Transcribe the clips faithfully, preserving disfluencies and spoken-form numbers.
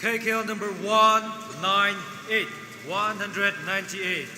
K K L number one nine eight, one hundred ninety-eight.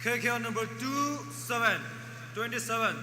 K K L number two seven, twenty-seven.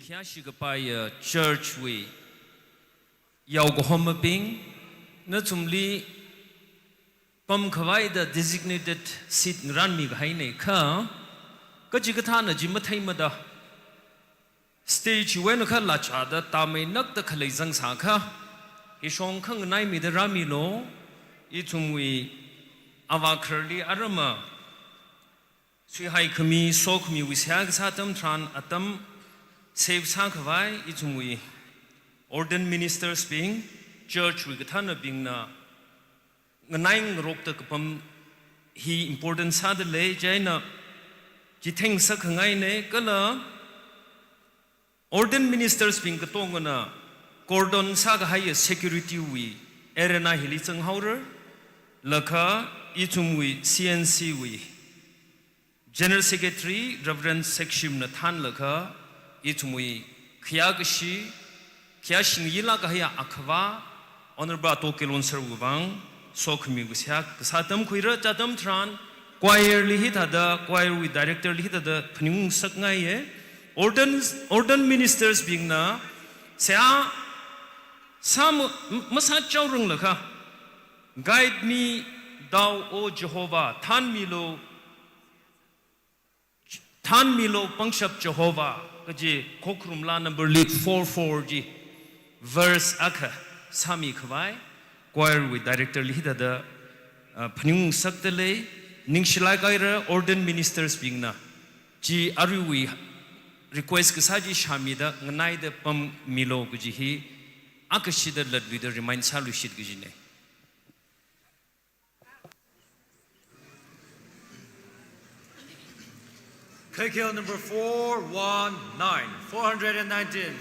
Khayāshi kapaiya church wui yaokahomabing, nathumli pamkhavai da designated seat ngaranmi kahaina kha, kachikathāna chi matheimada, stage wui eina kha lachada tamei nakta khalei zangsākha, hishong khanganaimida rāmilu. Ithumwui avākharli arama suihaikhami, sokhamiwui seihā kasā atam tharan atam save sākhavai ithumwui ordained ministers bing, church wui kathānabingna nganai ngarokta kapam hi important sādalei, chieina chitheng sākhangaina. Kala ordained ministers bing katongana cordon sākahaiya security wui arena hili zanghaora. Laga ithumwui C N C wui General Secretary Reverend Sekshimna thānlaga ithumwui khayākashi, khayāshi ngayilāk kahaiya akhava Honorable Ato Kelonsar wui vang sokhami kasā, kasā atam khuira. Chi atam tharan choir li hithāda, choir wui director li hithāda phaningung ngasakngaiya. Ordained, ordained ministers bingna seihā sā ma-, masāchaoranglakha, "Guide me, thou, O Jehovah," thānmilu, thānmilu pangshap Jehovah, kaji Khokharum Laa number li four four chi verse akha sāmikhavai choir wui director li hithāda, ah, phaningung ngasakdalei. Ningshilāk haira ordained ministers bingna chi aruiwui request kasā chi shāmida nganaida pammilu kaji hi akashida latluida remind sāluishit kajina. K K L number four one nine, four hundred and nineteen.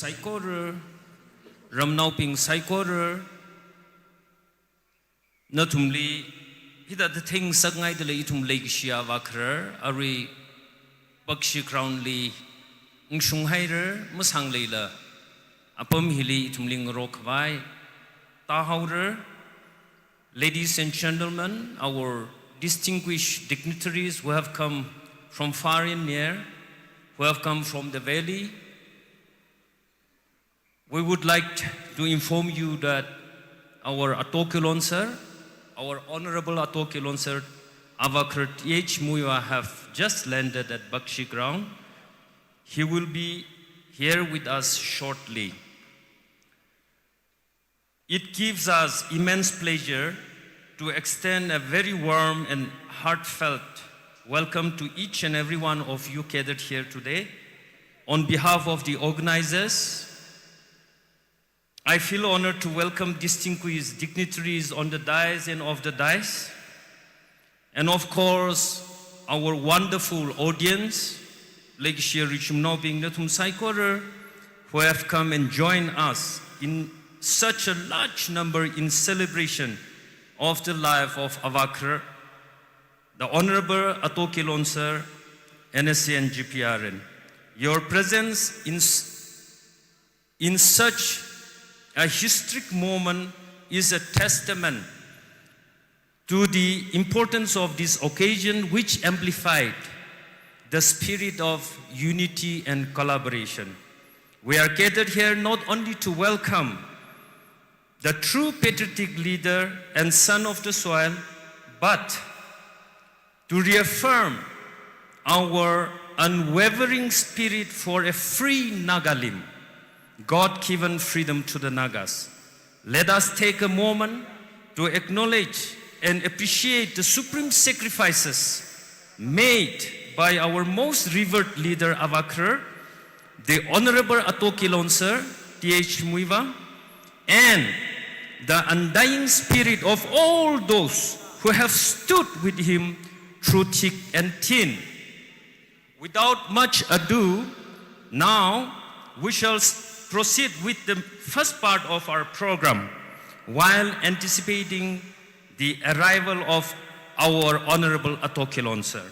saikora, ramnaobing saikora, nathumli hithāda theingasakngaidalei ithum leikashi avākharar, arui Bakshi Ground li ngashunghaira, masāngleila apam hili ithumli ngarokhavai tāhaora. Ladies and gentlemen, our distinguished dignitaries who have come from far and near, who have come from the valley, we would like to inform you that our Ato Kilonser, our Honorable Ato Kilonser, Avākharar T H Muivah have just landed at Bakshi Ground. He will be here with us shortly. It gives us immense pleasure to extend a very warm and heartfelt welcome to each and every one of you gathered here today. On behalf of the organizers, I feel honored to welcome distinguished dignitaries on the dais and off the dais. And of course, our wonderful audience, leikashi richumnaobing nathum saikora, who have come and joined us in such a large number in celebration of the life of Avākharar, the Honorable Ato Kilonser, N S C N G P R N. Your presence in s- in such a historic moment is a testament to the importance of this occasion, which amplified the spirit of unity and collaboration. We are gathered here not only to welcome the true patriotic leader and son of the soil, but to reaffirm our unwavering spirit for a free Nagalim, God-given freedom to the Nagas. Let us take a moment to acknowledge and appreciate the supreme sacrifices made by our most revered leader Avākharar, the Honorable Ato Kilonser, T H Muivah, and the undying spirit of all those who have stood with him through thick and thin. Without much ado, now we shall s- proceed with the first part of our program while anticipating the arrival of our Honorable Ato Kilonser.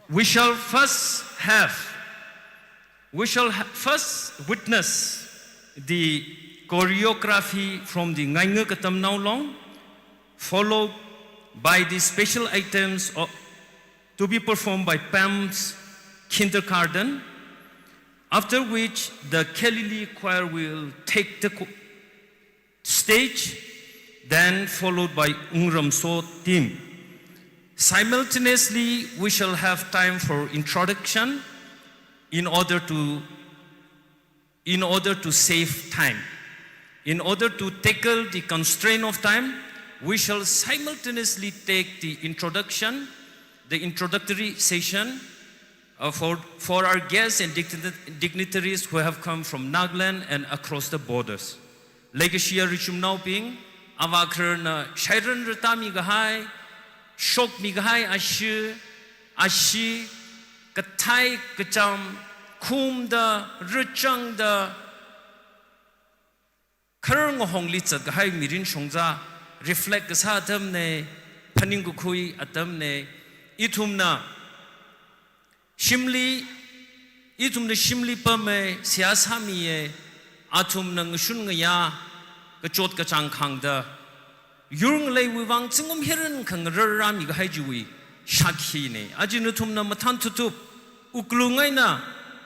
We shall first have, we shall ha- first witness the choreography from the Ngainga Katamnao Long, followed by the special items o- to be performed by Pam's Kindergarten, after which the Galilee Choir will take the co- stage, then followed by Wungram So team. Simultaneously, we shall have time for introduction in order to, in order to save time. In order to tackle the constraint of time, we shall simultaneously take the introduction, the introductory session, uh, for, for our guests and digni- dignitaries who have come from Nagaland and across the borders. Leikashiya richumnaobing, Avākhararna shairan ratami kahai, shokmi kahai ashee, ashee, kathei kacham, khumda, rachangda, kharar ngahongli zat kahai mirin shongza reflect kasā atamna, phaning kakhui atamna. Ithumna shimli, ithumna shimli pama, seihā sāmiya, athumna ngashun ngayā, kachot kachāng khāngda, yur ngaleiwui vang zingkum hiran khangarar rāmi kahai chiwui shakhina. Aja nathumna mathān thutup, wuklung eina,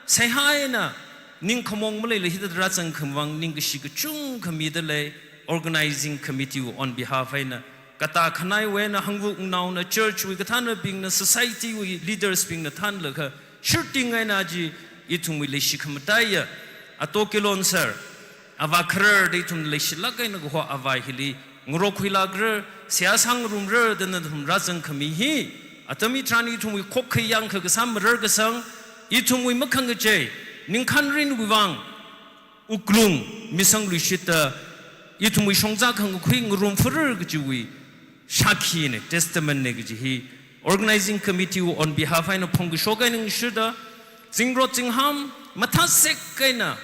seihā eina, ningkhamong maleila hithāda rāzangkhami vang ningkashi kachungkha midalei organizing committee wui on behalf eina, katā khanaiwui eina, hangvuk naona, church wui kathānabingna, society wui leaders bingna thānlaga, shirting eina aja ithumwui leishi khamataiya Ato Kilonser, Avākharar da ithum leishilāk eina kaho avā hili ngarokhuilākra, seihā sāngarumra da nathum rāzangkhami hi, atam hitharan ithumwui khokkha yangkha kasā marar kasang, ithumwui makhangachei ningkhanrinwui vang wuklung misangluishitta ithumwui shongza khangakhui ngarumfarar kajiwui shakhina, testament na kaji hi organizing committee wui on behalf eina phongkashok eina ngashida, zingrot zingham, mathāsek eina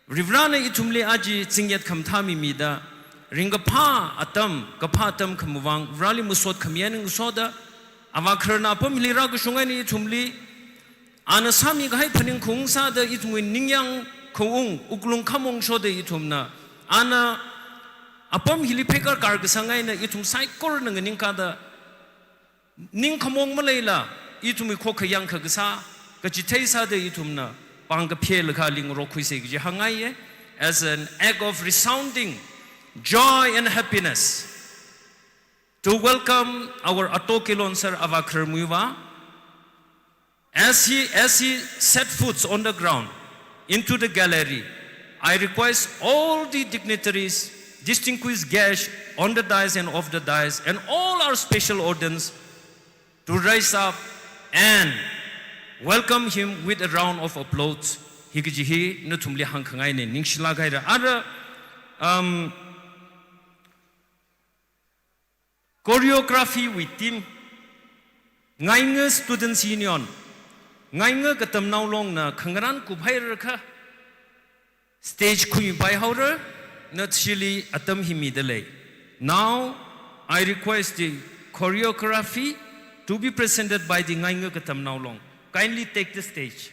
Varivarana ithumli aja zingyat khamathā mimida, ringkaphā atam, kaphā atam khamavang, Vareli masot khami eina ngasoda, avākhararna apam hili rākashung eina ithumli, ana sāmikahai phaningkhaung sāda ithumwui ningyāng khaung, wuklung khamong shoda ithumna, ana apam hili pheikar karkasang eina ithum saikorana nganingkāda, ning khamong maleila, ithumwui khokkha yangkha kasā, kachithei sāda ithumna, pāng kaphelaga ling rokhuisa kaji hāngngaiya, as an act of resounding joy and happiness, to welcome our Ato Kilonser Avākharar Muivah. As he, as he set foot on the ground into the gallery, I request all the dignitaries, distinguished guests on the dais and off the dais, and all our special orders to rise up and welcome him with a round of applause. Hi kaji hi nathumli hāngkhangaina, ningshilāk haira. Ara, um, choreography wui team, Ngainga Students Union, Ngainga Katamnao Longna khangarān kuphairakha, stage khuipai haora, nathumli atam hi midalei. Now, I request the choreography to be presented by the Ngainga Katamnao Long. Kindly take the stage.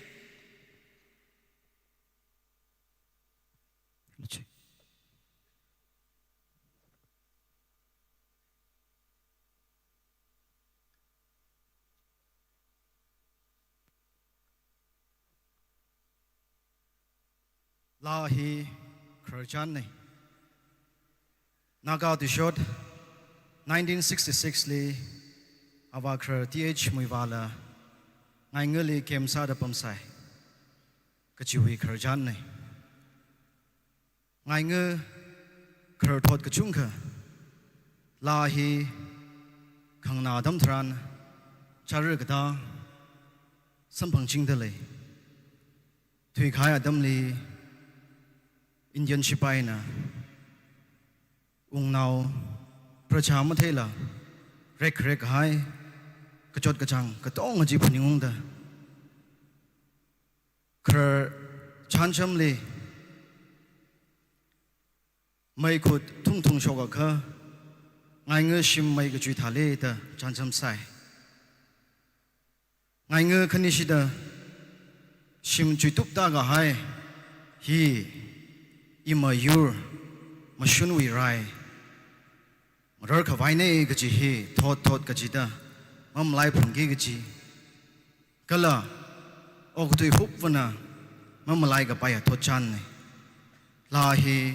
Laa hi khararchānna. Naga Tishot nineteen sixty-six li Avākharar T H Muivahla Ngaingali camp sāda pamsai kajiwui khararchānna. Ngainga khararthot kachungkha laa hi khanganā atam tharan chara katā samphangchingdalei. Thuikahai atamli Indian shipaina wungnao praja matheila rekrekkahai kachot kachāng katonga chi phaningungda, kharar chānjamli meikhut thungthung shokakha, Ngainga shim mei kachui thāli da chānjamsai. Ngainga khanishida shim chuitupta kahai hi ima yur mashunwui rai marar khavaina kaji hi thot thot kachida mamalaiphungki kaji, kala okathui hupvana mamalai kapaiya thotchānna. Laa hi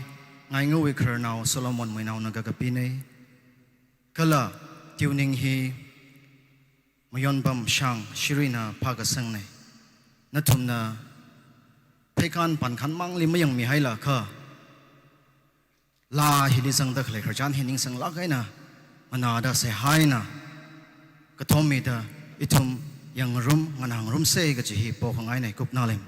Ngaingawui khararnao Solomon Muinaona kakapina. Kala tuning hi Mayonbam Shang Shirina phākasangna. Nathumna pheikhan pankhan mangli mayangmihailakha, laa hili zangda khalei khararchān hi ningsanglāk eina, nganāda sāhaina, kathom mida ithum yangngarum, nganāngarumsa kaji hi pokhangaina. Kupnalem.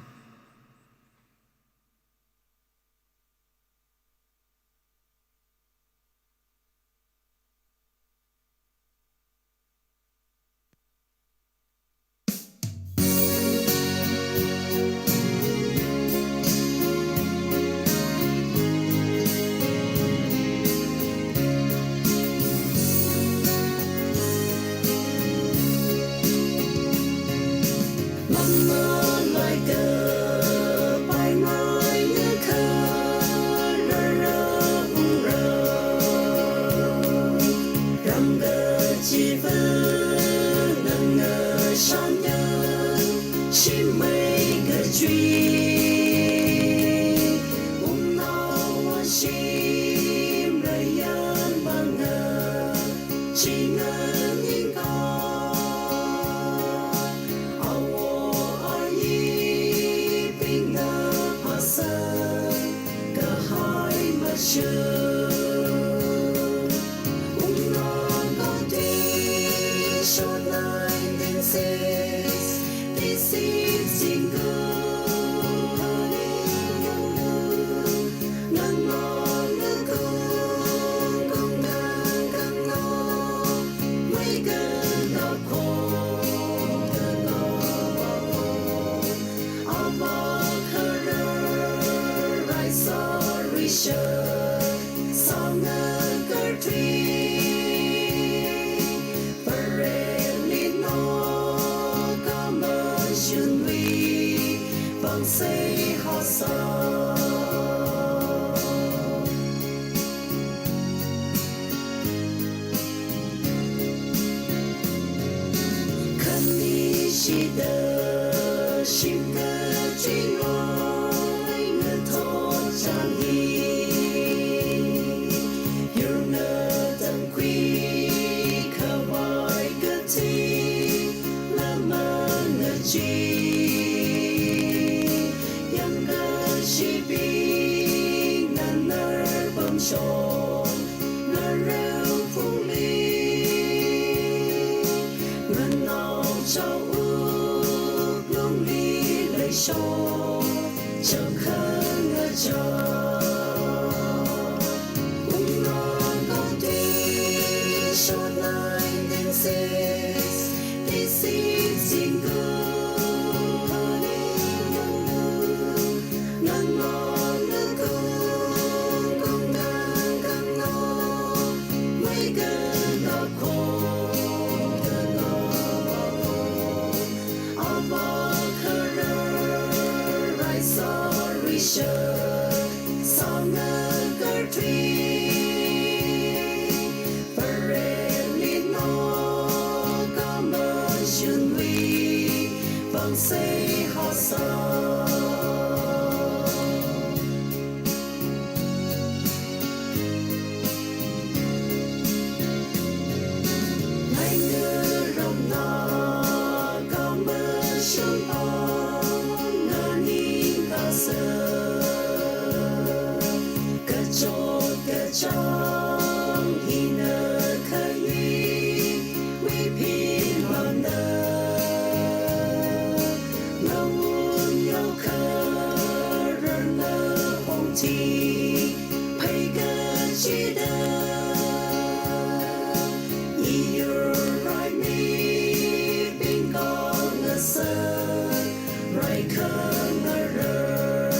Khanishida shim kachingai ngathor chang hi. Yur ngatangkhui khavai kathi lamang ngachi. Yangkashibing nanar pamshok ngareu phungli. Nganao chao wuklungli leishok changkhang aja. Umrong koti shonai ningsis, tisip singgu. Nganong nukung kung ngang kang no, mai kang no kong kang no. Ava kharar rai sari sha, samna kartri. Paremli no kamashunwi, vang seihā sā. Ngai ngaromna kamashun pam nganing kasa. Kachot kachāng hina khayi wiphi mana. Ngawun yao kharar ngahongti phei kachida. Iyur rai mibing kong ngasa rai khangarar.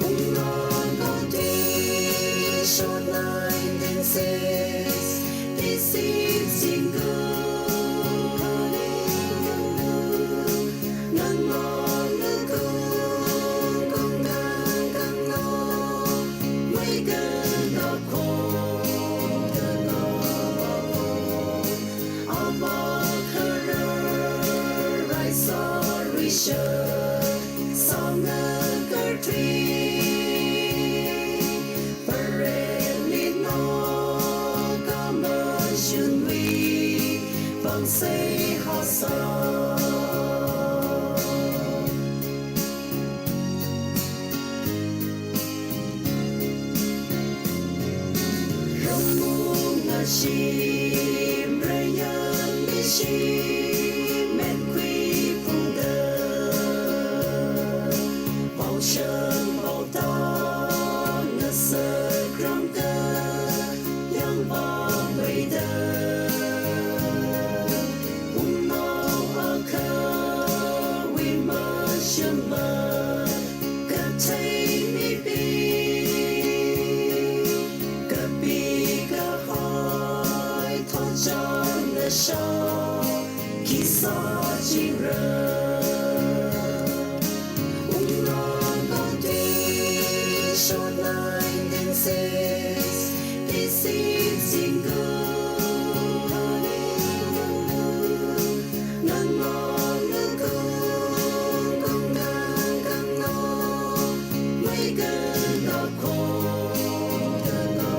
Umrong koti shonai ningsis, tisip singgu. Nganong nukung kung kang kang no, mai kang no kong kang no. Ava kharar rai sari sha, samna kartri. Paremli no kamashunwi, vang seihā sā. Ramung ngashim rayan mishim metkhui phungda. Paoshang paotā ngasak ramka yangpam peida. Umnao akha wui mashama kathei mibing, kapi kahai thotchāng ngasha khi sāchingra. Umrong koti shonai ningsis, tisip singgu. Nganong nukung kung kang kang no, mai kang no kong kang no.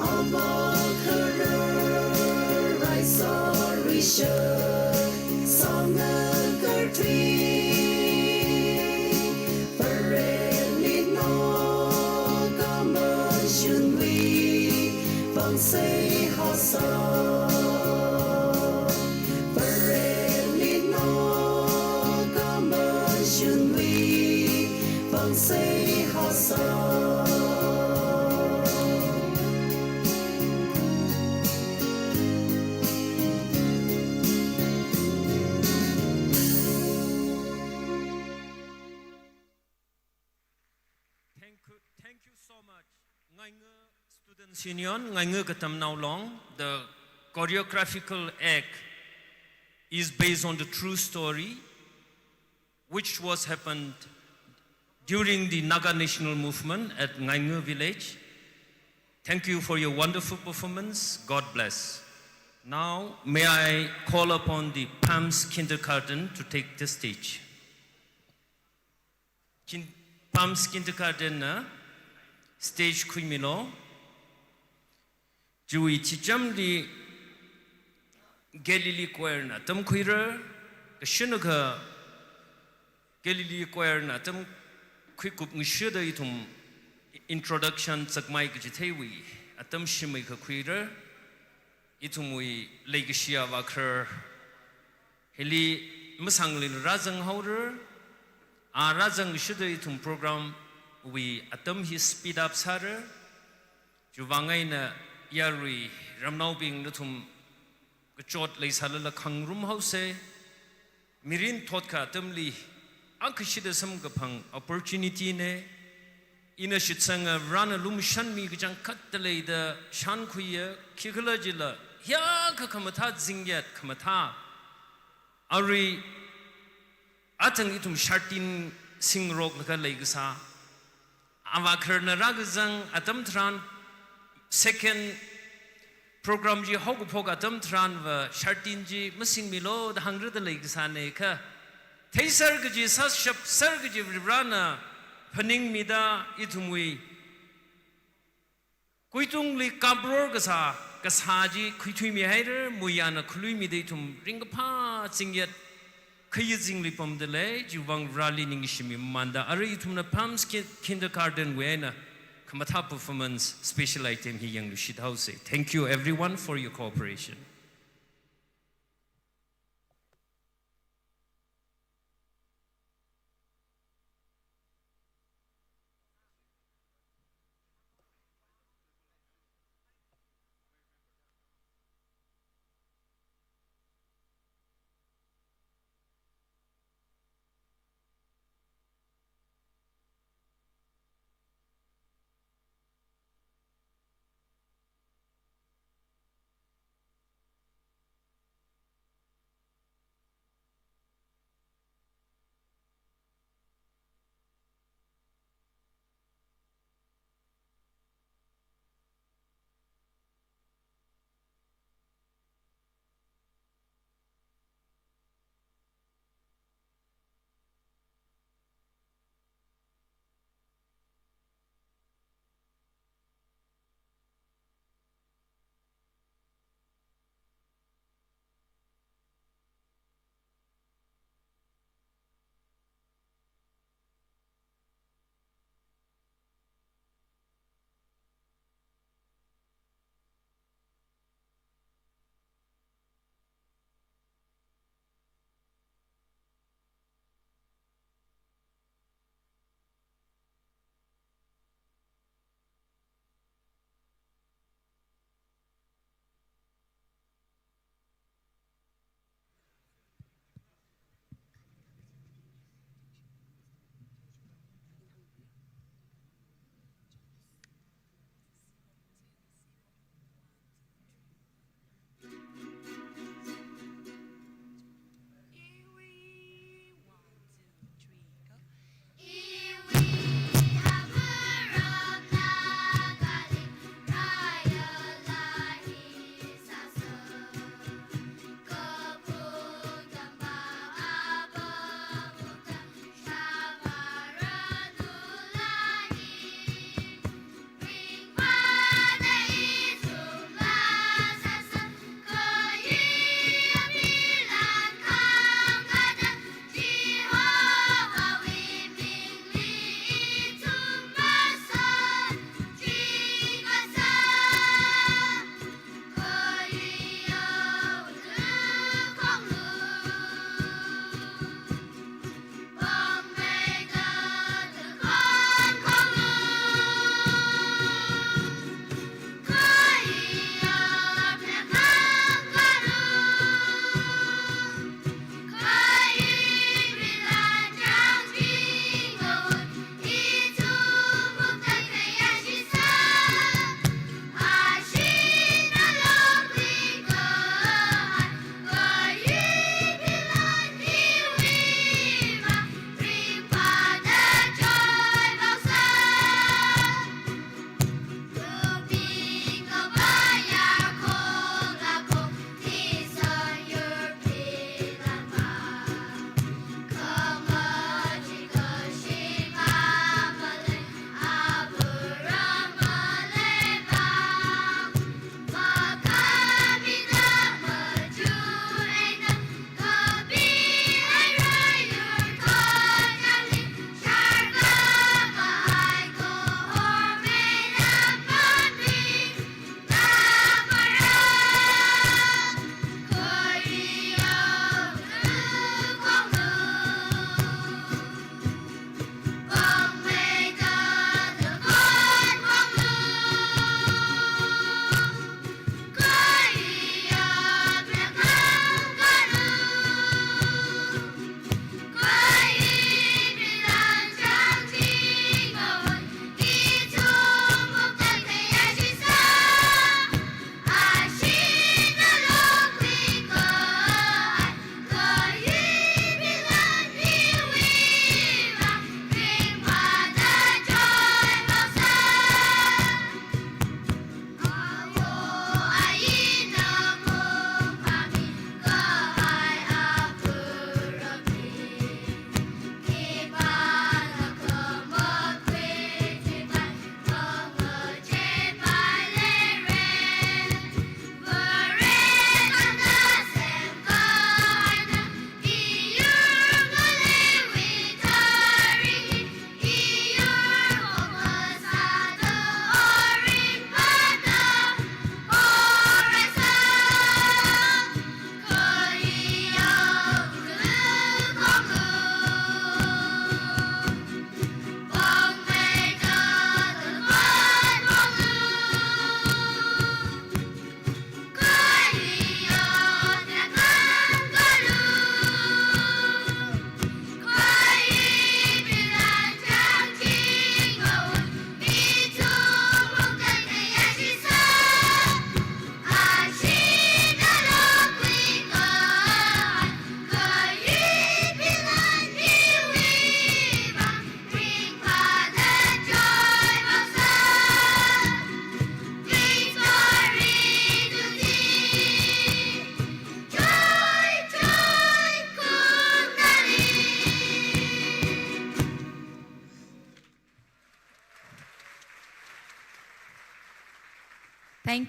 Ava kharar rai sari sha, samna kartri. Paremli no kamashunwi, vang seihā sā. Paremli no kamashunwi, vang seihā sā. Thank you, thank you so much. Ngainga Students Union, Ngainga Katamnao Long, the choreographical act is based on the true story. which was happened during the Naga National Movement at Ngainga village. Thank you for your wonderful performance. God bless. Now, may I call upon the Palms Kindergarten to take the stage. Kin-, Palms Kindergarten na stage khuimilo. Chiwui chichamli Galilee Choir na atam khuira, kashinakha Galilee Choir na atam khuikup ngashida ithum introduction zakmai kachitheiwui atam shimei kakhuira, ithumwui leikashi avākharar hili masangli rāzang haora, a rāzangshida ithum program wui atam hi speed up sāra. Chiwuivang eina yarui ramnaobing nathum kachot leisālala khangarum haosa. Mirin thotkha atamli, akha shida samkaphang opportunity na. Ina shitsanga Varena lumashanmi kachangkhatta leida shānkhuiya, khikhalajila hiyākha khamathā zingyat khamathā. Arui athang ithum shartin singroklaga leikasā, avākhararna rākazang atam tharan, second program chi haokaphok atam tharanva shartin chi masingmilo da hāngrada leikasāna kha. Theiser kaji, sāshapser kaji Varena phaningmida ithumwui kuitungli kapror kasā, kasā chi khuithuimihaira, muiyana khuluimida ithum ringkaphā zingyat khayā zingli pamda lei. Chiwuivang Vareli ningshimimanda, arui ithumna Palms Ki-, Kindergarten wui eina khamathā performance special item hi yangluishit haosa. Thank you everyone for your cooperation.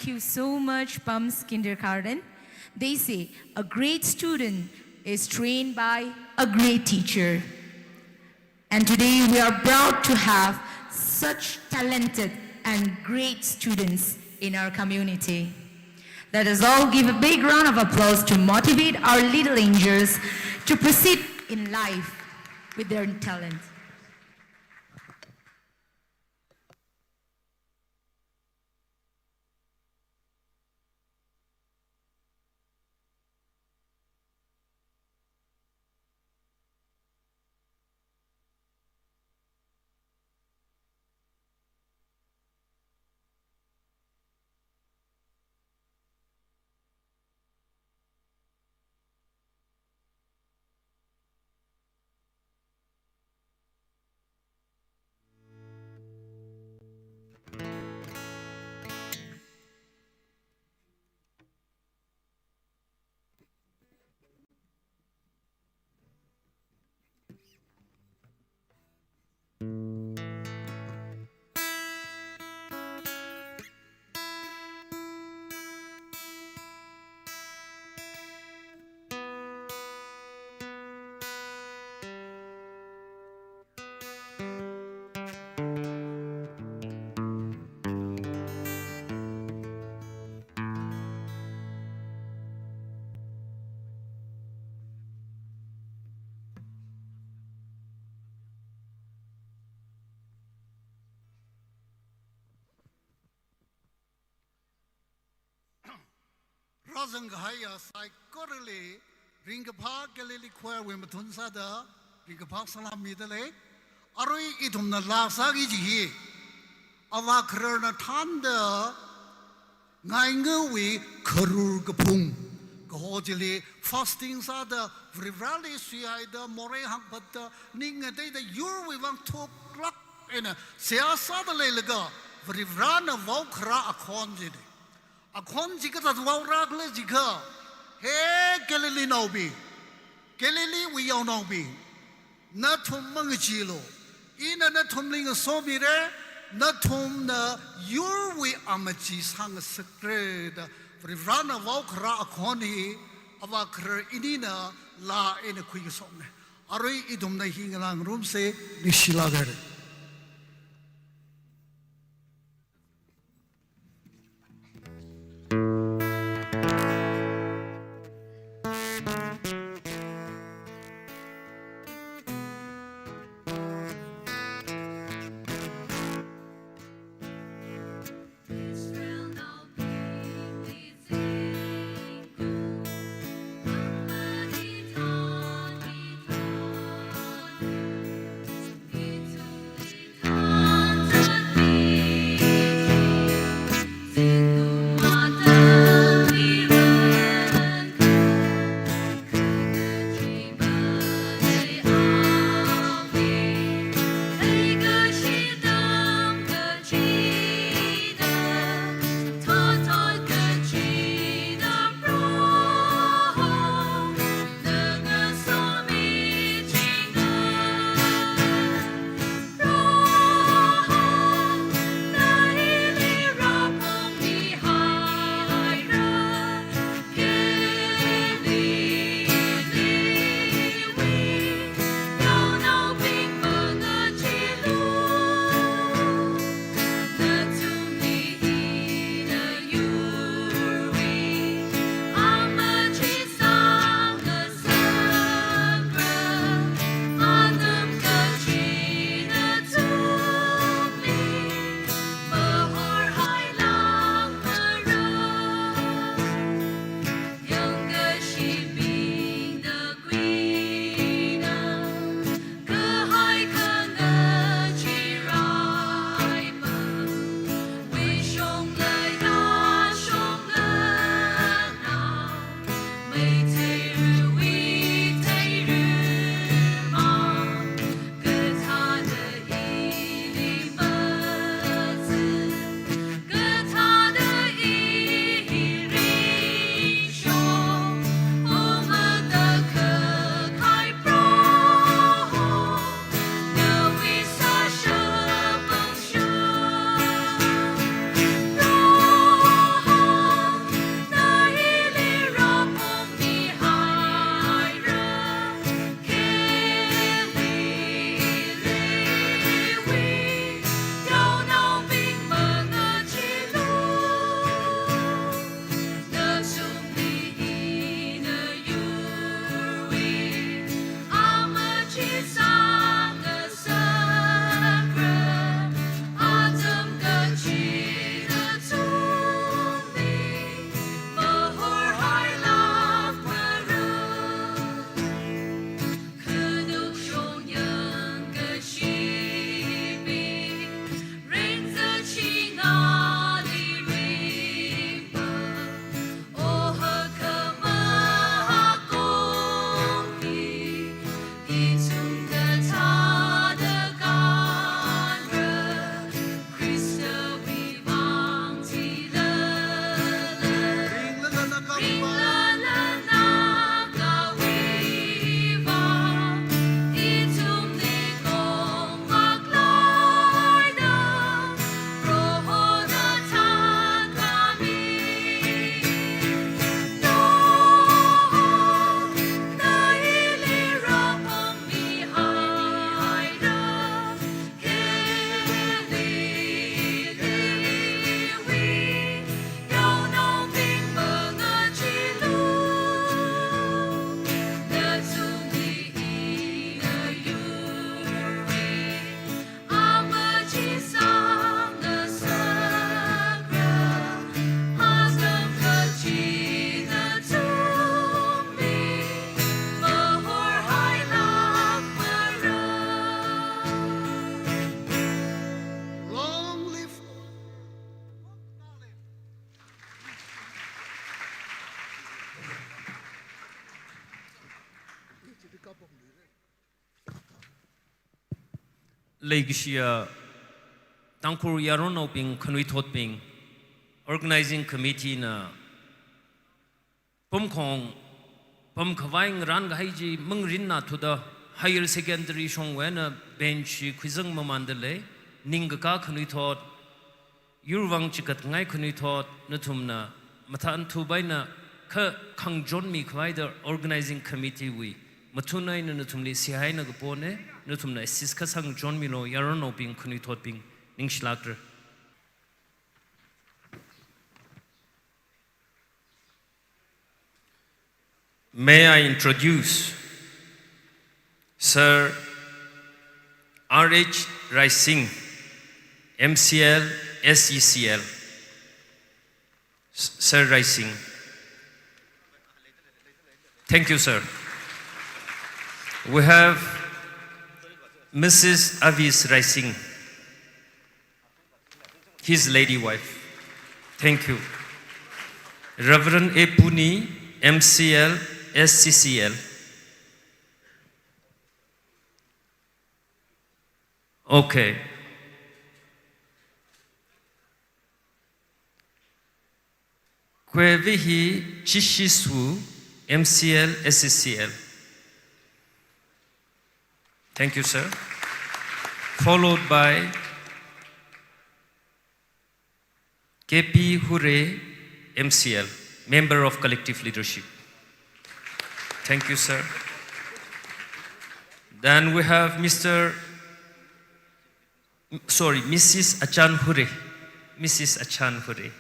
Thank you so much, Pumps Kindergarten. They say a great student is trained by a great teacher. And today we are proud to have such talented and great students in our community. Let us all give a big round of applause to motivate our little angels to proceed in life with their talent. Rāzang kahaiya saikorali ringkaphā Galilee Choir wui mathun sāda ringkaphā salam mida lei. Arui ithumna laa sāki kaji hi, avā khararna thānda ngaingawui kharur kaphung kaho chili fasting sāda, Varivarali suihaida, morei hāngphatda, ning ngateida, yurwui vang thuklāk eina seihā sāda leilaga, Varivarana vaokharā akhon china. Akhon chi kathāda vaorākhala jiakha, he Galileenaobing, Galileewui yaonaobing, nathum mangacheealu. Ina nathumli ngasomira, nathumna yurwui amachee sāngasakra da Varivarana vaokharā akhon hi avā kharar inina laa eina khuikashokna. Arui ithumna hi ngalāngarumsa, ningshilāk haira. Leikashiya Tangkhul yaronnaobing khanuithotbing, organizing committee na pamkhong pamkhavai ngarānkahai chi mangarinna thuda higher secondary shongwui eina bench chi khuizang mamānda lei, ningkakā khanuithot, yurvang chigatngai khanuithot, nathumna mathān thupaina kha khangachon mikhavai da organizing committee wui mathun eina nathumli seihā eina kapona, nathumna assist kasā ngachonmilu, yaronnaobing khanuithotbing, ningshilākra. May I introduce Sir R H Raising, M C L, S E C L. S-, Sir Raising. Thank you, sir. We have Missus Avis Raising, his lady wife. Thank you. Reverend A Puni, M C L, S C C L. Okay. Khuivihi Chishisu, M C L, S C C L. Thank you, sir. Followed by K P Hure, M C L, member of collective leadership. Thank you, sir. Then we have Mister M-, sorry, Missus Achan Hure. Missus Achan Hure,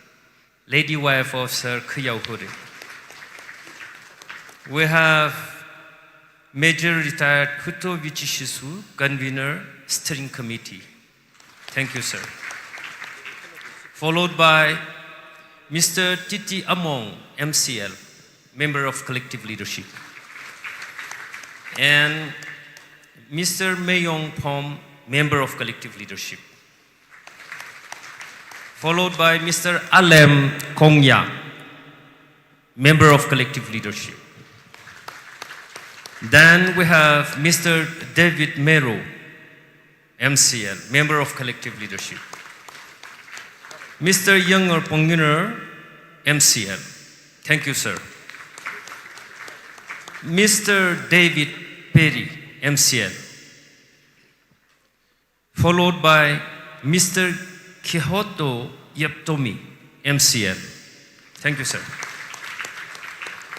lady wife of Sir Khayao Hure. We have Major Retired Khuto Vichishisu, convener, steering committee. Thank you, sir. Followed by Mister T T Among, M C L, member of collective leadership. And Mister Meyong Phom, member of collective leadership. Followed by Mister Alem Kongya, member of collective leadership. Then we have Mister David Mero, M C L, member of collective leadership. Mister Younger Ponguner, M C L. Thank you, sir. Mister David Perry, M C L. Followed by Mister Kihoto Yeptomi, M C L. Thank you, sir.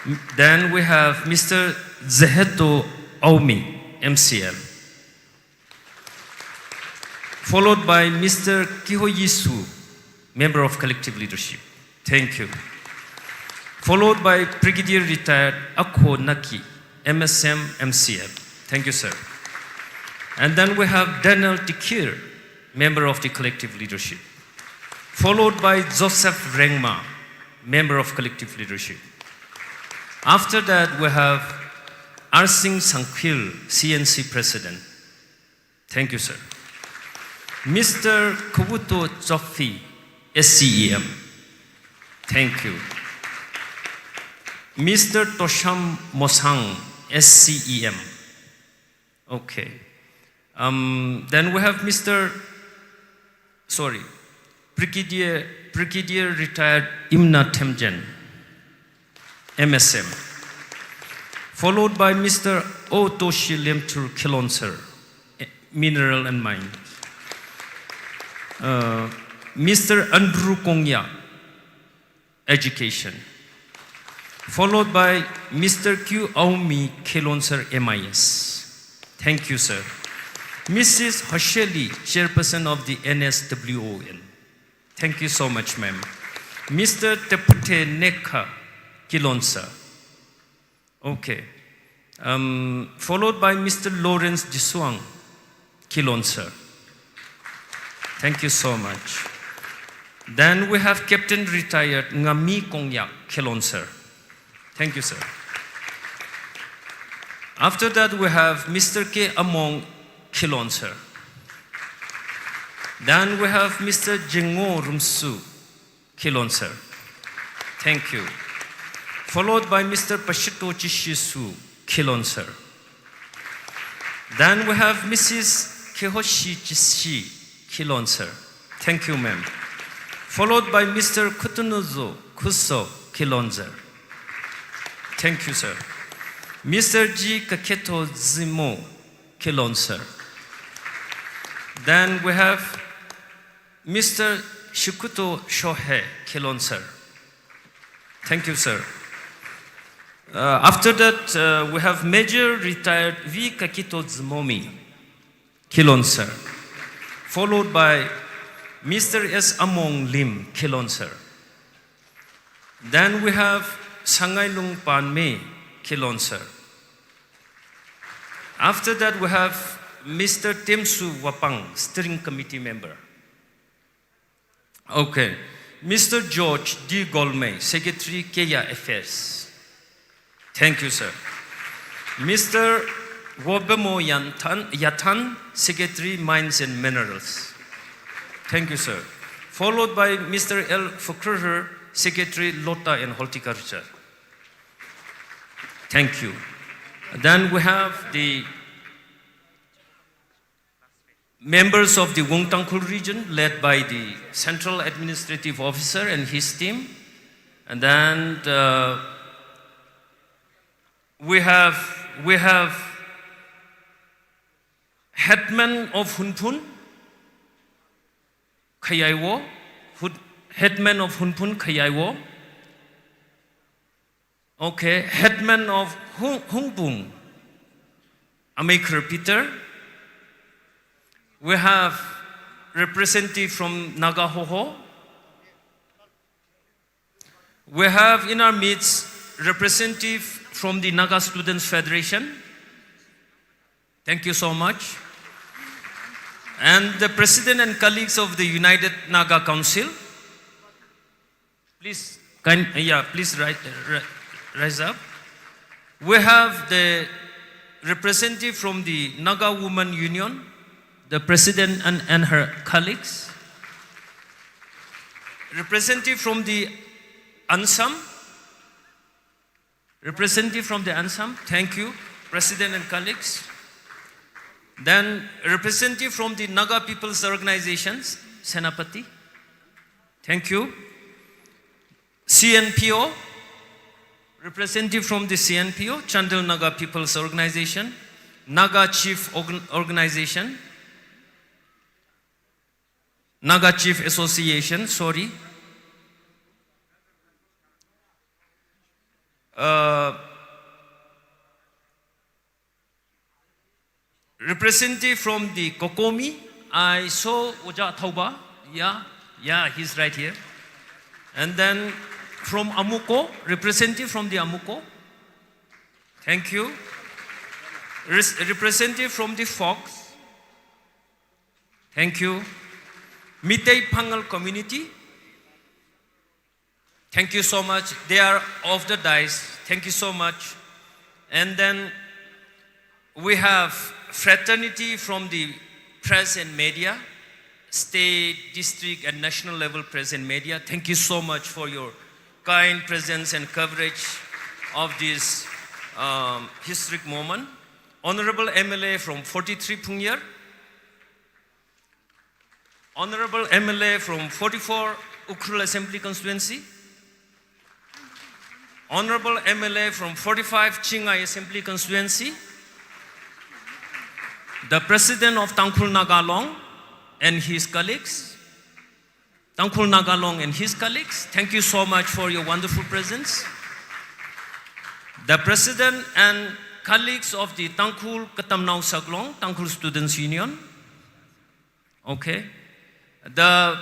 M-, then we have Mister Zeheto Aomi, M C L. Followed by Mister Kihoyisu, member of collective leadership. Thank you. Followed by Brigadier Retired Akho Naki, M S M, M C L. Thank you, sir. And then we have Daniel Tikir, member of the collective leadership. Followed by Joseph Rengma, member of collective leadership. After that, we have Arsing Sangkhil, C N C president. Thank you, sir. Mister Khuvuto Chokphi, S C E M. Thank you. Mister Tosham Mosang, S C E M. Okay. Um, then we have Mister Sorry, Brigadier, Brigadier Retired Imna Themjen, M S M, followed by Mister O Toshi Lemtur Khilonser, eh, Mineral and Mine, uh, Mister Andrew Kongya, Education, followed by Mister Q Aomi Khilonser, M I S. Thank you, sir. Missus Hosheli, Chairperson of the N S W O N. Thank you so much, ma'am. Mister Tepute Nekha Khilonser. Okay. Um, followed by Mister Lawrence Jisuang Khilonser. Thank you so much. Then we have Captain Retired Ngami Kongyak Khilonser. Thank you, sir. After that, we have Mister K Among Khilonser. Then we have Mister Jingo Rumsu Khilonser. Thank you. Followed by Mister Pashito Chishisu Khilonser. Then we have Missus Kihoshi Jishi Kilon, sir. Thank you, ma'am. Followed by Mister Kutunuzu Kuso Kilon, sir. Thank you, sir. Mister G Kaketo Zimo Kilon, sir. Then we have Mister Shikuto Shohei Kilon, sir. Thank you, sir. Uh, after that, uh, we have Major Retired V Kakito Zimomi Kilon, sir, followed by Mister S Among Lim Kilon, sir. Then we have Sangailung Panme Kilon, sir. After that, we have Mister Temsu Wapang, Steering Committee member. Okay. Mister George D Golmei, Secretary Keya Affairs. Thank you, sir. Mister Wobemo Yathan, Yathan, Secretary Mines and Minerals. Thank you, sir. Followed by Mister L Fukrher, Secretary Lota and Horticulture. Thank you. Then we have the members of the Wung Tangkhul region, led by the Central Administrative Officer and his team. And then, uh, we have, we have Headman of Hunphun, Khayaiwo, Hud-, Headman of Hunphun, Khayaiwo. Okay, Headman of Hung-, Hungpung, Ameikhar Peter. We have representative from Naga Hoho. We have in our midst representative from the Naga Students Federation. Thank you so much. And the president and colleagues of the United Naga Council. Please, kind, yeah, please ri-, ri-, rise up. We have the representative from the Naga Women Union, the president and, and her colleagues. Representative from the ANSAM, representative from the ANSAM, thank you, president and colleagues. Then representative from the Naga People's Organizations, Senapati, thank you. C N P O, representative from the C N P O, Chandel Naga People's Organization, Naga Chief Organ-, Organization, Naga Chief Association, sorry. Uh, representative from the COCOMI, I saw Oja Thauba. Yeah, yeah, he's right here. And then from AMUCO, representative from the AMUCO. Thank you. Res-, representative from the FOX. Thank you. Meitei Pangal community. Thank you so much. They are off the dais. Thank you so much. And then we have fraternity from the press and media, state, district, and national level press and media. Thank you so much for your kind presence and coverage of this, um, historic moment. Honorable M L A from forty-three Phungyar, Honorable M L A from forty-four Ukhrul Assembly Constituency, Honorable M L A from forty-five Chingai Assembly Constituency, the President of Tangkhul Naga Long and his colleagues, Tangkhul Naga Long and his colleagues, thank you so much for your wonderful presence. The President and colleagues of the Tangkhul Katamnao Saklong, Tangkhul Students Union, okay. The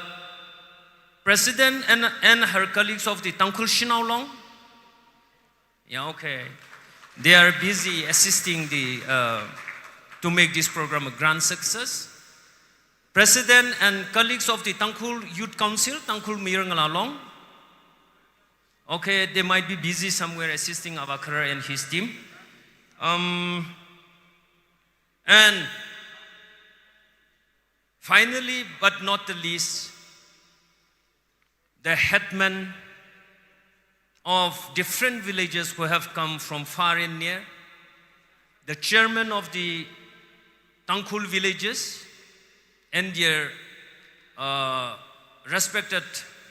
President and, and her colleagues of the Tangkhul Shanao Long. Yeah, okay. They are busy assisting the, uh, to make this program a grand success. President and colleagues of the Tangkhul Youth Council, Tangkhul Mayar Ngala Long. Okay, they might be busy somewhere assisting Avakharar and his team. Um, and finally, but not the least, the headmen of different villages who have come from far and near, the chairman of the Tangkhul villages and their, uh, respected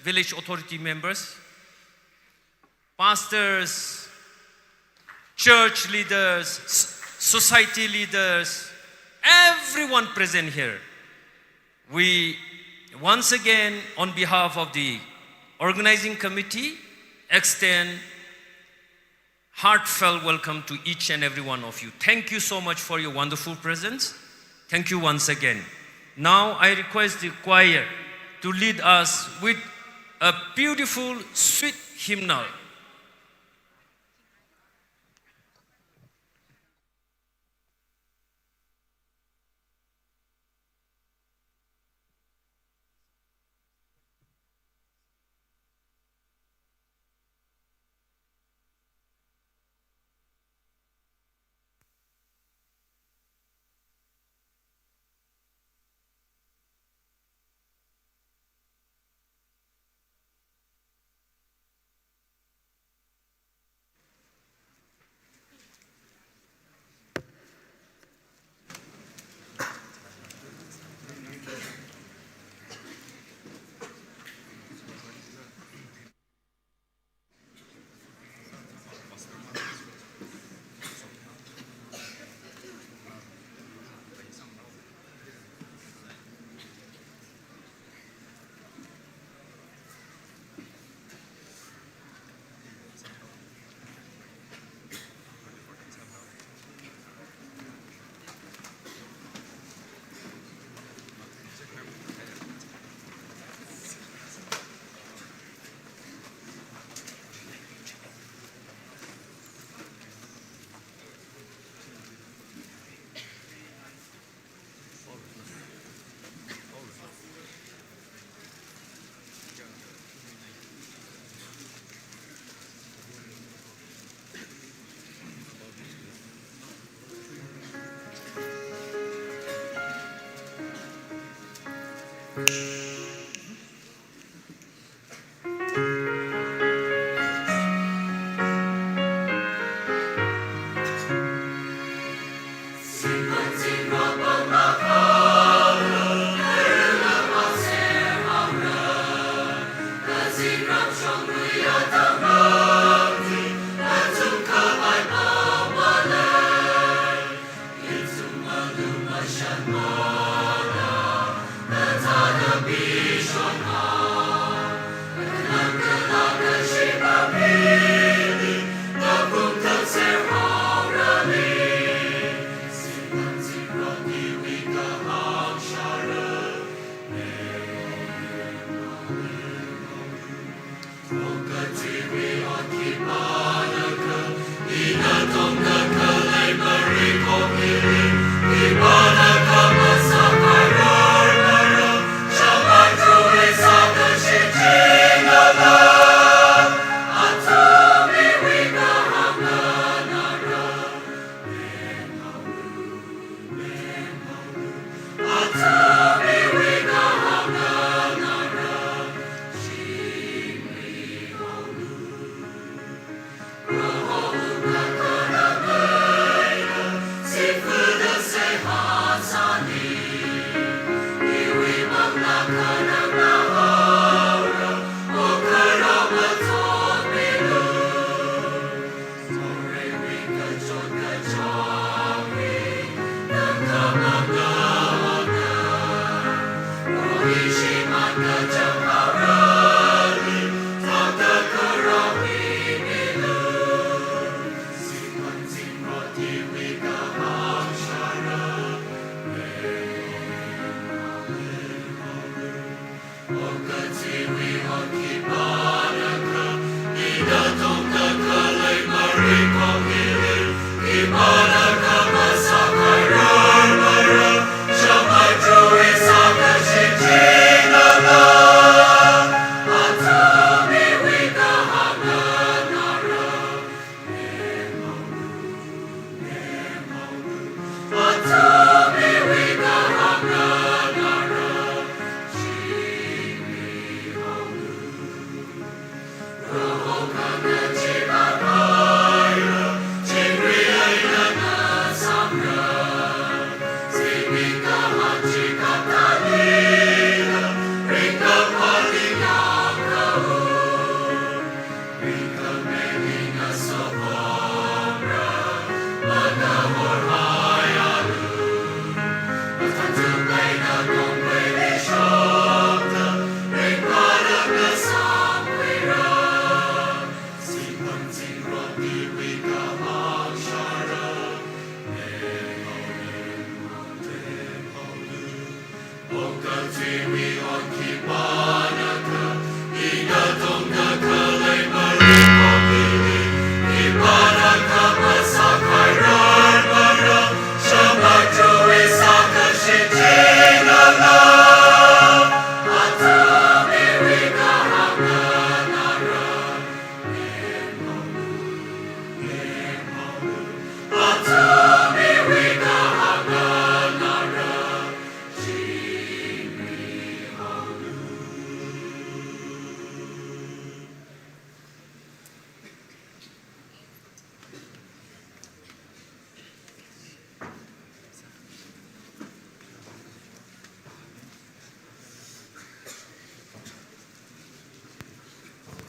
village authority members, pastors, church leaders, s-, society leaders, everyone present here. We once again, on behalf of the organizing committee, extend heartfelt welcome to each and every one of you. Thank you so much for your wonderful presence. Thank you once again. Now I request the choir to lead us with a beautiful, sweet hymnal.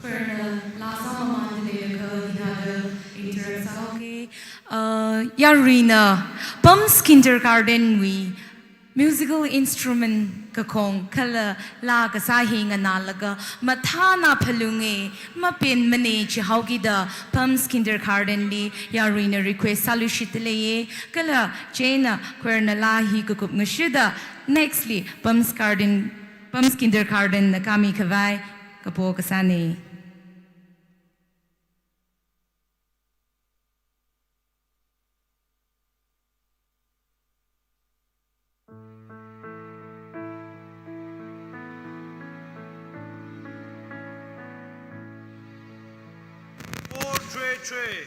Choirna laa sāmamān leiakha hithāda interrupt sāhaoke. Uh, yaruina Pam's Kindergarten wui musical instrument kakhong kala laa kasā hi nganālaga mathāna phalunge, mapenmane chihaokida Pam's Kindergarten li yaruina request sāluishitda leiye. Kala chieina choirna laa hi kakup ngashida next li Pam's Garden, Pam's Kindergarten na khami khavai kapo kasāne. Four three three.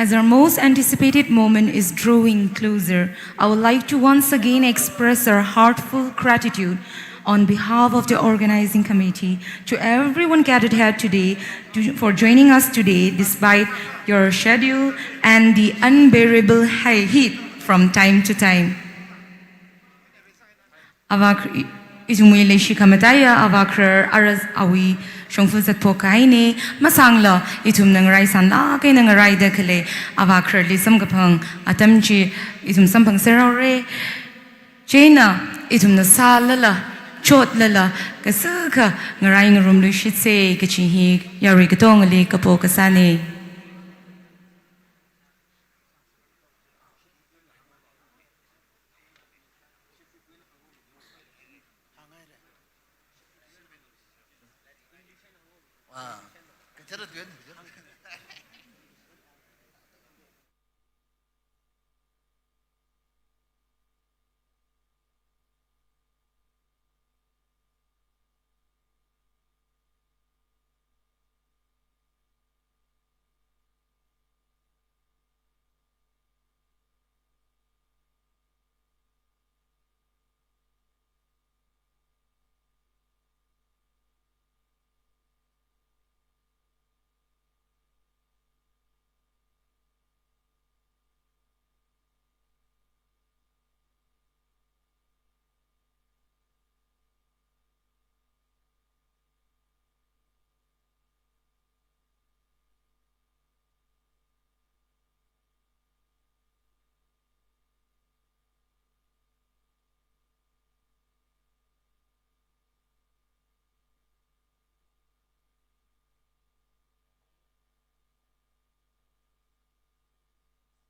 As our most anticipated moment is drawing closer, I would like to once again express our heartfelt gratitude on behalf of the organizing committee to everyone gathered here today to, for joining us today despite your schedule and the unbearable high heat from time to time. Avā Khar-, i-, ithumwui leishi khamataiya Avā Kharar aras awui shongfa zatphok kahaina, masāngla ithumna ngarai sānlāk eina ngaraida khalei Avā Khararli samkaphang atam chi ithum samphangser haora. Chieina ithumna sālala, chotlala, kasākha ngarai ngarumluishitsa kachi hi yarui katongali kapo kasāna.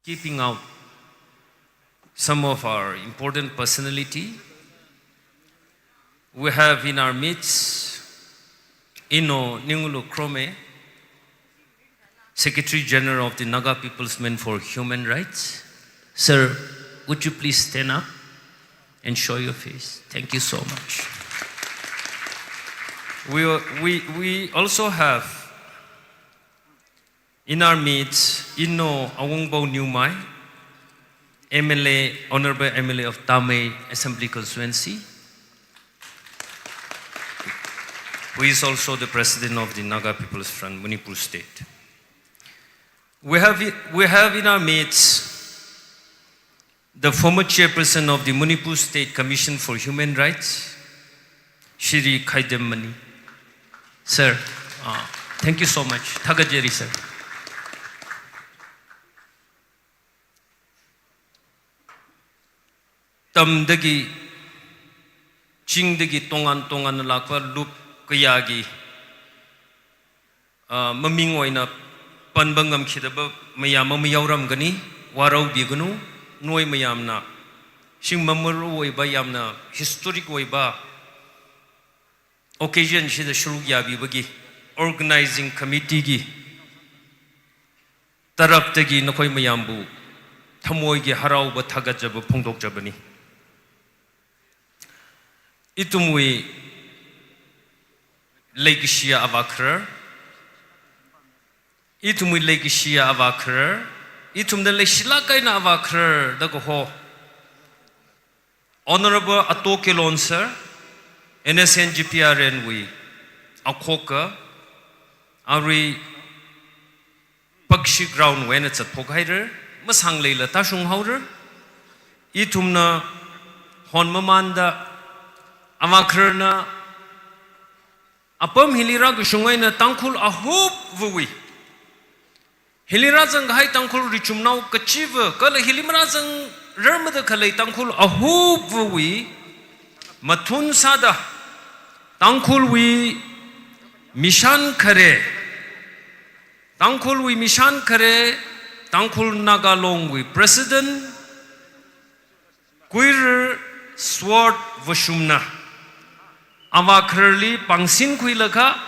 Keeping out some of our important personality, we have in our midst Inno Ningulu Krome, Secretary General of the Naga People's Movement for Human Rights. Sir, would you please stand up and show your face? Thank you so much. We, we, we also have in our midst Inno Awungpao Newmai, M L A, Honorable M L A of Tamei Assembly Constituency, who is also the President of the Naga People's Front, Manipur State. We have, we have in our midst the former chairperson of the Manipur State Commission for Human Rights, Shri Khaidem Mani. Sir, uh, thank you so much. Thakatjeri, sir. Tamdagi, chingdagi tongan tongan lakpa lup kayāgi, ah, maming eina panba ngamkida ba mayam ama yaoramkani, vāraobiganu, noi mayamna, shing mamaru oiba yamna, historic oiba occasion shida sharuk yābibagi, organizing committee gi taraptagi nakhoi mayambu thamoigi haraoba thakatjaba phongdokjabani. Ithumwui leikashiya Avā Kharar, ithumwui leikashiya Avā Kharar, ithumna leishilāk eina Avā Kharar da kaho Honorable Ato Kilonser, N S N G P R N wui akhoka, arui Pakshi ground wui eina zatphok haira, masāngleila tāshung haora. Ithumna honmamanda, Avā Khararna apam hili rākashung eina Tangkhul ahupvawui, hili rāzang kahai Tangkhul richumnao kachiva, kala hili marāzangrarmada khalei Tangkhul ahupvawui mathun sāda, Tangkhulwui mishan khare, Tangkhulwui mishan khare, Tangkhul Naga Longwui President, Kuirar Sword Vashumna Avā Khararli pāngsin khuilaga,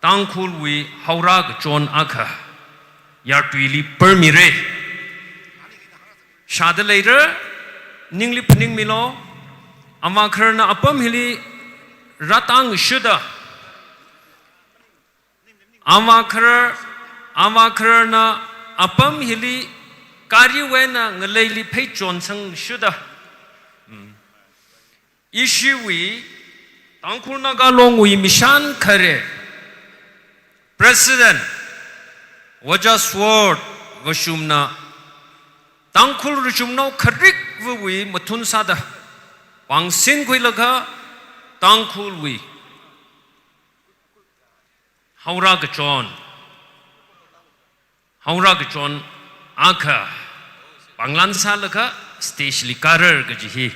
Tangkhulwui haora kachon akha yartuili parmira. Shāda leira, ningli phaningmilu, Avā Khararna apam hili rātāngashida, Avā Kharar Avākhararna apam hili kariwui eina ngaleili pheichon sangshuda, mm, ishiwui Tangkhul Naga Longwui Mishan Khare President Ojā Sword Vashumna Tangkhul rachumnao kharik vawui mathun sāda pāngsin khuilaga Tangkhulwui haora kachon, haora kachon akha pānglan sālaga stage li kārar kaji hi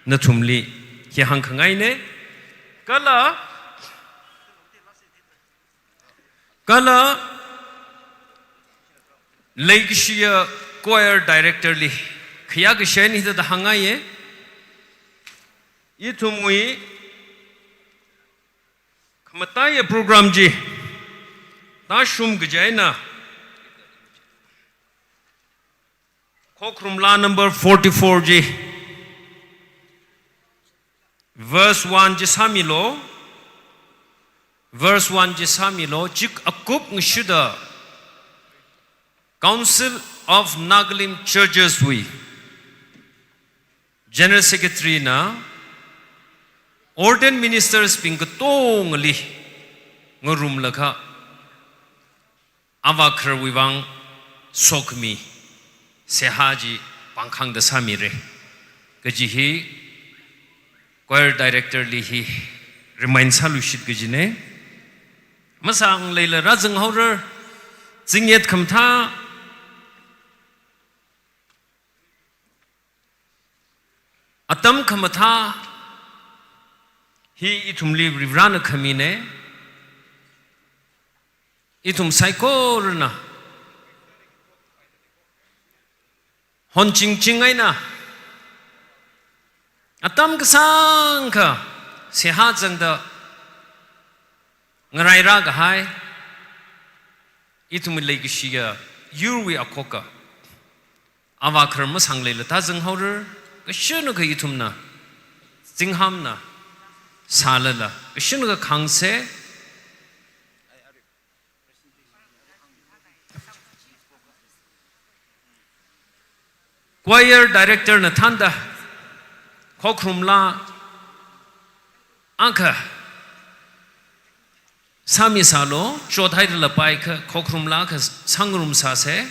nathumli hi hāngkhangaina. Kala, kala leikashiya choir director li khayākashan hithāda hāngngaiya. Ithumwui khamataiya program chi tāshum kaji eina Khokharum Laa number forty-four chi, verse one chi sāmilu, verse one chi sāmilu, chik akup ngashuda Council of Nagalim Churches wui General Secretary na ordained ministers bing katongali ngarumlaga avākhararwui vang sokhami seihā chi pāngkhangda sāmira kaji hi choir director li hi remind sāluishit kajina. Masāngleila rāzanghaora, zingyat khamathā, atam khamathā hi ithumli Varivarana khamina. Ithum saikorana honchingching eina atam kasāngkha seihā zangda ngarairā kahai, ithum leikashiya yurwui akhoka avākharar masāngleila tāzanghaora, kashunakha ithumna zinghāmna sālala kashunakha khāngsa. Choir director na thānda Khokharum Laa akha sāmi sālu, chothaida lapai kha Khokharum Laa akha sāngarum sāsa.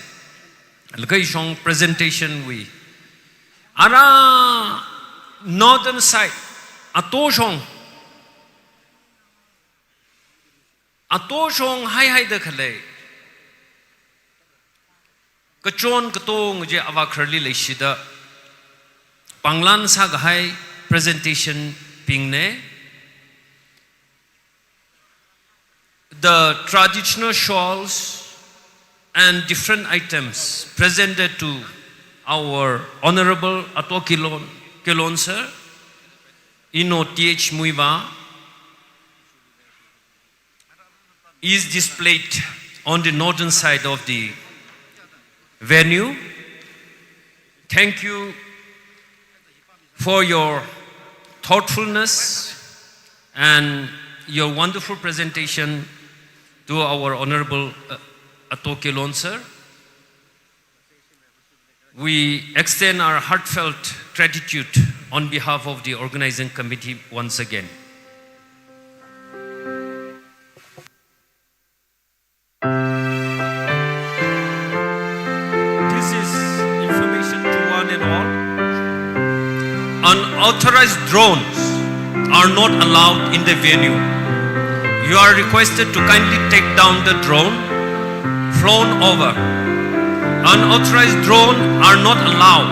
Laga ishong presentation wui ara northern side, atoshong, atoshong haihaida khalei kachon katong chi avākhararli leishida pānglan sākahai presentation bingna. The traditional shawls and different items presented to our Honorable Ato Kilon, Kilon sir, Ino T H Muivah, is displayed on the northern side of the venue. Thank you for your thoughtfulness and your wonderful presentation to our Honorable, uh, Ato Kilon sir. We extend our heartfelt gratitude on behalf of the organizing committee once again. This is information to one and all. Unauthorized drones are not allowed in the venue. You are requested to kindly take down the drone flown over. Unauthorized drone are not allowed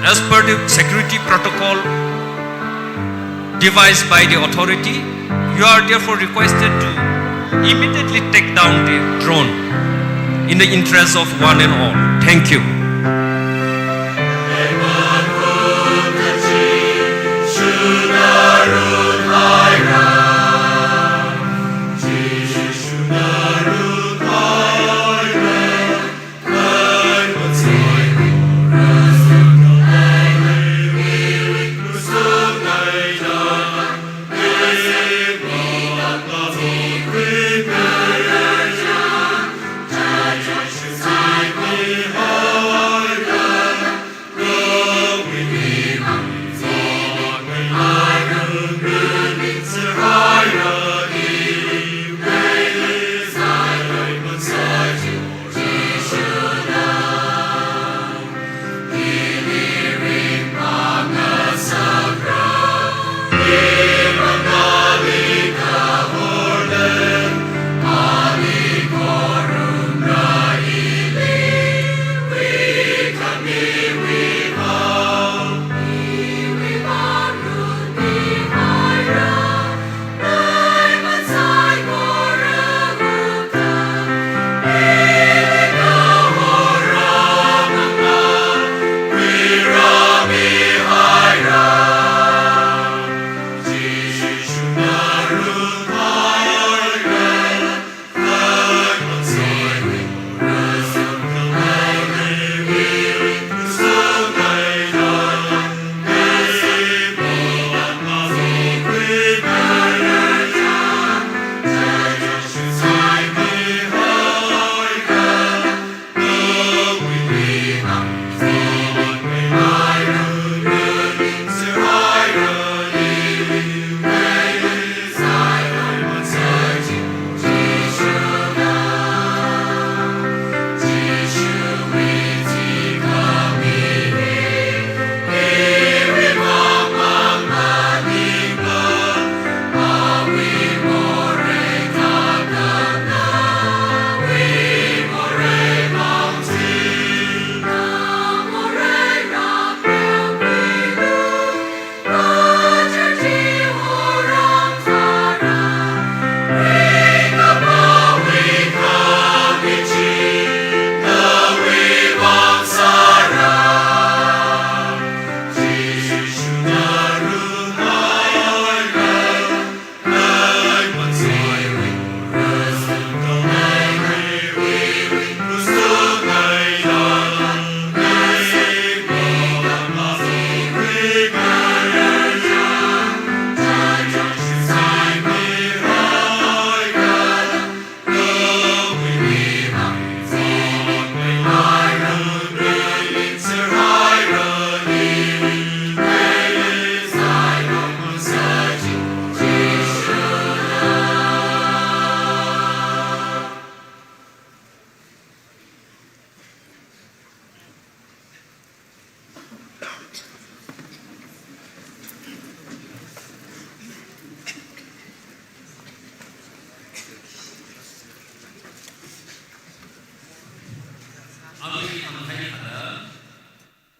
as per the security protocol devised by the authority. You are therefore requested to immediately take down the drone in the interest of one and all. Thank you.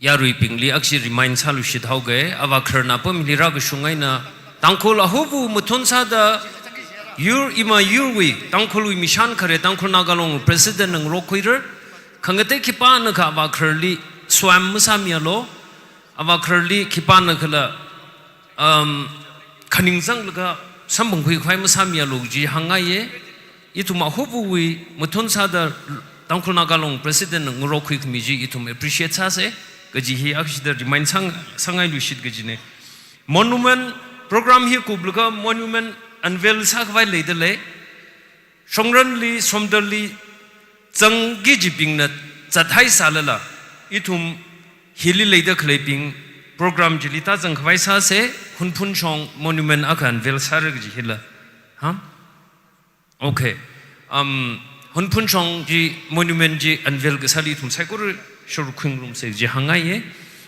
yaruibingli akshi remind sāluishit haoga, avākhararna apamli rākashung eina, Tangkhul ahubu mathun sāda, yur ima yurwui, Tangkhulwui mishan khare, Tangkhul Naga Long President na ngarokhuirar, khangatei khipānakha avākhararli swam masāmialu, avākhararli khipānakhala, um, khaning zanglaga samphangkhui khavai masāmialu kaji hāngngaiya. Ithum ahubuwui mathun sāda Tangkhul Naga Long President na ngarokhui khami chi ithum appreciate sāsa, kaji hi akshida remind sāng, sāngailuishit kajina. Monument program hi kuplaga monument unveil sākhavai leidalei. Shongranli, Somdalli, zangki kajibingna zathai sālala, ithum hili leida khaleibing program chili tāzang khavai sāsa, Hunphun Shong monument akha unveil sāra kaji hila. Ha? Okay. Um, Hunphun Shong chi monument chi unveil kasāli ithum saikora shurkhuingarumsa kaji hāngngaiya.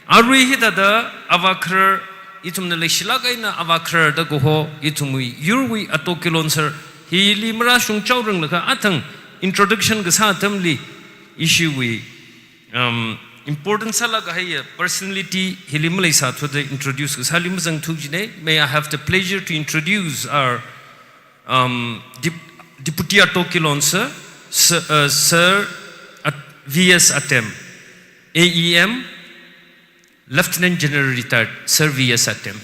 Arui hithāda avākharar, ithumna leishilāk eina avākharar da kaho, ithumwui yurwui Ato Kilonser, hili marāshung chaoranglakha athang introduction kasā atamli ishiwui, um, important sālāk kahaiya personality hili maleisāthuda introduce kasāli mazangthu kajina. May I have the pleasure to introduce our, um, Dep-, Deputy Ato Kilonser, Sir, uh, Sir At-, V S Atem, A E M, Lieutenant General Retired, Sir V S Atem.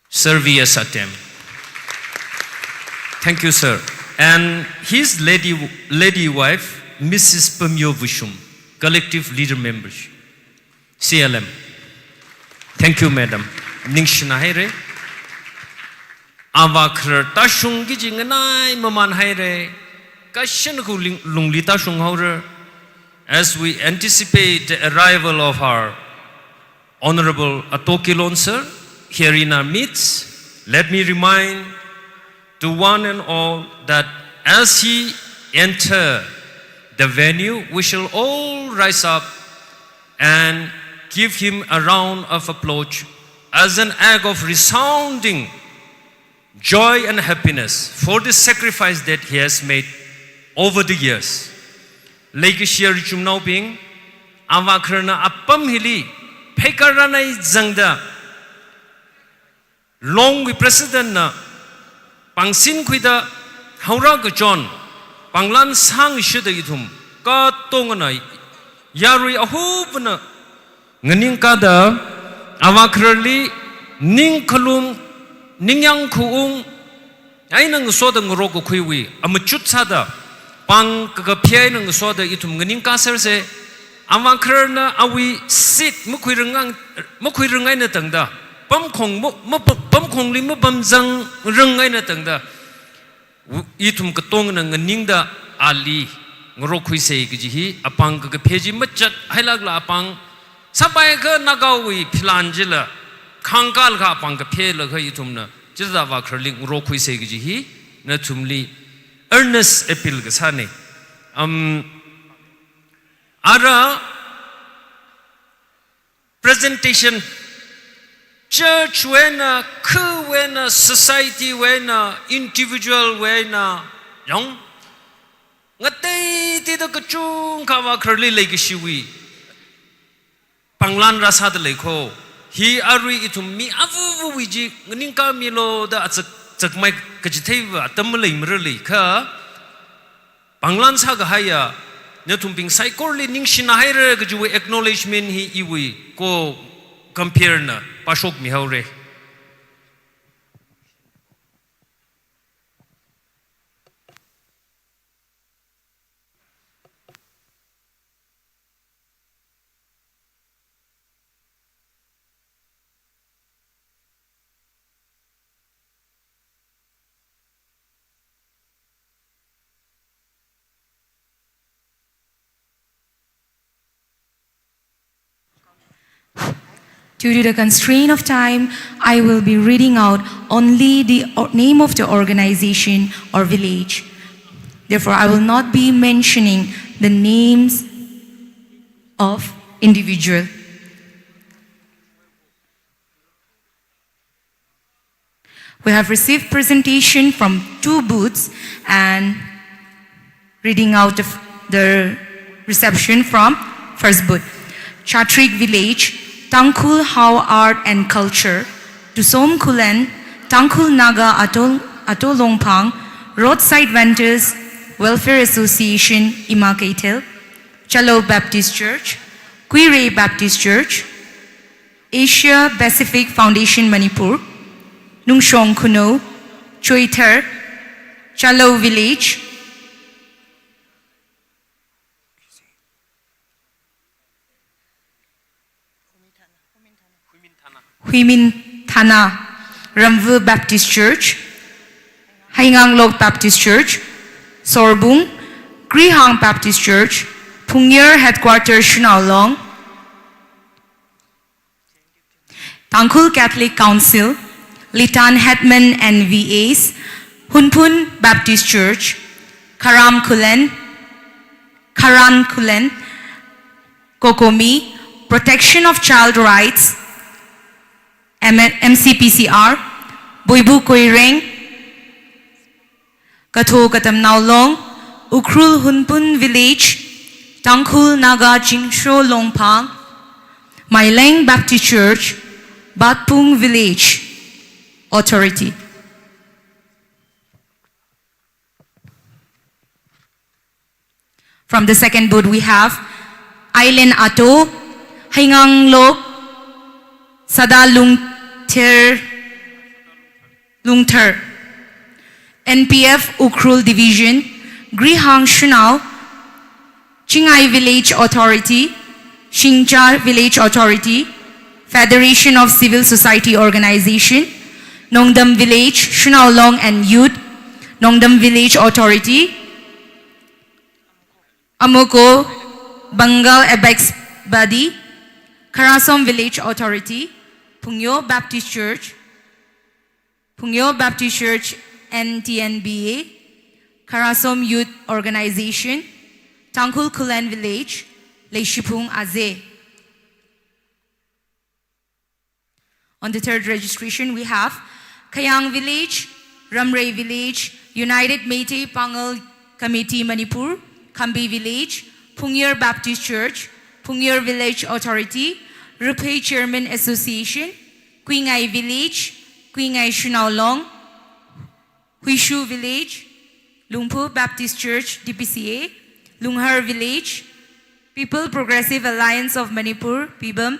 Sir V S Atem. Thank you, sir. And his lady, lady wife, Missus Pamyo Vushum, Collective Leader Member, C L M. Thank you, madam. Ningshina haira. Avākharar tāshungki kaji nganai maman haira. Kashan khu ling-, lungli tāshung haora. As we anticipate the arrival of our Honorable Ato Kilonser here in our midst, let me remind to one and all that as he enter the venue, we shall all rise up and give him a round of applause as an act of resounding joy and happiness for the sacrifice that he has made over the years. Leikashiya richumnaobing, avākhararna apam hili pheikar rānai zangda, Longwui President na pāngsinkhuida haora kachon, pānglan sāngashida ithum katongana yarui ahubuna nganingkāda, avākhararli ningkhalum, ningyāng khaung eina ngasoda ngarokakhuiwui amachut sāda, pāng kakaphei eina ngasoda ithum nganingkā sersa. Avākhararna awui seat makhuirangang, makhuirangai eina tangda, pamkhong ma-, ma-, pamkhongli mapamzangrang eina tangda, ithum katongana nganingda ali ngarokhuisa kaji hi apāng kakaphei chi machatheilākla apāng sāpai kha Nagawui philan chila khangkālakha apāng kapheilaga ithumna chithāda avākhararli ngarokhuisa kaji hi nathumli earnest appeal kasāna. Um, ara presentation, church wui eina, khawui eina, society wui eina, individual wui eina, yong, ngateiteida kachungkha avākhararli leikashiwui pānglan rāsāda lei kho. Hi arui ithum mi avuvawui chi nganingkāmilu da achak, chakmei kachitheiva atam maleimaralei kha, pānglan sākahaiya nathumbing saikorali ningshina haira kajiwui acknowledgement hi iwui ko compare na pāshokmi haora. Due to the constraint of time, I will be reading out only the o-, name of the organization or village. Therefore, I will not be mentioning the names of individual. We have received presentation from two booths and reading out of the reception from First boot, Chatrik Village, Tangkhul Hao Art and Culture, Tusom Khullen, Tangkhul Naga Ato, Ato Longphang, Roadside Vendors Welfare Association, Ima Keithel, Chalou Baptist Church, Kuirei Baptist Church, Asia Pacific Foundation Manipur, Nungshong Khunou, Choithar, Chalou Village, Huiminthana, Ramvu Baptist Church, Heinganglok Baptist Church, Sorbung, Krihang Baptist Church, Phungyar Headquarter Shanao Long, Tangkhul Catholic Council, Litan Headman and V As, Hunphun Baptist Church, Kharam Khullen, Kharan Khullen, COCOMI, Protection of Child Rights, M-, M C P C R, Boibu Koireng, Katho Katamnao Long, Ukhrul Hunphun Village, Tangkhul Naga Chingsho Longphang, Maileng Baptist Church, Batpung Village Authority. From the second boot, we have Ailen Ato, Heinganglok, Sada Lungther, Lungther, N P F Ukhrul Division, Krihang Shanao, Chingai Village Authority, Shingchar Village Authority, Federation of Civil Society Organization, Nongdam Village, Shanao Long and Youth, Nongdam Village Authority, Amoko, Bengal Apex Body, Kharasom Village Authority, Phungyo Baptist Church, Phungyo Baptist Church N T N B A, Kharasom Youth Organization, Tangkhul Khullen Village, Leishiphung Aze. On the third registration, we have Khayang Village, Ramrei Village, United Meitei Pangal Committee Manipur, Khambi Village, Phungyar Baptist Church, Phungyar Village Authority, Ruphei Chairman Association, Kuingai Village, Kuingai Shanao Long, Huishu Village, Lungphu Baptist Church, D P C A, Lunghar Village, People Progressive Alliance of Manipur, PPAM,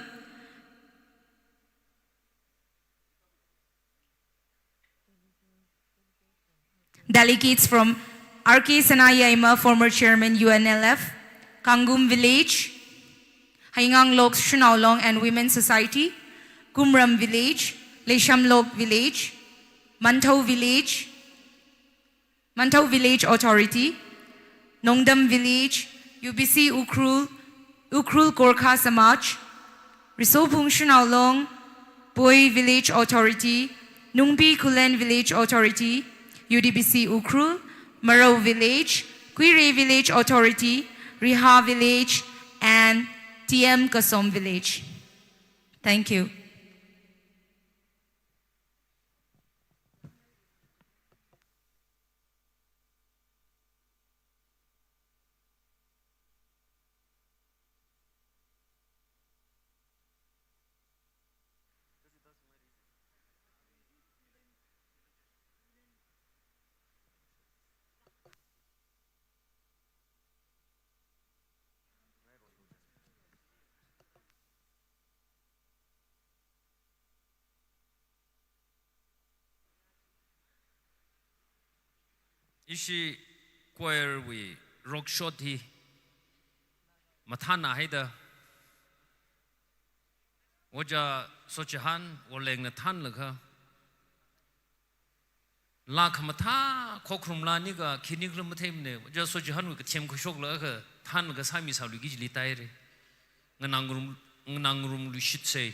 delegates from R K Sanayaima, former chairman U N L F, Kangum Village, Heinganglok Shanao Long and Women Society, Kumram Village, Leishamlok Village, Manthou Village, Manthou Village Authority, Nongdam Village, U B C Ukhrul, Ukhrul Gorkha Samaj, Risophung Shanao Long, Poi Village Authority, Nungbi Khullen Village Authority, U D B C Ukhrul, Marou Village, Kuirei Village Authority, Riha Village, and T M Kasom Village. Thank you. Ishi choir wui rock shot hi mathānna haida, Ojā Sochihan Worlengna thānlaga, laa khamathā khokharum laa nika khini khala matheimana, Ojā Sochihan wui kathem kashok laga thānlaga sāmi sāluiki chili taira. Nganāngarum, nganāngarumluishitsa.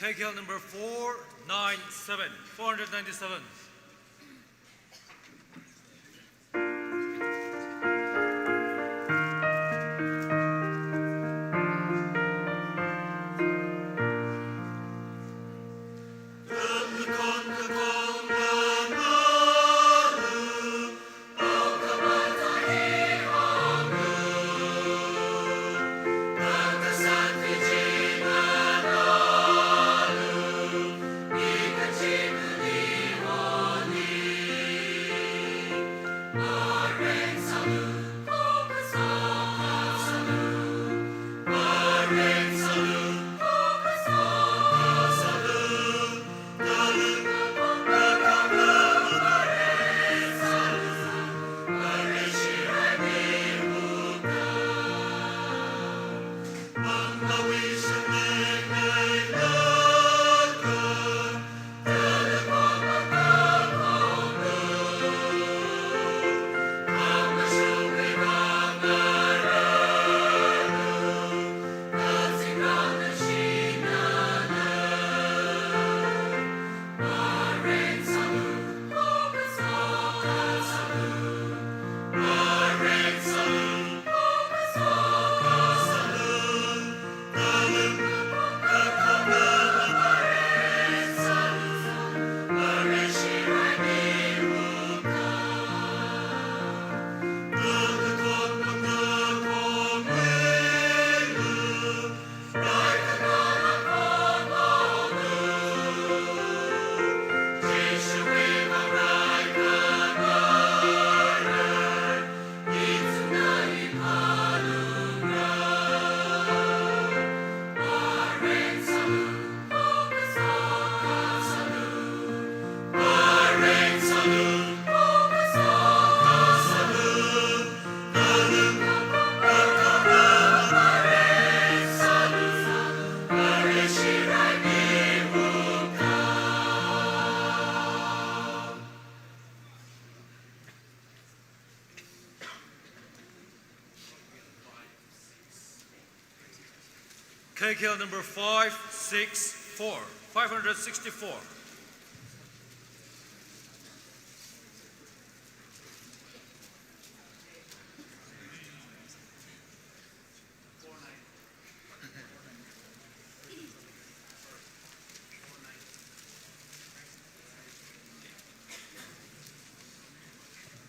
K K L number four nine seven, four hundred ninety-seven. K K L number five six four, five hundred sixty-four.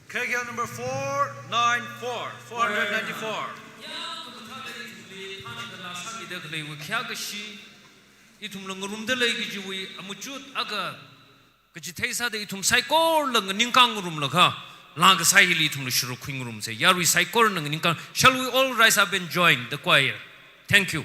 K K L number four nine four, four hundred ninety-four. Ya, kamathā ithumli phānada laa sāmida khaleiwui khayākashi, ithumla ngarumda lei kajiwui amachut akha kachithei sāda ithum saikorala nganingkāng ngarumlaga, laa kasā hili ithumla shuruk khuingarumsa. Yarui saikorana nganingkāng. Shall we all rise up and join the choir? Thank you.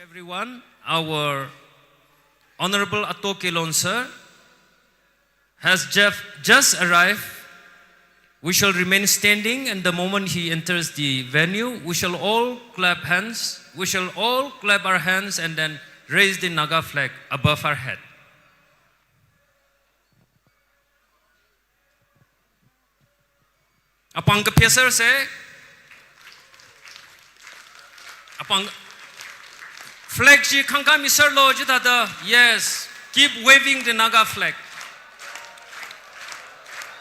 Everyone, our Honorable Ato Khilon sir has jef-, just arrived. We shall remain standing, and the moment he enters the venue, we shall all clap hands. We shall all clap our hands and then raise the Naga flag above our head. Apāng kaphā sir se. Apāng flag chi khangkāmi sir lo chithāda. Yes. Keep waving the Naga flag.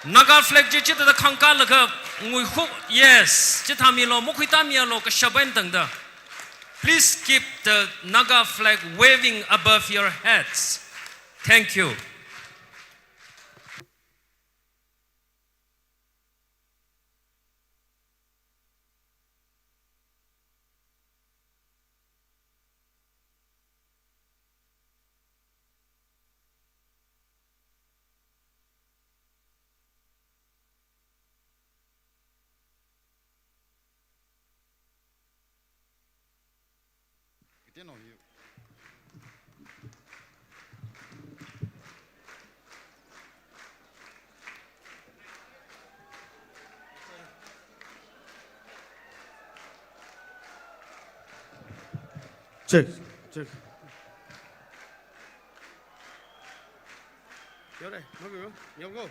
Naga flag chi chithāda khangkālaga nguihu. Yes. Chithāmi lo, makhuitāmi lo, kashap eina tangda. Please keep the Naga flag waving above your heads. Thank you. Check, check. Yore, mago, yogo.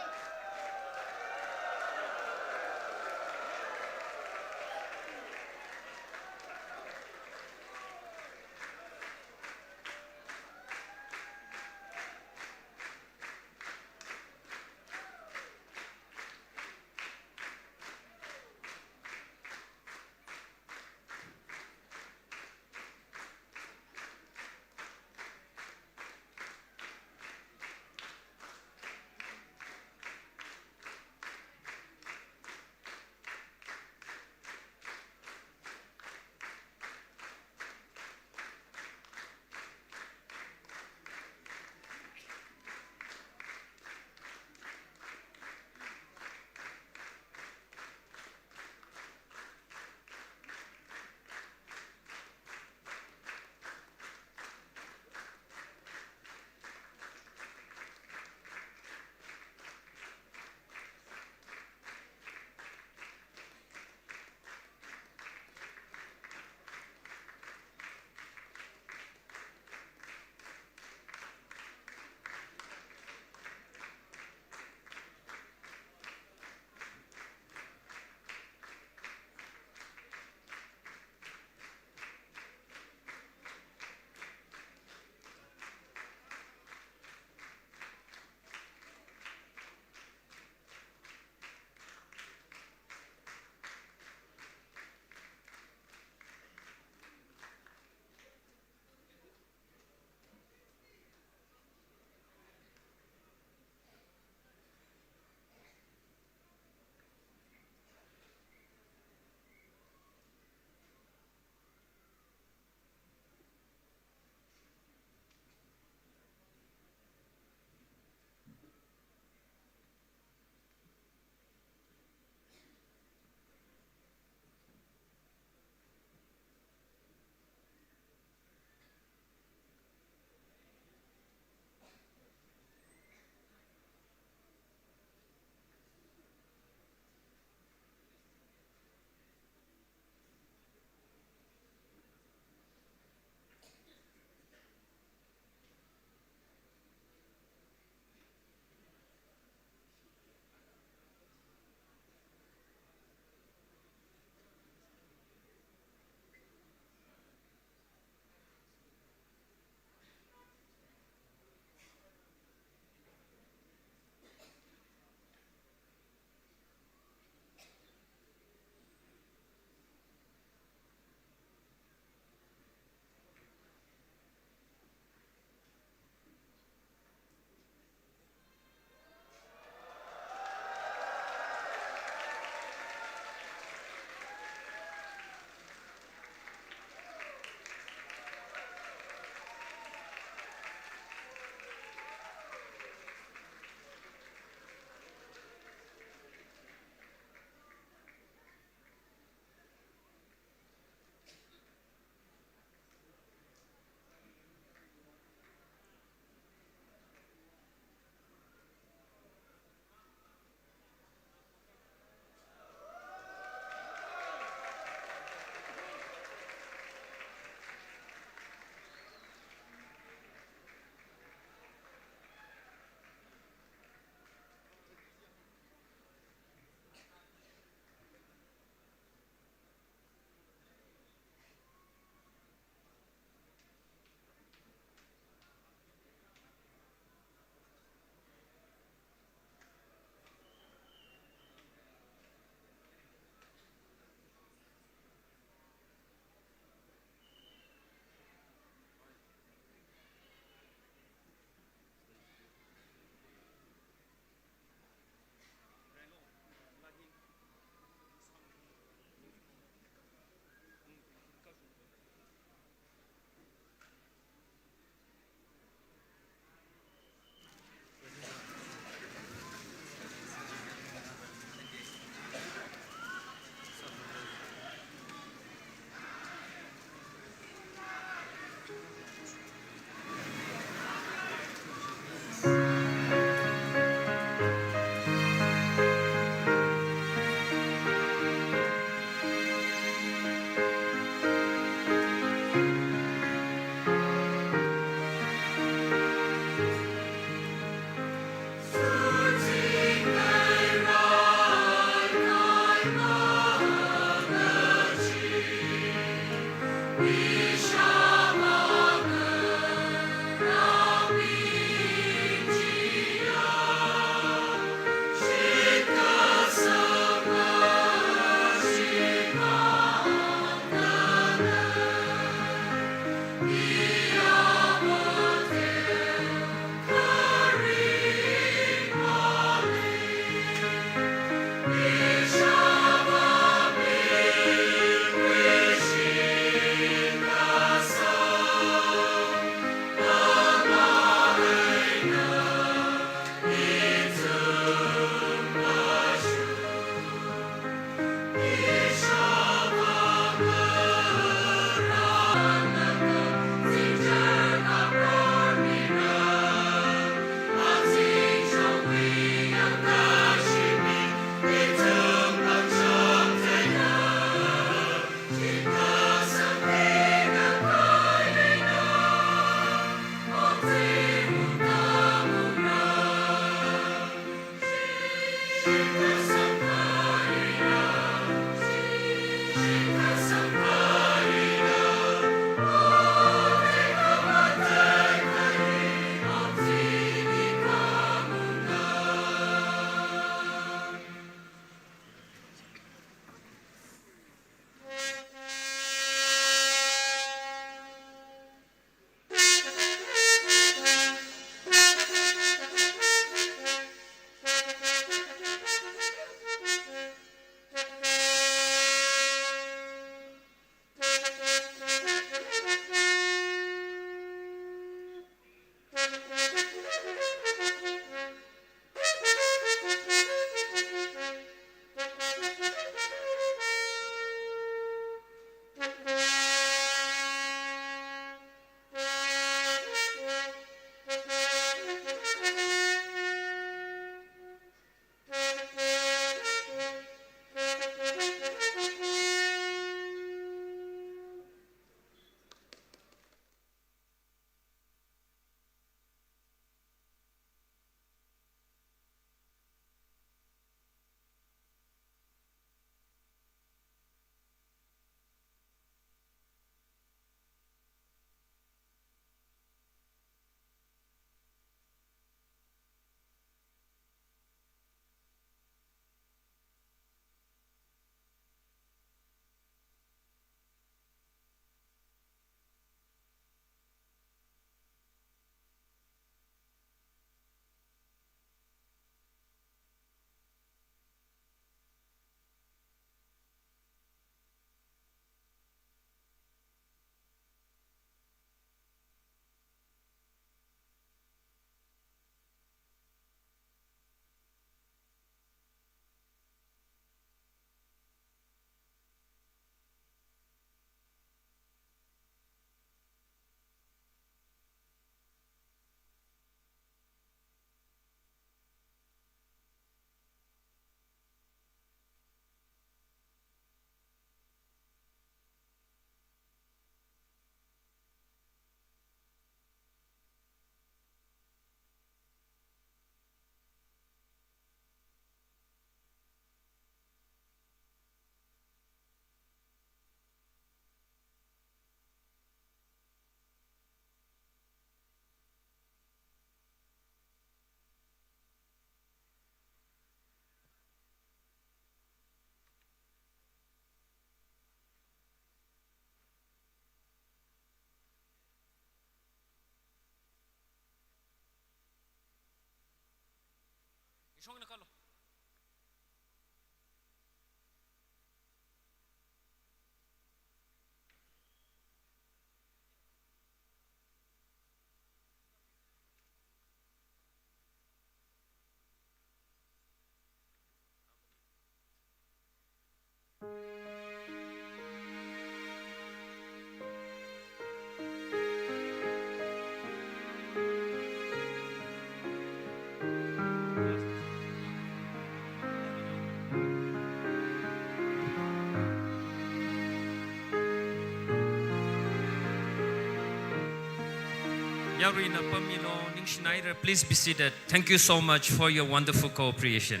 Yaruina pamilo, ningshinaira. Please be seated. Thank you so much for your wonderful cooperation.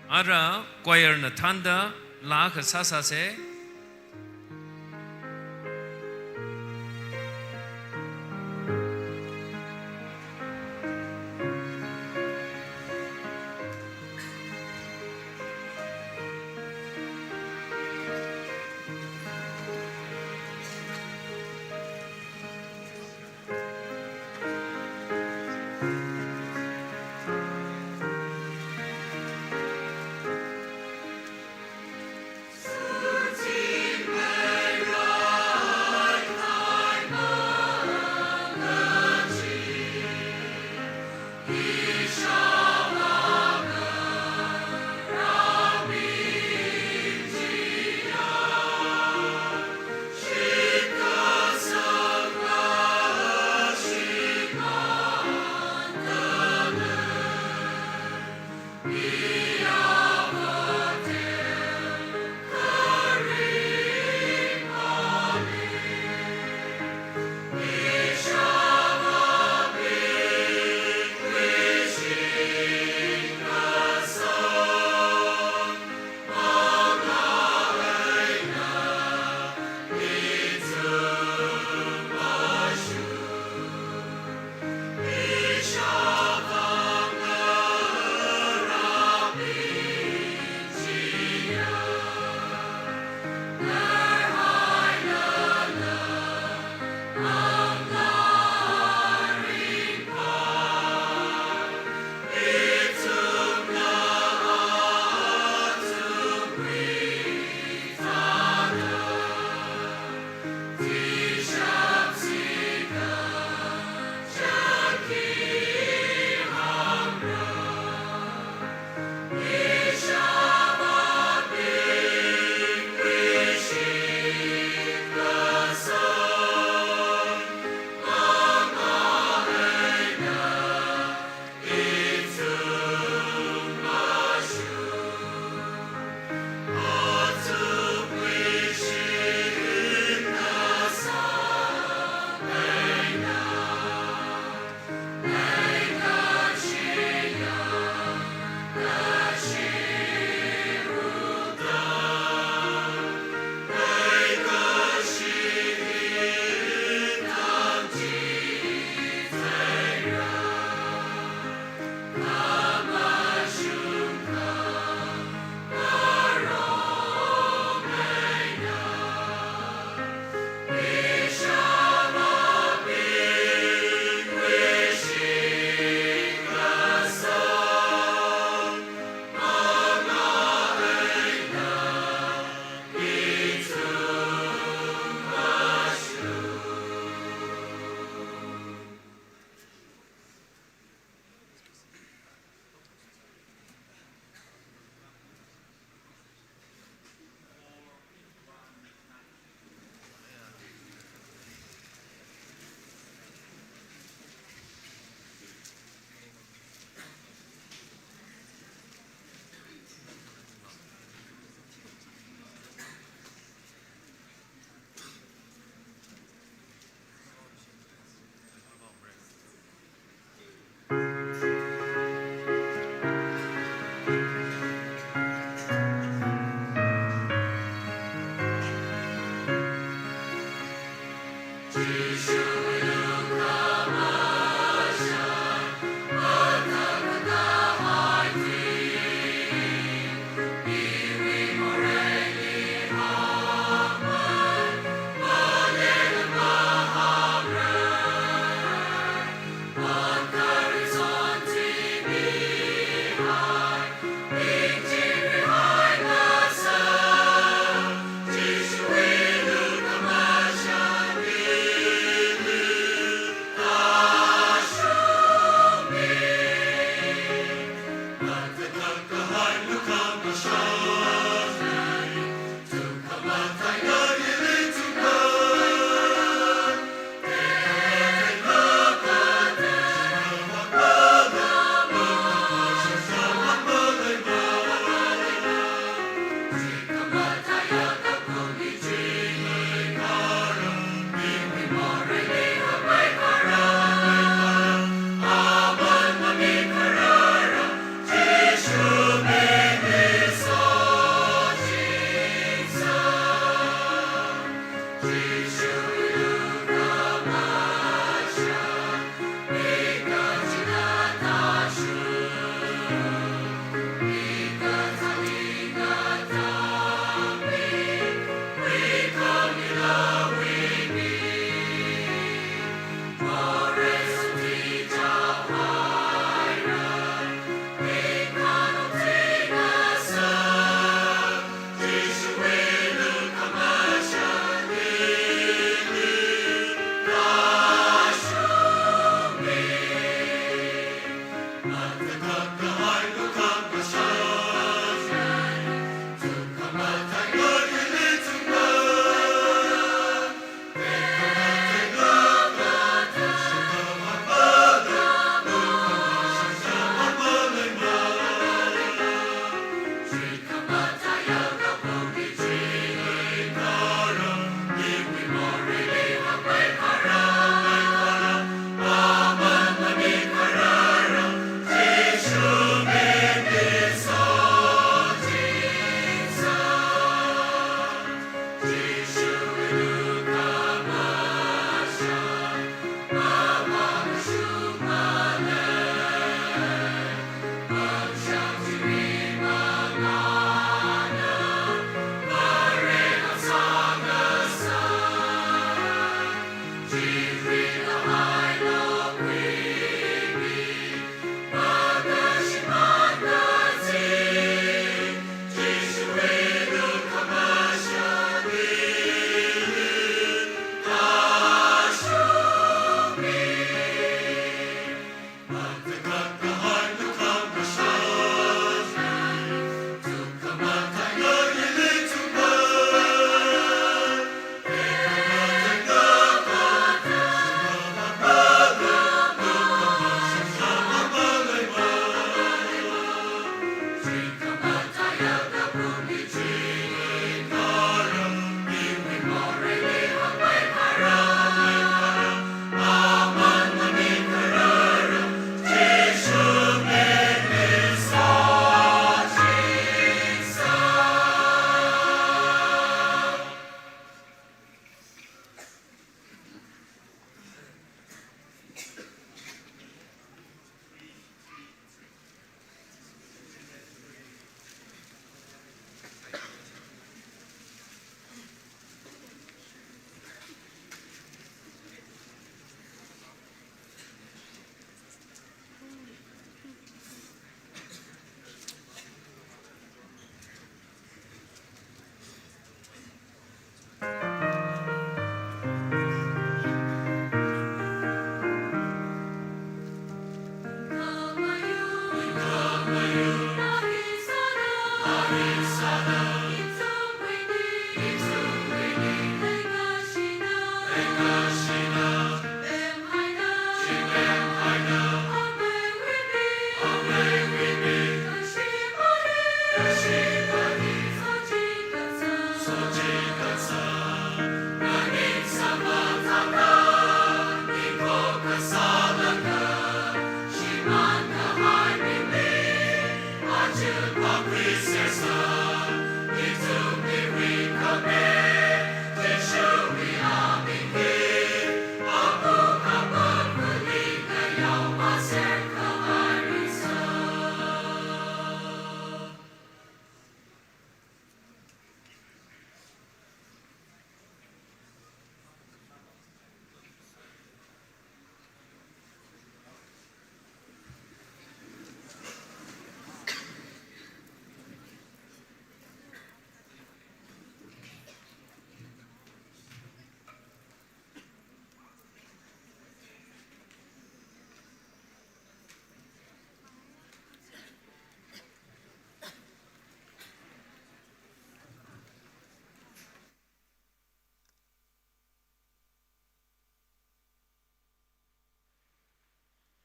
Ara choir na thānda laa kasā sāsa.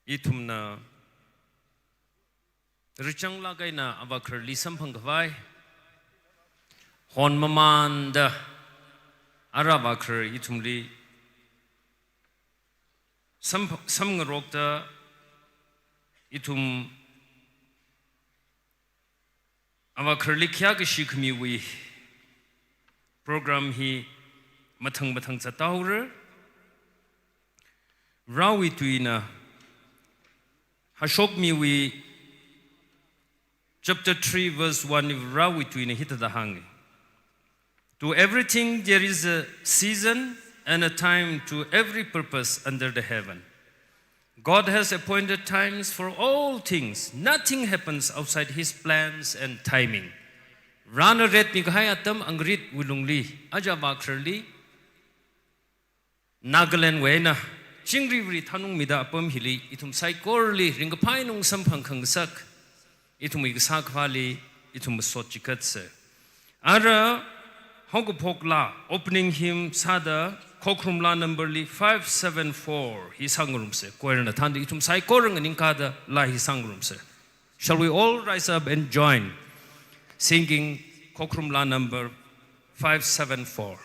Ithumna richanglāk eina avākhararli samphang khavai, hon mamanda ara avākharar ithumli sam, samngarokta, ithum avākhararli khayākashi khamiwui program hi mathang mathang zathaora. Varewui tuina Hashokmiwui chapter three verse one li Varewui tuina hithāda hānga: "To everything there is a season and a time to every purpose under the heaven. God has appointed times for all things. Nothing happens outside his plans and timing." Varena ritmi kahai atam angritwui lungli, aja avākhararli, Nagaland wui eina chingri vāri thanungmida apam hili ithum saikorali ringkaphā eina samphang khangasak, ithumwui kasā Akhavali ithum masot chikatsa. Ara haokaphok laa, opening hymn sāda Khokharum laa number li five seven four hi sāngarumsa. Choir na thānda ithum saikora nganingkāda laa hi sāngarumsa. Shall we all rise up and join singing Khokharum laa number five seven four?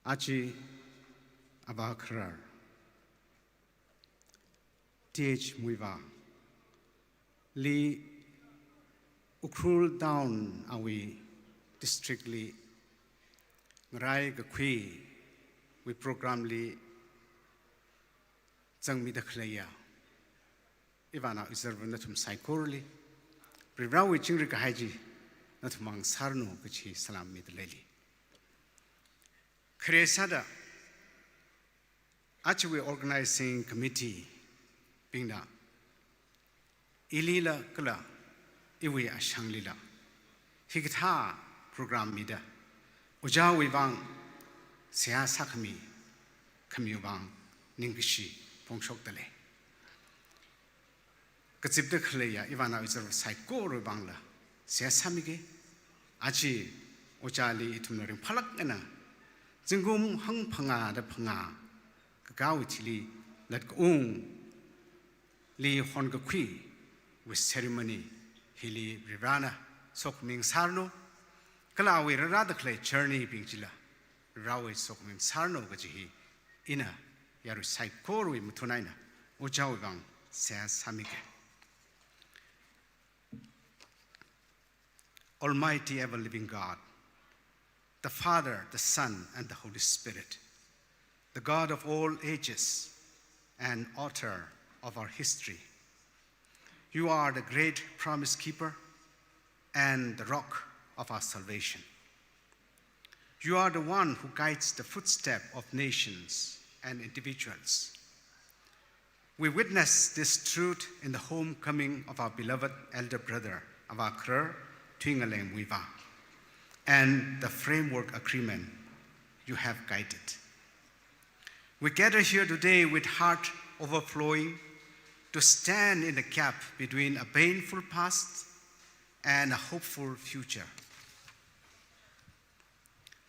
Aja avā kharar, T H Muivah li Ukhrul Town awui district li ngarai kakhuiwui program li zangmida khaleiya ivānao izarva nathum saikorali Varivarāwui chingri kahai chi nathum mang sāranu kachi salam mida leili. Khare sāda ajawui organizing committee bingna ilila kala iwui ashanglila hikathā program mida ojāwui vang seihā sākhami khamiwui vang ningkashi phongshokda lei. Kazipda khaleiya ivānao izarva saikorawui vangla seihā sāmiki. Aja ojāli ithumna ringphālāk eina zingkum hangphangāda phangā kakāwui thili latkaungli honkakhuiwui ceremony hili Varivarāna sokhami ngasāranu, kala awui rārāda khalei journey bing chila Varivarāwui sokhami ngasāranu kaji hi ina yarui saikorawui mathun eina ojāwui vang seihā sāmiki. Almighty ever living God, the Father, the Son, and the Holy Spirit, the God of all ages and author of our history. You are the great promise keeper and the rock of our salvation. You are the one who guides the footstep of nations and individuals. We witness this truth in the homecoming of our beloved elder brother, Avā Kharar Tuingaleng Muivah, and the framework agreement you have guided. We gather here today with heart overflowing to stand in the gap between a painful past and a hopeful future.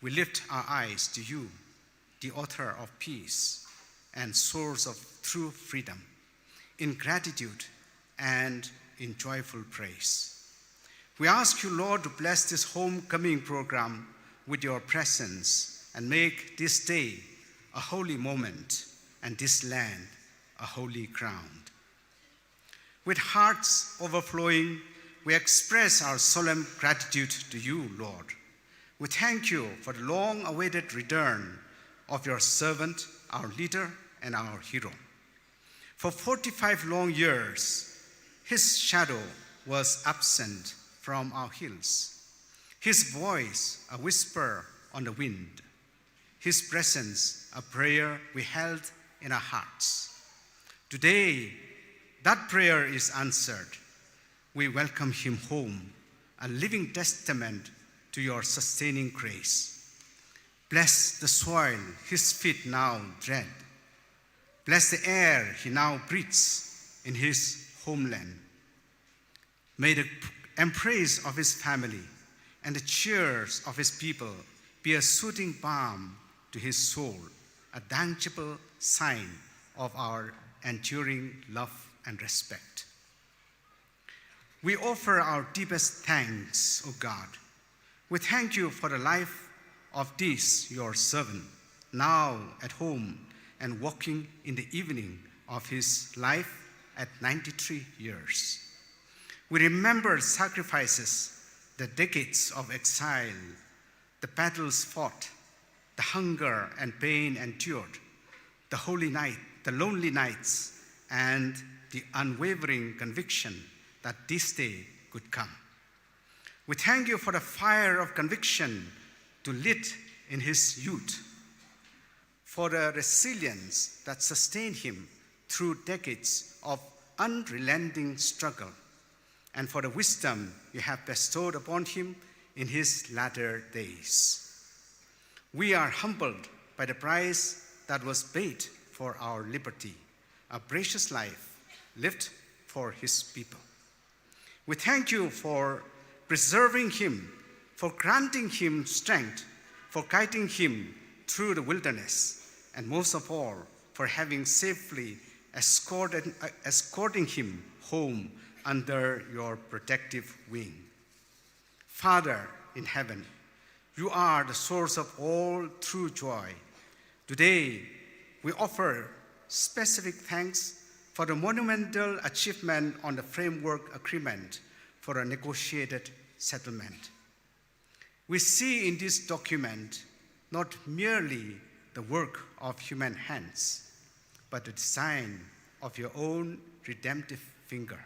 We lift our eyes to you, the author of peace and source of true freedom, in gratitude and in joyful praise. We ask you, Lord, to bless this homecoming program with your presence and make this day a holy moment and this land a holy ground. With hearts overflowing, we express our solemn gratitude to you, Lord. We thank you for the long-awaited return of your servant, our leader, and our hero. For forty-five long years, his shadow was absent from our hills, his voice a whisper on the wind, his presence a prayer we held in our hearts. Today, that prayer is answered. We welcome him home, a living testament to your sustaining grace. Bless the soil his feet now tread. Bless the air he now breathes in his homeland. May the embrace of his family and the cheers of his people be a soothing balm to his soul, a tangible sign of our enduring love and respect. We offer our deepest thanks, O God. We thank you for the life of this, your servant, now at home and walking in the evening of his life at ninety-three years. We remember sacrifices, the decades of exile, the battles fought, the hunger and pain endured, the holy night, the lonely nights, and the unwavering conviction that this day could come. We thank you for the fire of conviction to lit in his youth, for the resilience that sustained him through decades of unrelenting struggle, and for the wisdom you have bestowed upon him in his latter days. We are humbled by the price that was paid for our liberty, a precious life lived for his people. We thank you for preserving him, for granting him strength, for guiding him through the wilderness, and most of all, for having safely escorted, uh, escorting him home under your protective wing. Father in heaven, you are the source of all true joy Today, we offer specific thanks for the monumental achievement on the framework agreement for a negotiated settlement. We see in this document not merely the work of human hands, but the design of your own redemptive finger.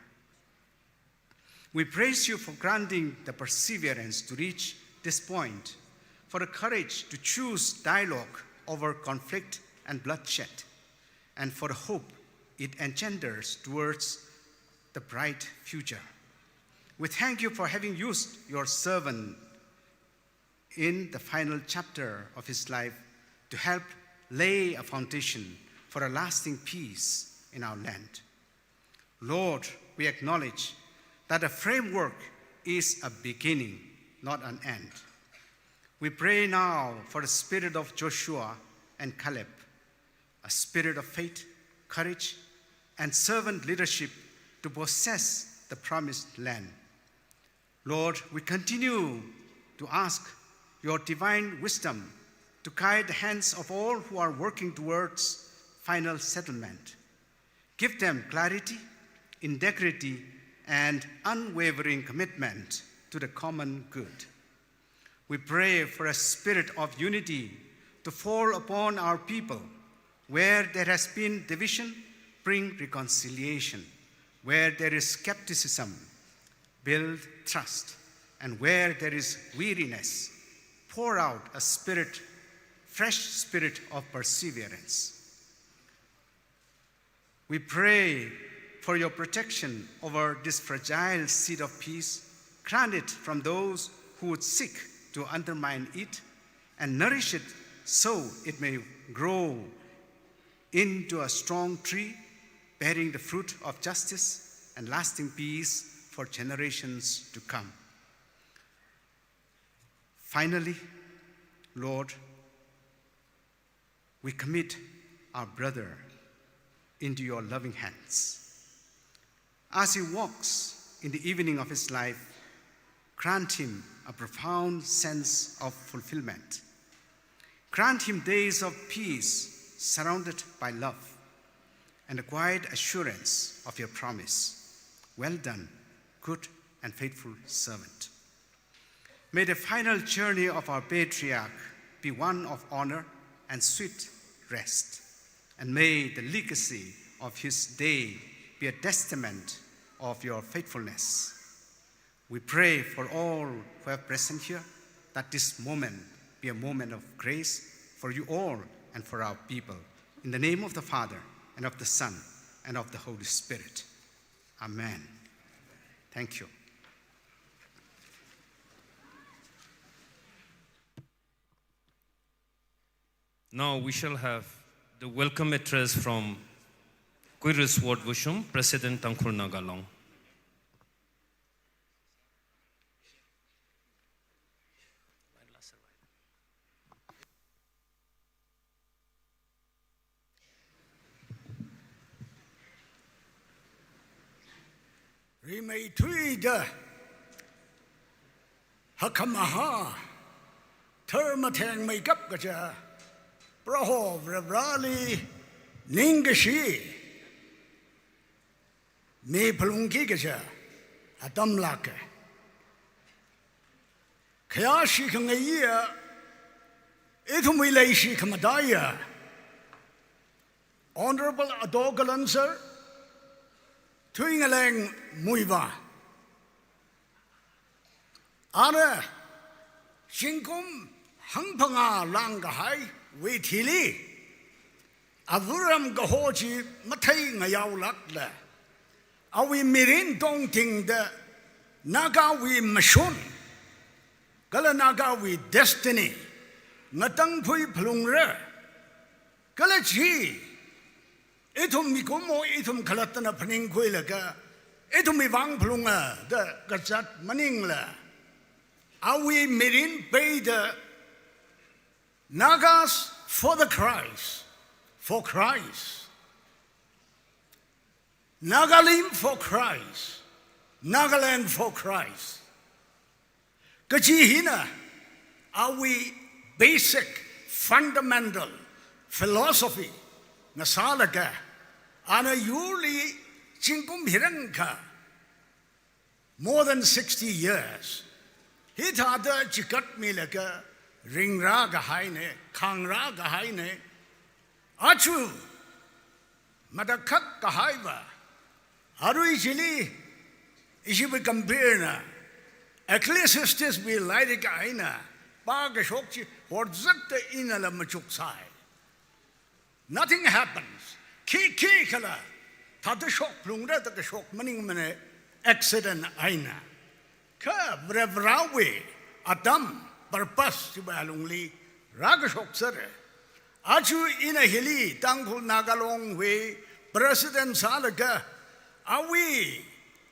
We praise you for granting the perseverance to reach this point, for the courage to choose dialogue over conflict and bloodshed, and for the hope it engenders towards the bright future. We thank you for having used your servant in the final chapter of his life to help lay a foundation for a lasting peace in our land. Lord, we acknowledge that a framework is a beginning, not an end. We pray now for the spirit of Joshua and Caleb, a spirit of faith, courage, and servant leadership to possess the promised land. Lord, we continue to ask your divine wisdom to guide the hands of all who are working towards final settlement. Give them clarity, integrity, and unwavering commitment to the common good. We pray for a spirit of unity to fall upon our people. Where there has been division, bring reconciliation. Where there is skepticism, build trust. And where there is weariness, pour out a spirit, fresh spirit of perseverance. We pray for your protection over this fragile seed of peace. Grant it from those who would seek to undermine it, and nourish it so it may grow into a strong tree, bearing the fruit of justice and lasting peace for generations to come. Finally, Lord, we commit our brother into your loving hands. As he walks in the evening of his life, grant him a profound sense of fulfillment. Grant him days of peace surrounded by love and a quiet assurance of your promise. Well done, good and faithful servant. May the final journey of our patriarch be one of honor and sweet rest, and may the legacy of his day be a testament of your faithfulness. We pray for all who have present here that this moment be a moment of grace for you all and for our people. In the name of the Father, and of the Son, and of the Holy Spirit. Amen. Thank you. Now we shall have the welcome address from Kuiris Ward Vushum, President Tangkhul Naga Long. Rimeithuida hakkhamahā tharmathengmeikap kaja Proho Varivarāli ningkashi miphalungki kaja atam lāka. Khayāshi khangaiya, ithumwui leishi khamataiya Honorable Ato Kalan Sir, Thuingaleng Muivah, ara zingkum hangphangā lāngkahaiwui thili, avāram kaho chi mathei ngayaolākla, awui mirin tongtingda Nagawui mashun kala Nagawui destiny ngatangkhui phalungra. Kala chi ithum mikumo ithum khalattana phaningkhuilaga, ithumwui vang phalunga da kazat maningla, awui mirin peida Nagas for the Christ, for Christ. Nagalim for Christ, Nagaland for Christ. Kaji hina awui basic, fundamental, philosophy ngasālaga, ana yurli zingkum hirangkha, more than sixty years, hithāda chikatmilaga ringrā kahaina, khangrā kahaina. Aja matakhak kahaiva, arui chili, ishiwui compare na, Ecclesiastes wui lairik eina pākashok chi horzakta inala machuksai. Nothing happens. Khi khikhala thāda shoklungra da kashok maningmana accident eina. Kha Varivarāwui atam, purpose chiwui alungli rākashok sāra. Aja ina hili Tangkhul Naga Long wui president sālaga, awui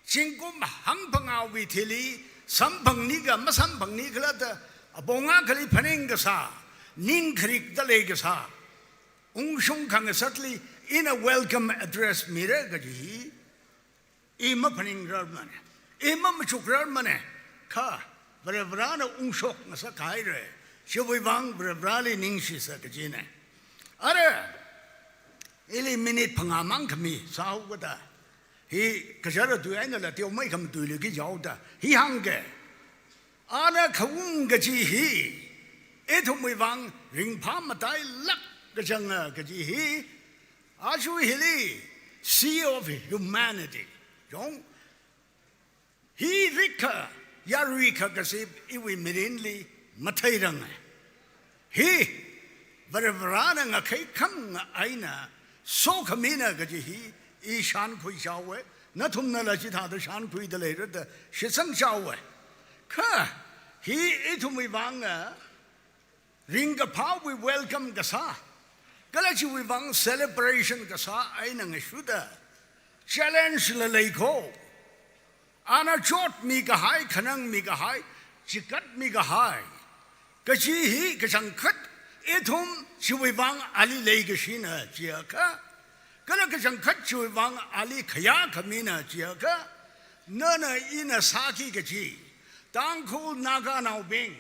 zingkum hangphangāwui thili samphangni ka masamphangni khala da apong akhali phaning kasā, ning kharik da lei kasā, ungshung khangasakli ina welcome address mira kaji hi, i maphaningrarmana, i mamachukrarmana, kha Varivarāna ungshok ngasak haira, chiwui vang Varivarāli ningshisa kajina. Ara, ili minute phangā mang khami sāhaokada, hi kazara tui einala teomeikha matuiluiki jihaoda, hi hāngga, ana khaung kaji hi, ithumwui vang ringphā matailāk kachanga kaji hi, aja hili sea of humanity, yong, hi rikkha, yaruikha kashi iwui mirinli matheiranga. Hi Varivarāna ngakheikhanga eina sokhamina kaji hi i shānkhuichaowa, nathumnala chithāda shānkhuida leira da shitsangchaowa. Kha hi ithumwui vanga ringkaphāwui welcome kasā, kala chiwui vang celebration kasā eina ngashuda, challenge la lei kho. Ana chotmi kahai, khanangmi kahai, chikatmi kahai kaji hi kachangkhat ithum chiwui vang ali leikashina jiakha, kala kachangkhat chiwui vang ali khayākhamina jiakha, nana ina sāki kaji, Tangkhul Naganaobing,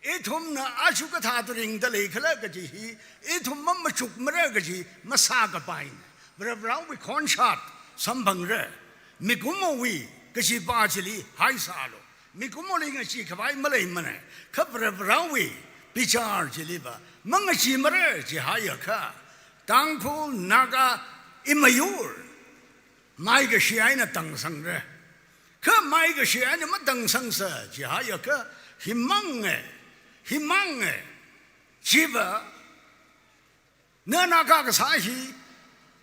ithumna aja kathāda ringda leikhala kaji hi, ithum mamachukmara kaji masākapaina. Varivarāwui khonshat samphangra. Mikumowui kachipā chili haisālu. Mikumoli ngacheekhavai maleimana. Kha Varivarāwui bichar chiliva mangachimara jihaiakha, Tangkhul Naga imayur maikashi eina tangsangra. Kha maikashi eina matangsangsa jihaiakha, himanga, himanga, chiva, na Naga kasā hi,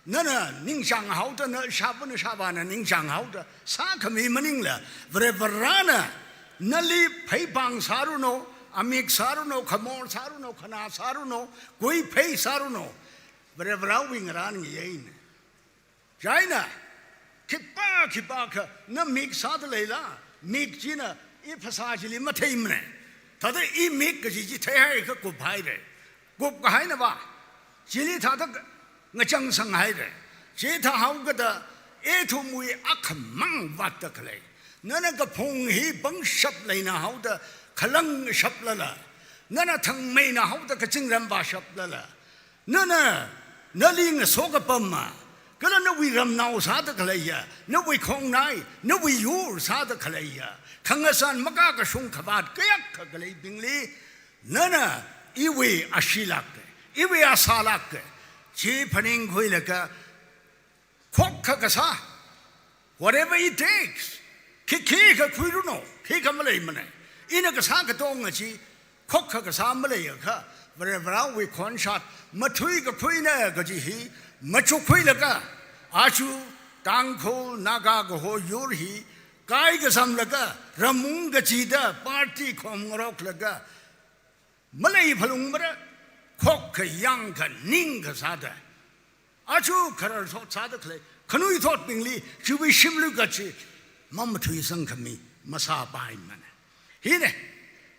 nana ningchānghaoda, na shāvana shāvāna ningchānghaoda sākhami maningla, Varivarāna nali pheipāng sāranu, amik sāranu, khamor sāranu, khanā sāranu, kuiphei sāranu, Varivarāwui ngarān ngayeina. Chieina, khipā khipākha na mik sāda leila, mik china i phasā chili matheimana. Thāda i mik kaji chi theihaiakha kuphaira. Kupkahainava, chili thāda ngachangsanghaira. Chithāhaokada, ithumwui akhamang vātda khalei, nana kaphung hi pangshap leinahaoda, khalang shaplala, nana thangmeinahaoda kazingramva shaplala, nana, nali ngasokapama, kala nawui ramnao sāda khaleiya, nawui khongnai, nawui yur sāda khaleiya, khangasan makakashung khavāt kayākha khaleibingli, nana iwui ashee lāka, iwui asā lāka, chi phaningkhuilaga, khokkha kasā, whatever it takes, khi khikha khuiranu, khikha maleimana. Ina kasā katonga chi, khokkha kasā maleiakha, Varivarāwui khonshat mathuikakhuina kaji hi machukkhuilaga, aja Tangkhul Naga kaho yur hi kaikazamlaga, ramung kachida party khom ngaroklaga, maleiphalungmara, khokkha yangkha ningkha sāda, aja khararthot sāda khalei khanuithotbingli chiwui shimlui kachi mamathuisangkhami masāpaimana. Hina,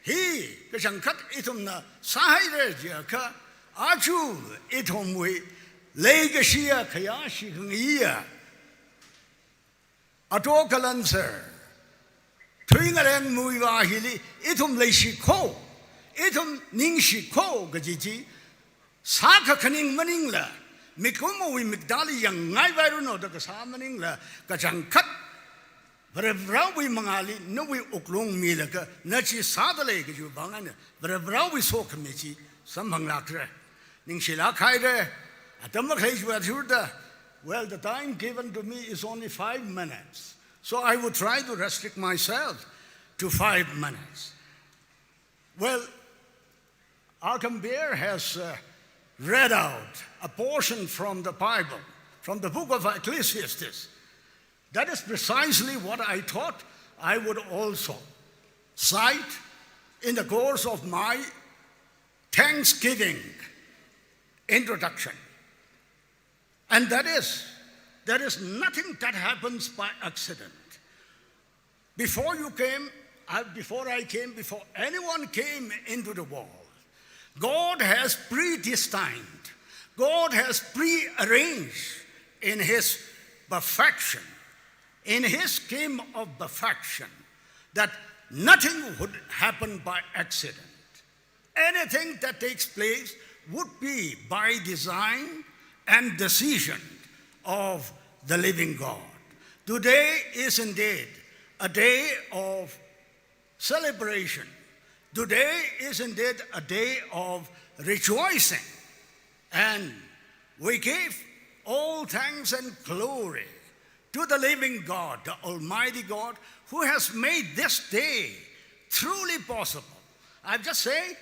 hi kachangkhat ithumna sāhaira jiakha, aja ithumwui leikashiya khayāshi khangayiya Ato Kalan sir, Thuingareng Muivah hili ithum leishikho, ithum ningshikho kaji chi, Sākakhaning maningla, mikumowui miktāli yangngai vairanu da kasā maningla, kachangkhat Varivarāwui mangāli nawui wuklung milaga na chi sādalei kajiwui vang eina Varivarāwui sokhami chi samphanglākra. Ningshilāk haira, atam makhalei chiwui athishurda, well, the time given to me is only five minutes. So I would try to restrict myself to five minutes. Well, Arkham Bear has uh, read out a portion from the Bible, from the book of Ecclesiastes. That is precisely what I thought I would also cite in the course of my Thanksgiving introduction. And that is, there is nothing that happens by accident. Before you came, I, before I came, before anyone came into the world, God has predestined, God has prearranged in His perfection, in His scheme of perfection, that nothing would happen by accident. Anything that takes place would be by design and decision of the living God. Today is indeed a day of celebration. Today is indeed a day of rejoicing. And we give all thanks and glory to the living God, the Almighty God, who has made this day truly possible. I just say,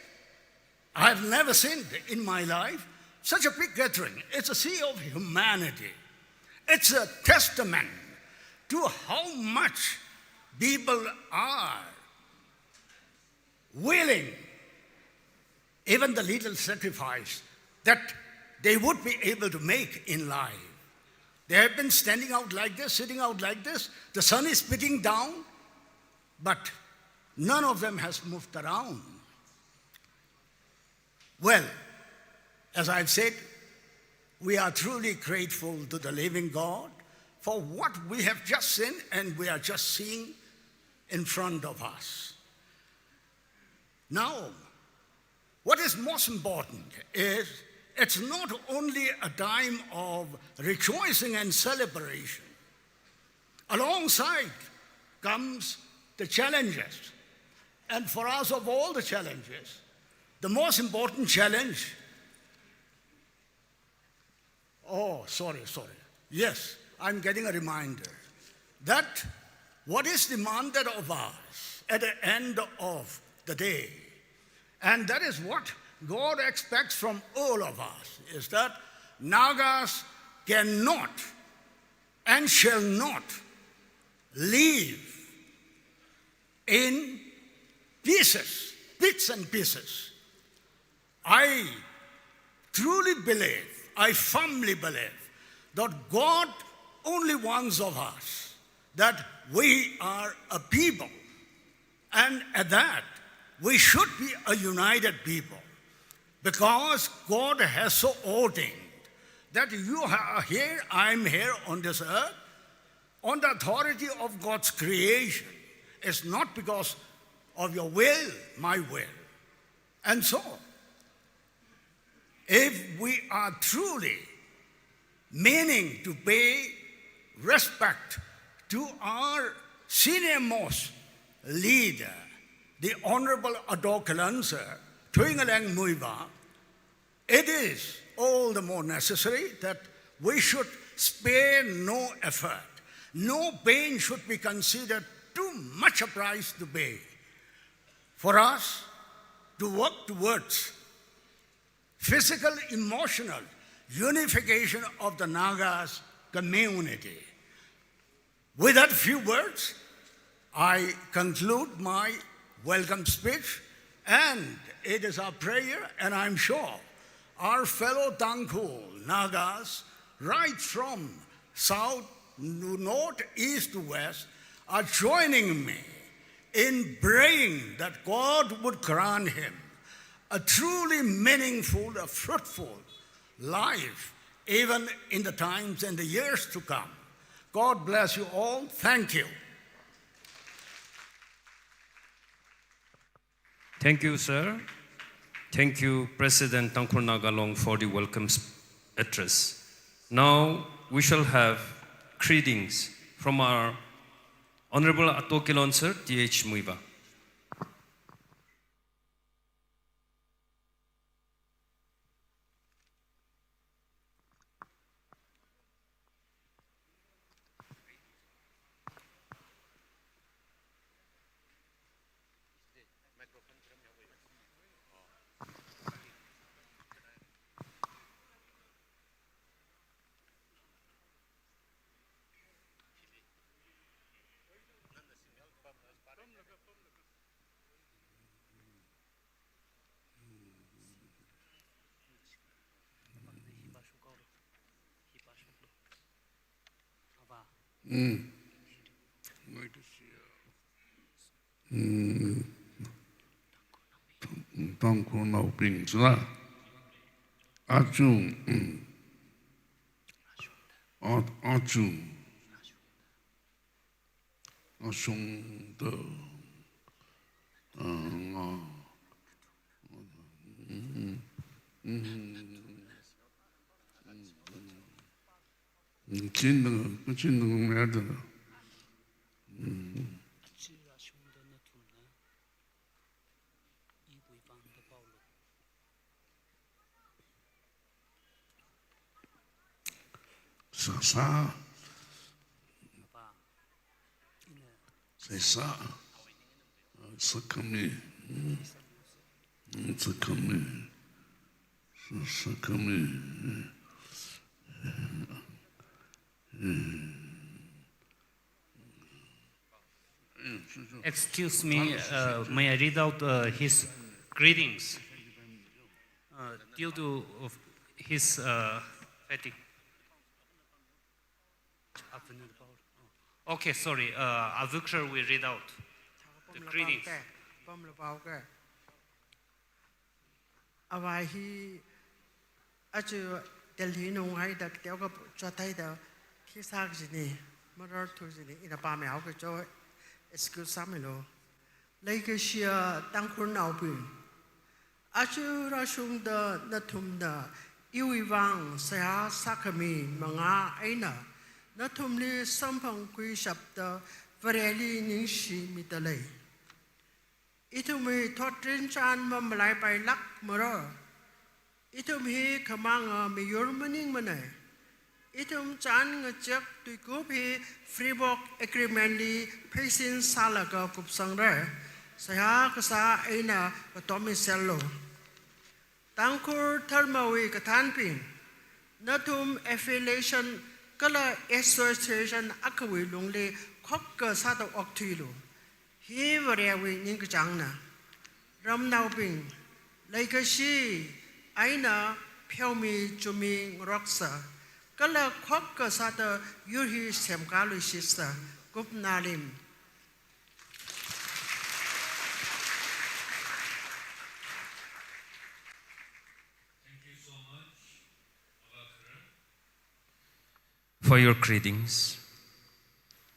I've never seen in my life such a big gathering. It's a sea of humanity. It's a testament to how much people are willing, even the little sacrifice that they would be able to make in life. They have been standing out like this, sitting out like this. The sun is beating down, but none of them has moved around. Well, as I've said, we are truly grateful to the living God for what we have just seen and we are just seeing in front of us. Now, what is most important is it's not only a time of rejoicing and celebration. Alongside comes the challenges. And for us, of all the challenges, the most important challenge, oh, sorry, sorry. Yes, I'm getting a reminder that what is demanded of us at the end of the day, and that is what God expects from all of us, is that Nagas cannot and shall not live in pieces, bits and pieces. I truly believe, I firmly believe that God only wants of us that we are a people, and at that, we should be a united people, because God has so ordained that you are here, I'm here on this earth, on the authority of God's creation. It's not because of your will, my will. And so, if we are truly meaning to pay respect to our senior most leader, the Honorable Adok Khalansir Thuingaleng Muivah, it is all the more necessary that we should spare no effort. No pain should be considered too much a price to pay for us to work towards physical, emotional unification of the Nagas community. With that few words, I conclude my welcome speech, and it is our prayer, and I'm sure our fellow Tangkhul Nagas, right from south to north, east to west, are joining me in praying that God would grant him a truly meaningful, a fruitful life, even in the times and the years to come. God bless you all. Thank you. Thank you, sir. Thank you, President Tangkhul Naga Long, for the welcome s-, address. Now we shall have greetings from our Honorable Ato Kilonser, T H Muivah. Mm. Mm. Tangkhulnaobing sila. Achung. Mm. A-, achung. Ashungda, ah, nga, mm, mm, mm, chinda, chinda ngayada. Mm. Sāsā. Sāsā. Sākhami. Sākhami. Sākhami. Excuse me, uh, may I read out, uh, his greetings? Uh, due to of his, uh, fatigue. Okay, sorry. Uh, Avukra will read out the greetings. Avā hi aja Delhi nunghaida teokha chothaida khi sā kajina, mararthu kajina, ina pāmihao kajo, excuse sāmilu. Leikashiya Tangkhulnaobing, aja rāshungda nathumna iwui vang seihā sākhami manga eina nathumli samphangkhuishapda Vareli ningshimida lei. Ithumwui thotrin chān mamalaipailākmara. Ithum hi khamanga miyur maningmana. Ithum chān ngachek tuikup hi Freiburg Agreement li pheisin sālaga kupsangra. Seihā kasā eina katomi selo. Tangkhul dharmawui kathānbing, nathum affiliation kala association akhawui lungli khokkha sāda okthuilu. Hi Varewui ningkachāngna. Ramnaobing, leikashi eina pheomi chumi ngaroksa, kala khokkha sāda yur hi semkāluishitsa. Kupnalim. Thank you so much, Avakra, for your greetings.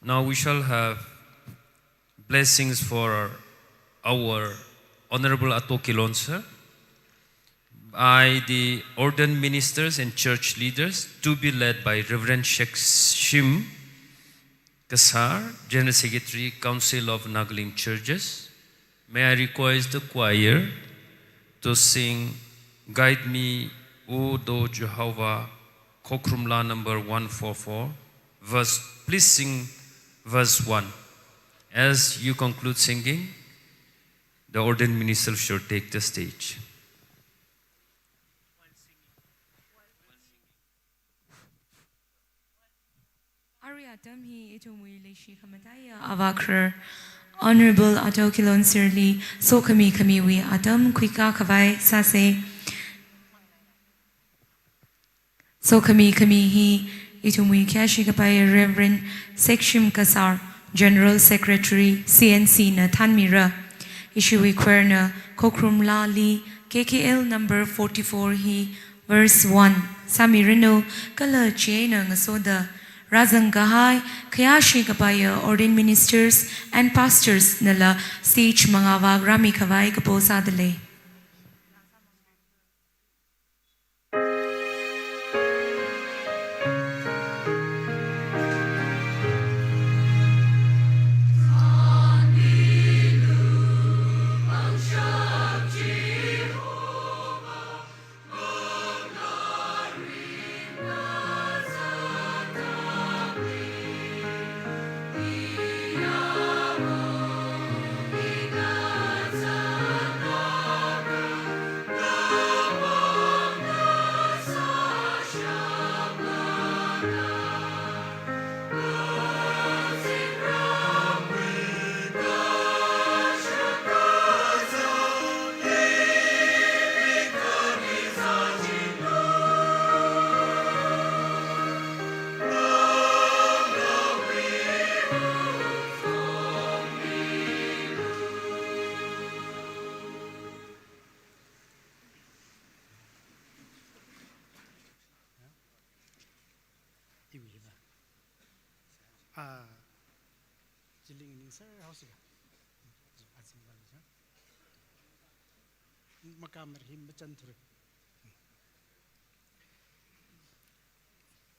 Now we shall have blessings for our Honorable Ato Kilonser by the ordained ministers and church leaders, to be led by Reverend Shekshim Kasar, General Secretary, Council of Nagalim Churches. May I request the choir to sing Guide Me, O Do Jehovah, Khokharum Laa number one four four, verse, please sing verse one. As you conclude singing, the ordained minister shall take the stage. Arui atam hi ithumwui leishi khamataiya Avakra Honorable Ato Kilonser li sokhami khamiwui atam khuikā khavai sāsa. Sokhami khami hi ithumwui khayāshi kapai Reverend Sekshim Kasar, General Secretary, C N C na thānmira. Ishiwui choir na Khokharum Laa li K K L number forty-four hi verse one sāmiranu, kala chieina ngasoda rāzang kahai khayāshi kapaiya ordained ministers and pastors nala stage mangāvak rāmi khavai kapo sādalei. Ah, chili ningsār haosi ka. Azing bali sa. Makamar him machan thura.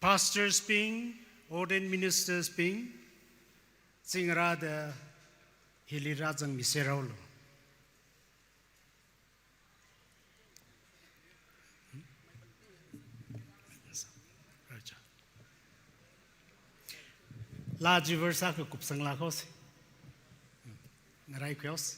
Pastors bing, ordained ministers bing, zingrāda hili rāzangmi seraolu. Laa chi verse akha kupsanglāk haosi. Ngarai khuihaosi.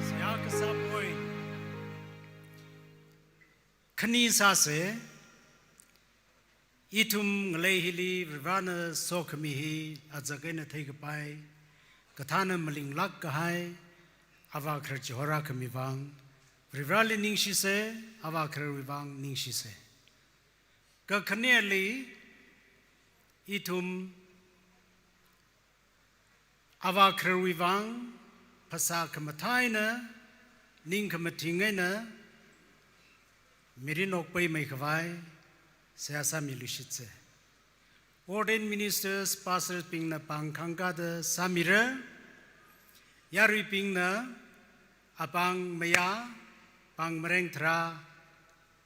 Seihā kasā point khani sāsa. Ithum ngalei hili Varivarana sokhami hi azak eina theikapai, kathāna malinglāk kahai, avākharar chihorākhami vang Varivarali ningshisa, avākhararwui vang ningshisa. Kakhaneli, ithum avākhararwui vang phasā khamathā eina, ning khamathing eina, mirin okpaimeikhavai seihā sāmiluishitsa. Ordained ministers, pastors bingna pāng khangkāda sāmira, yaruibingna apāng mayā, pāng mareng tharā,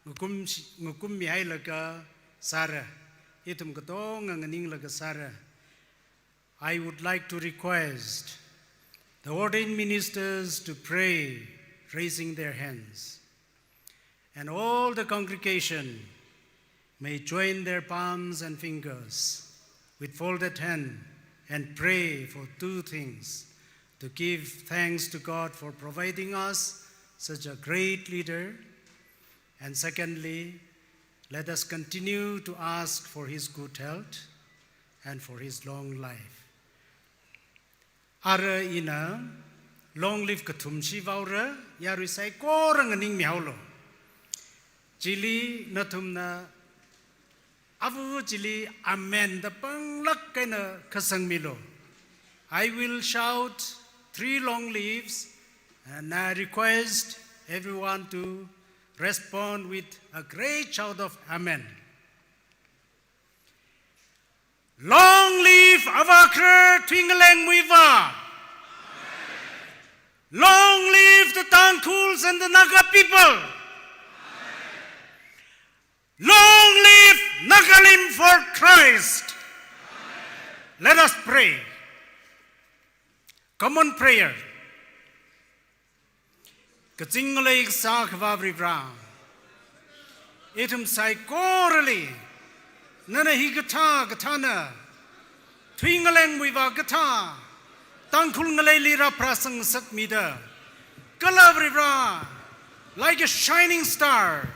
ngakum shi-, ngakummihailaga sāra, ithum katonga nganinglaga sāra. I would like to request the ordained ministers to pray, raising their hands. And all the congregation may join their palms and fingers with folded hand and pray for two things: to give thanks to God for providing us such a great leader, and secondly, let us continue to ask for his good health and for his long life. Ara ina long live kathum chi vaora, yarui saikora nganingmihaolu. Chili nathumna avu chili amen da panglāk eina khasangmilu. I will shout three long lives, and I request everyone to respond with a great shout of amen. Long live avākharar Thuingalengmuivah! Long live the Tangkhuls and the Naga people! Long live Nagalim for Christ! Let us pray. Common prayer. Kazing ngalei kasā Akhava Varivara, ithum saikorali nana hikathā kathāna, Thuingalengmuivah kathā, Tangkhul ngaleili rāpharāsang ngasakmida, kala Varivara, like a shining star,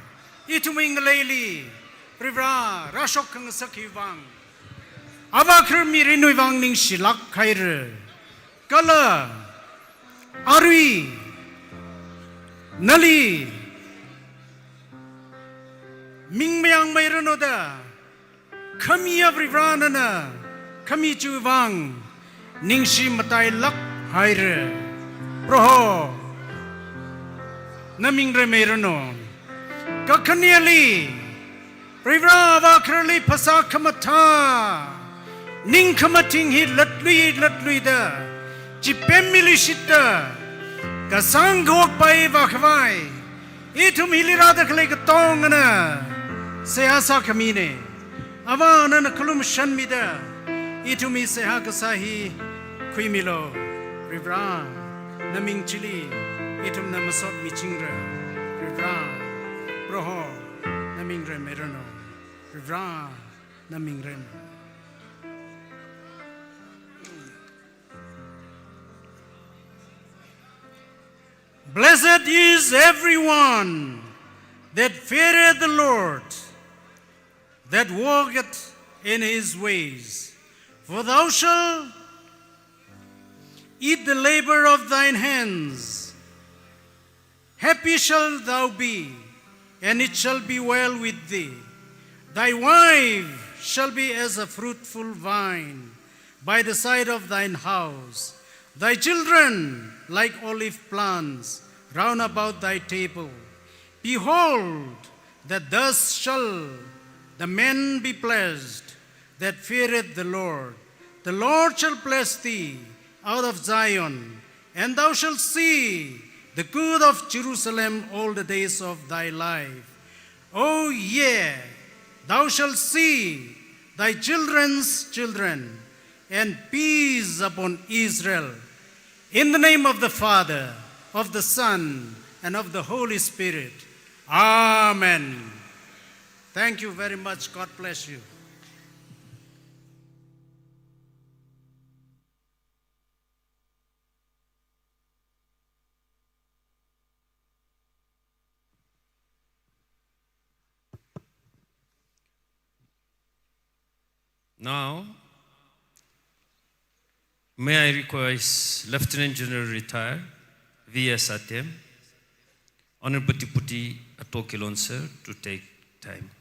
ithumwui ngaleili Varivara rāshok khangasak hiwui vang, avākharar mirinwui vang ningshilāk haira. Kala arui nali ming mayangmeiranu da khamiya Varivara nana khami chiwui vang ningshi matailāk haira. Proho, na ming reimeiranu. Kakhaneli, Varivara avākhararli phasā khamathā, ning khamathing hi latlui latluida, chipemmiluishitda, kasāng kawokpai vākhavai, ithum hili rāda khalei katongana seihā sākhamina. Avā, nana khalum shanmida, ithumwui seihā kasā hi khuimilu. Varivara, naming chili ithumna masot michingra. Varivara, Proho, naming rem merano. Varivara, naming rem. Blessed is everyone that feareth the Lord, that walketh in his ways. For thou shalt eat the labor of thine hands. Happy shalt thou be, and it shall be well with thee. Thy wife shall be as a fruitful vine by the side of thine house, thy children like olive plants round about thy table. Behold, that thus shall the man be blessed that feareth the Lord. The Lord shall bless thee out of Zion, and thou shalt see the good of Jerusalem all the days of thy life. O yea, thou shalt see thy children's children, and peace upon Israel. In the name of the Father, of the Son, and of the Holy Spirit. Amen. Thank you very much. God bless you. Now, may I request Lieutenant General Retired V S Atem, Honorable Deputy Ato Kilonser to take time.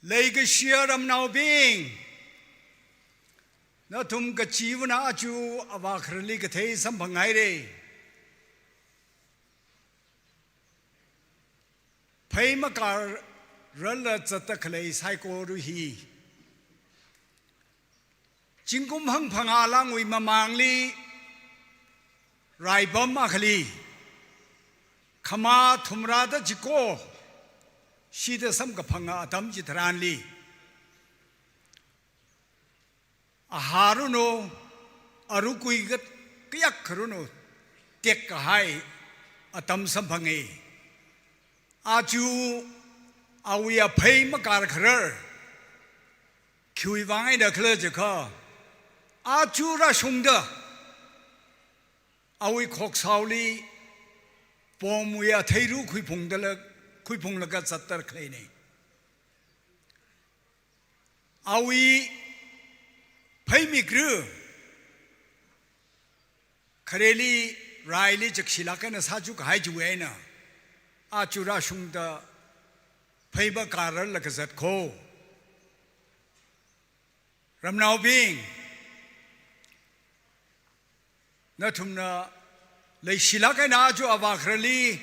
Leikashiya ramnaobing, nathum kachivana aja avākhararli kathei samphanghaira. Phei makārarla zatta khalei saikora hi, zingkum hangphangā lāngwui mamangli, raipam akhali, khamā thumrada chiko, shida samkaphanga atam chitharanli, ahāranu, arukui ka-, kayak kharanu, tekkahai atam samphanga. Aja awui aphei makārkharar, khiwui vang eina khala jiakha, aja rāshungda, awui khoksaoli, pomwui atheiru khuiphungdala, khuiphunglaga zatta khaleina. Awui phei mikra, khareli, raili chakshilāk eina sāchukahai chiwui eina, aja rāshungda phei makārarla kazat kho. Ramnaobing, nathumna leishilāk eina aja avākhararli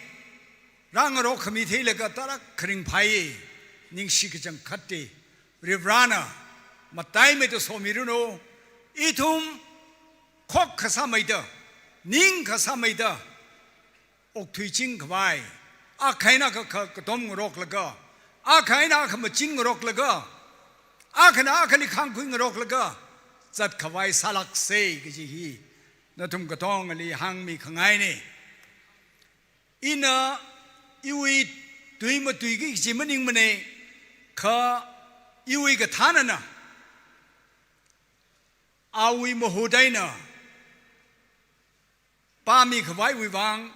rāngarok khami theilaga tarākha ringphāya, ningshi kachangkhatta. Varivarana mataimeida somiranu, ithum khokkha sāmeida, ningkha sāmeida, okthuiching khavai, akha eina akha katom ngaroklaga, akha eina akha machin ngaroklaga, akhana akhali khāngkhui ngaroklaga zatkhavai sālāksa kaji hi nathum katongali hāngmi khangaina. Ina iwui tui matuiki kaji maningmana, kha iwui kathānana, awui mahut eina pāmi khavaiwui vang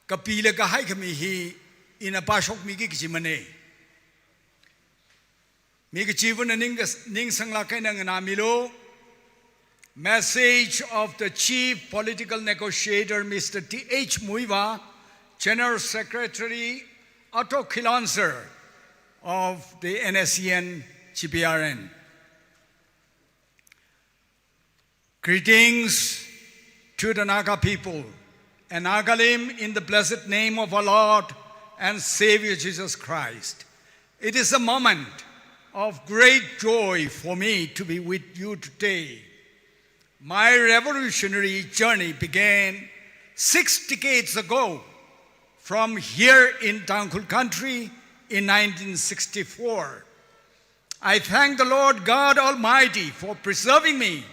kapilaga haikhami hi ina pāshokmiki kajimana. Mi kachivana ning kas-, ningsanglāk eina nganāmilu. Message of the Chief Political Negotiator, Mister T H Muivah, General Secretary, Ato Kilonser, of the N S C N G P R N. Greetings to the Naga people and Nagalim in the blessed name of our Lord and Savior Jesus Christ. It is a moment of great joy for me to be with you today. My revolutionary journey began six decades ago from here in Tangkhul country in nineteen sixty-four. I thank the Lord God Almighty for preserving me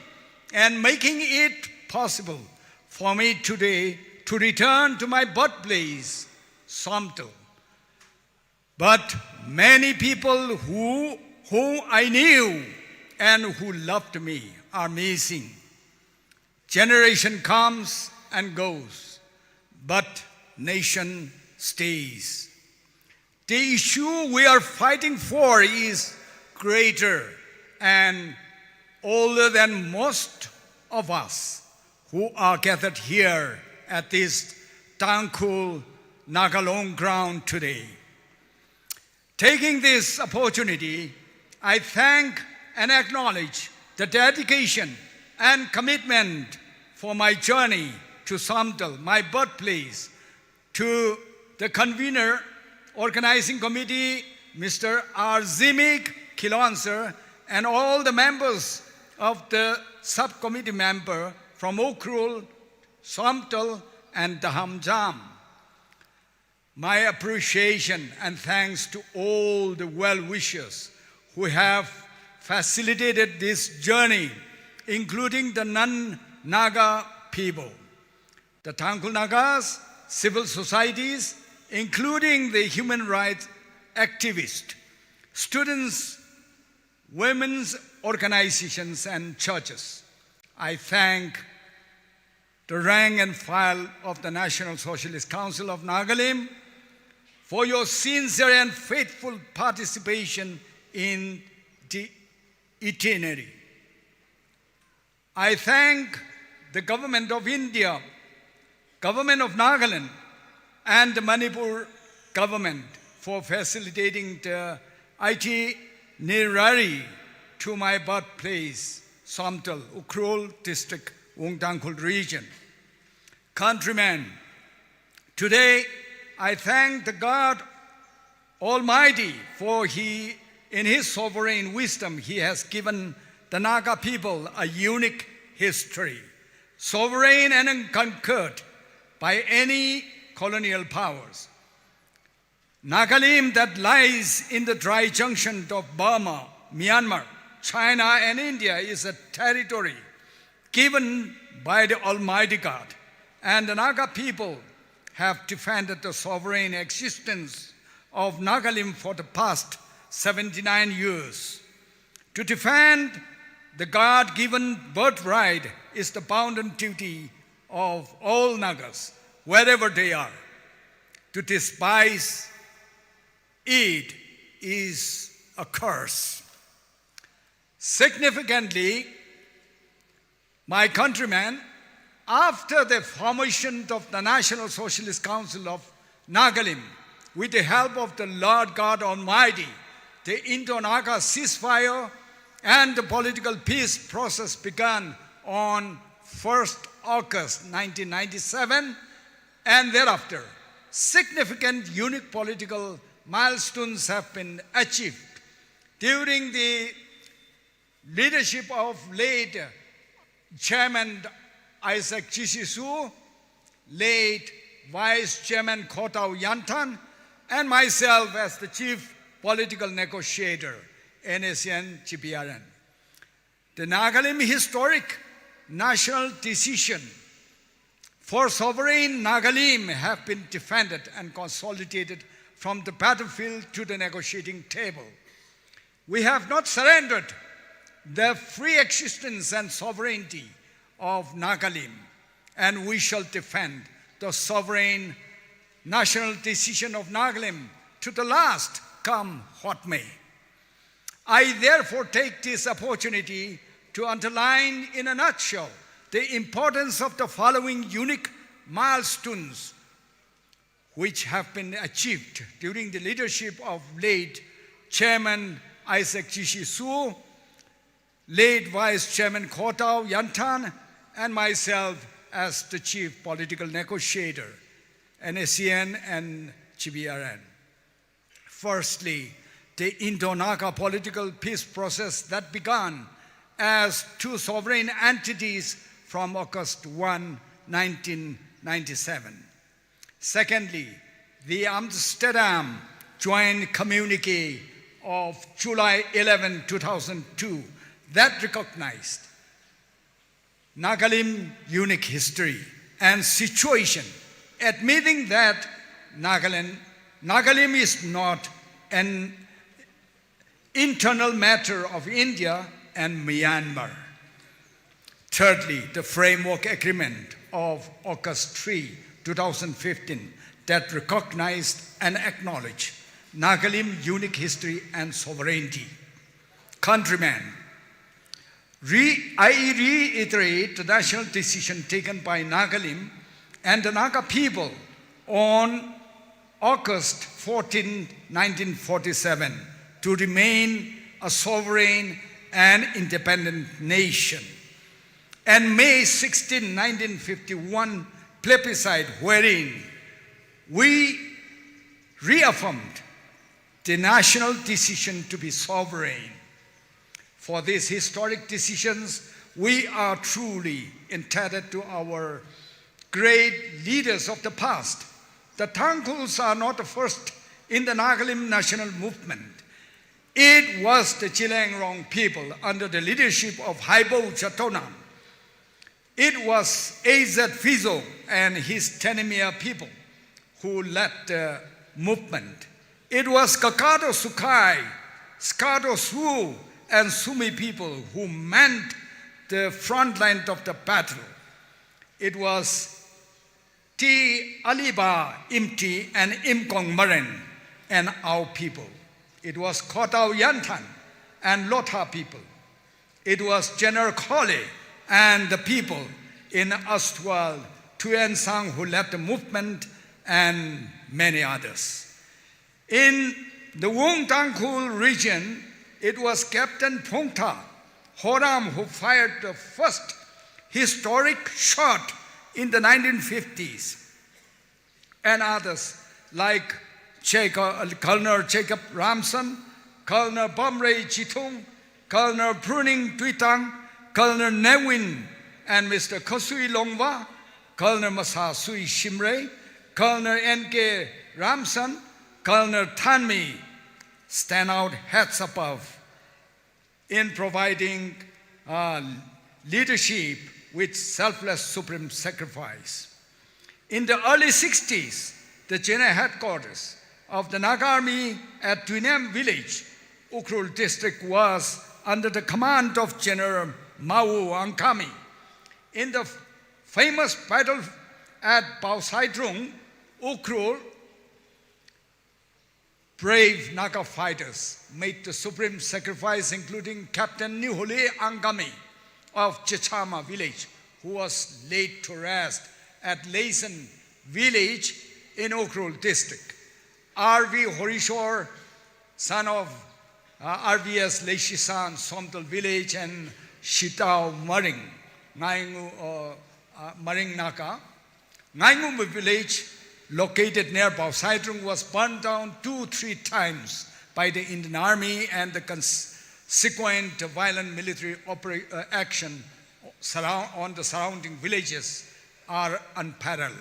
and making it possible for me today to return to my birthplace, Somdal. But many people who, who I knew and who loved me are missing. Generation comes and goes, but nation stays. The issue we are fighting for is greater and older than most of us who are gathered here at this Tangkhul Nagalong ground today. Taking this opportunity, I thank and acknowledge the dedication and commitment for my journey to Somdal, my birthplace, to the convener, organizing committee, Mister R. Zimik Khilonser, and all the members of the subcommittee member from Ukhrul, Somdal, and Dahamzam. My appreciation and thanks to all the well-wishers who have facilitated this journey, including the non-Naga people, the Tangkhul Nagas, civil societies, including the human rights activists, students, women's organizations and churches. I thank the rank and file of the National Socialist Council of Nagalim for your sincere and faithful participation in the itinerary. I thank the Government of India, Government of Nagaland, and the Manipur government for facilitating the itinerary to my birthplace, Somdal, Ukhrul District, Wung Tangkhul Region. Countrymen, today I thank the God Almighty, for he, in his sovereign wisdom, he has given the Naga people a unique history, sovereign and unconquered by any colonial powers. Nagalim, that lies in the dry junction of Burma, Myanmar, China, and India, is a territory given by the Almighty God, and the Naga people have defended the sovereign existence of Nagalim for the past seventy-nine years. To defend the God-given birthright is the bounden duty of all Nagas, wherever they are. To despise it is a curse. Significantly, my countrymen, after the formation of the National Socialist Council of Nagalim, with the help of the Lord God Almighty, the Indo-Naga ceasefire and the political peace process began on first August nineteen ninety-seven, and thereafter, significant unique political milestones have been achieved. During the leadership of late Chairman Isaac Chishi Swu, late Vice Chairman Khotau Yanthan, and myself as the Chief Political Negotiator, N S C N G P R N. The Nagalim historic national decision for sovereign Nagalim have been defended and consolidated from the battlefield to the negotiating table. We have not surrendered the free existence and sovereignty of Nagalim, and we shall defend the sovereign national decision of Nagalim to the last, come what may. I therefore take this opportunity to underline in a nutshell the importance of the following unique milestones which have been achieved during the leadership of late Chairman Isaac G C Soo, late Vice Chairman Khotau Yanthan, and myself as the Chief Political Negotiator, N S C N and G B R N. Firstly, the Indo-Naga political peace process that began as two sovereign entities from August one, nineteen ninety-seven. Secondly, the Amsterdam Joint Communique of July eleven, two thousand two, that recognized Nagalim unique history and situation, admitting that Nagaland, Nagalim is not an internal matter of India and Myanmar. Thirdly, the Framework Agreement of August three, two thousand fifteen, that recognized and acknowledged Nagalim unique history and sovereignty. Countrymen, re-, I reiterate the national decision taken by Nagalim and the Naga people on August fourteen, nineteen forty-seven, to remain a sovereign and independent nation, and May sixteen, nineteen fifty-one plebiscite, wherein we reaffirmed the national decision to be sovereign. For these historic decisions, we are truly indebted to our great leaders of the past. The Tangkhuls are not the first in the Nagalim national movement. It was the Zeliangrong people under the leadership of Haibo Jadonam. It was A Z Phizo and his Tenemia people who led the movement. It was Kakato Sukhai, Skato Swu, and Sumi people who manned the front line of the battle. It was T. Aliba Imti and Imkong Maren and Ao people. It was Khotau Yanthan and Lotha people. It was General Khole and the people in erstwhile Tuensang who led the movement, and many others. In the Wung Tangkhul region, it was Captain Phungtha Horam who fired the first historic shot in the nineteen fifties, and others like Jacob, Colonel Jacob Ramson, Colonel Bamrei Chithung, Colonel Pruning Tuitang, Colonel Newin and Mister Khosui Longva, Colonel Masasui Shimray, Colonel N K Ramson, Colonel Thanmi stand out heads above in providing, uh, leadership with selfless supreme sacrifice. In the early sixties, the general headquarters of the Naga Army at Tuinem village, Ukhrul district, was under the command of General Mao Angami. In the famous battle at Paosaidrung, Ukhrul, brave Naga fighters made the supreme sacrifice, including Captain Niholi Angami of Chechama village, who was laid to rest at Leisen village in Ukhrul district. R V Horishore, son of, uh, R V S Leishisan, Somdal village, and Shitao Maring, Ngaingu, uh, uh, Maring Naga, Ngaingumu village, located near Paosaidrung, was burned down two, three times by the Indian Army, and the consequent violent military opera-, uh, action surround-, on the surrounding villages are unparalleled.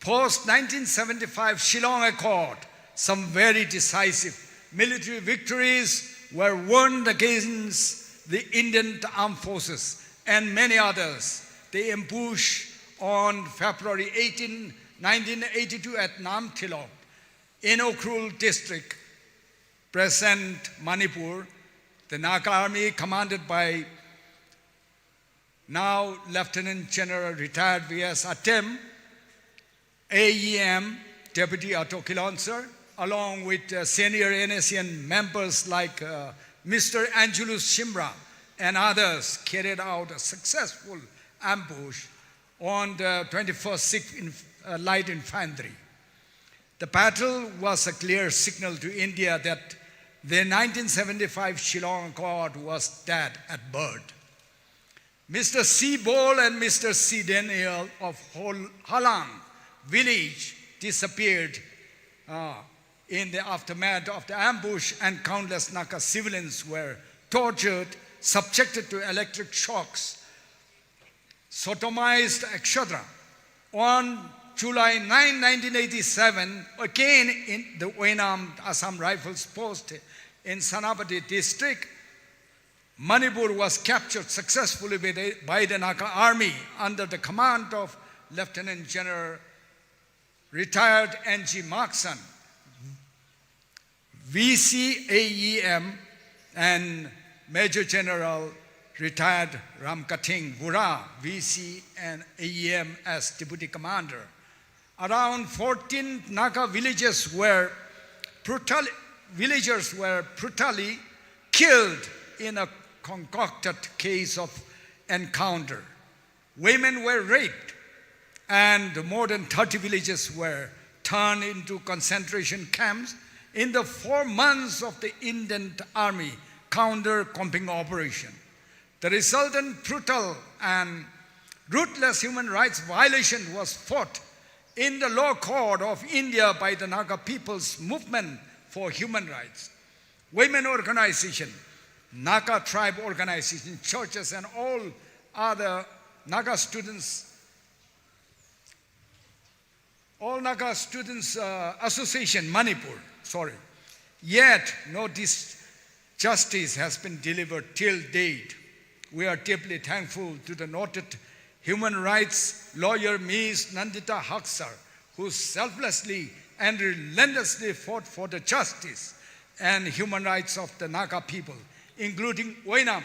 Post nineteen seventy-five Shillong Accord, some very decisive military victories were won against the Indian armed forces and many others. The ambush on February eighteen, nineteen eighty-two at Namthilok in Ukhrul district, present Manipur, the Naga Army, commanded by now Lieutenant General retired V S Atem, A E M, Deputy Ato Kilonser, along with, uh, senior N S C N members like, uh, Mister Angelus Shimra and others, carried out a successful ambush on the twenty-first Sixth Inf-, uh, Light Infantry. The battle was a clear signal to India that the nineteen seventy-five Shillong Accord was dead at birth. Mister C. Bol and Mister C. Daniel of Hol- Halang village disappeared, uh, in the aftermath of the ambush, and countless Naga civilians were tortured, subjected to electric shocks, sodomized, et cetera. On July ninth, nineteen eighty-seven, again in the Oinam Assam Rifles post in Senapati district, Manipur was captured successfully by the, by the Naga army under the command of Lieutenant General retired N G Markson, V C A E M, and Major General retired Ramkathing Vura, V C and A E M, as deputy commander. Around fourteen Naga villages were brutal, villagers were brutally killed in a concocted case of encounter. Women were raped, and more than thirty villages were turned into concentration camps in the four months of the Indian Army counter-combing operation. The resultant brutal and ruthless human rights violation was fought in the law court of India by the Naga People's Movement for Human Rights, women organization, Naga tribe organization, churches, and all other Naga students, all Naga Students, uh, Association, Manipur, sorry. Yet, no dis- justice has been delivered till date. We are deeply thankful to the noted human rights lawyer Miss Nandita Haksar, who selflessly and relentlessly fought for the justice and human rights of the Naga people, including Oinam,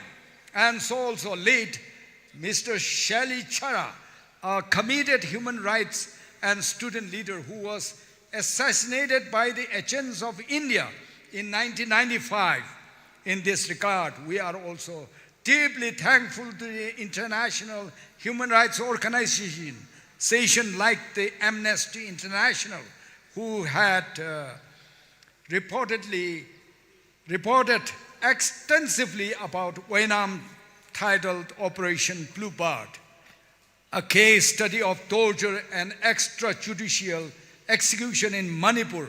and so also late Mister Shelley Chara, a committed human rights and student leader who was assassinated by the agents of India in nineteen ninety-five. In this regard, we are also deeply thankful to the international human rights organization, organization like the Amnesty International, who had, uh, reportedly reported extensively about Oinam, titled Operation Bluebird, a case study of torture and extrajudicial execution in Manipur,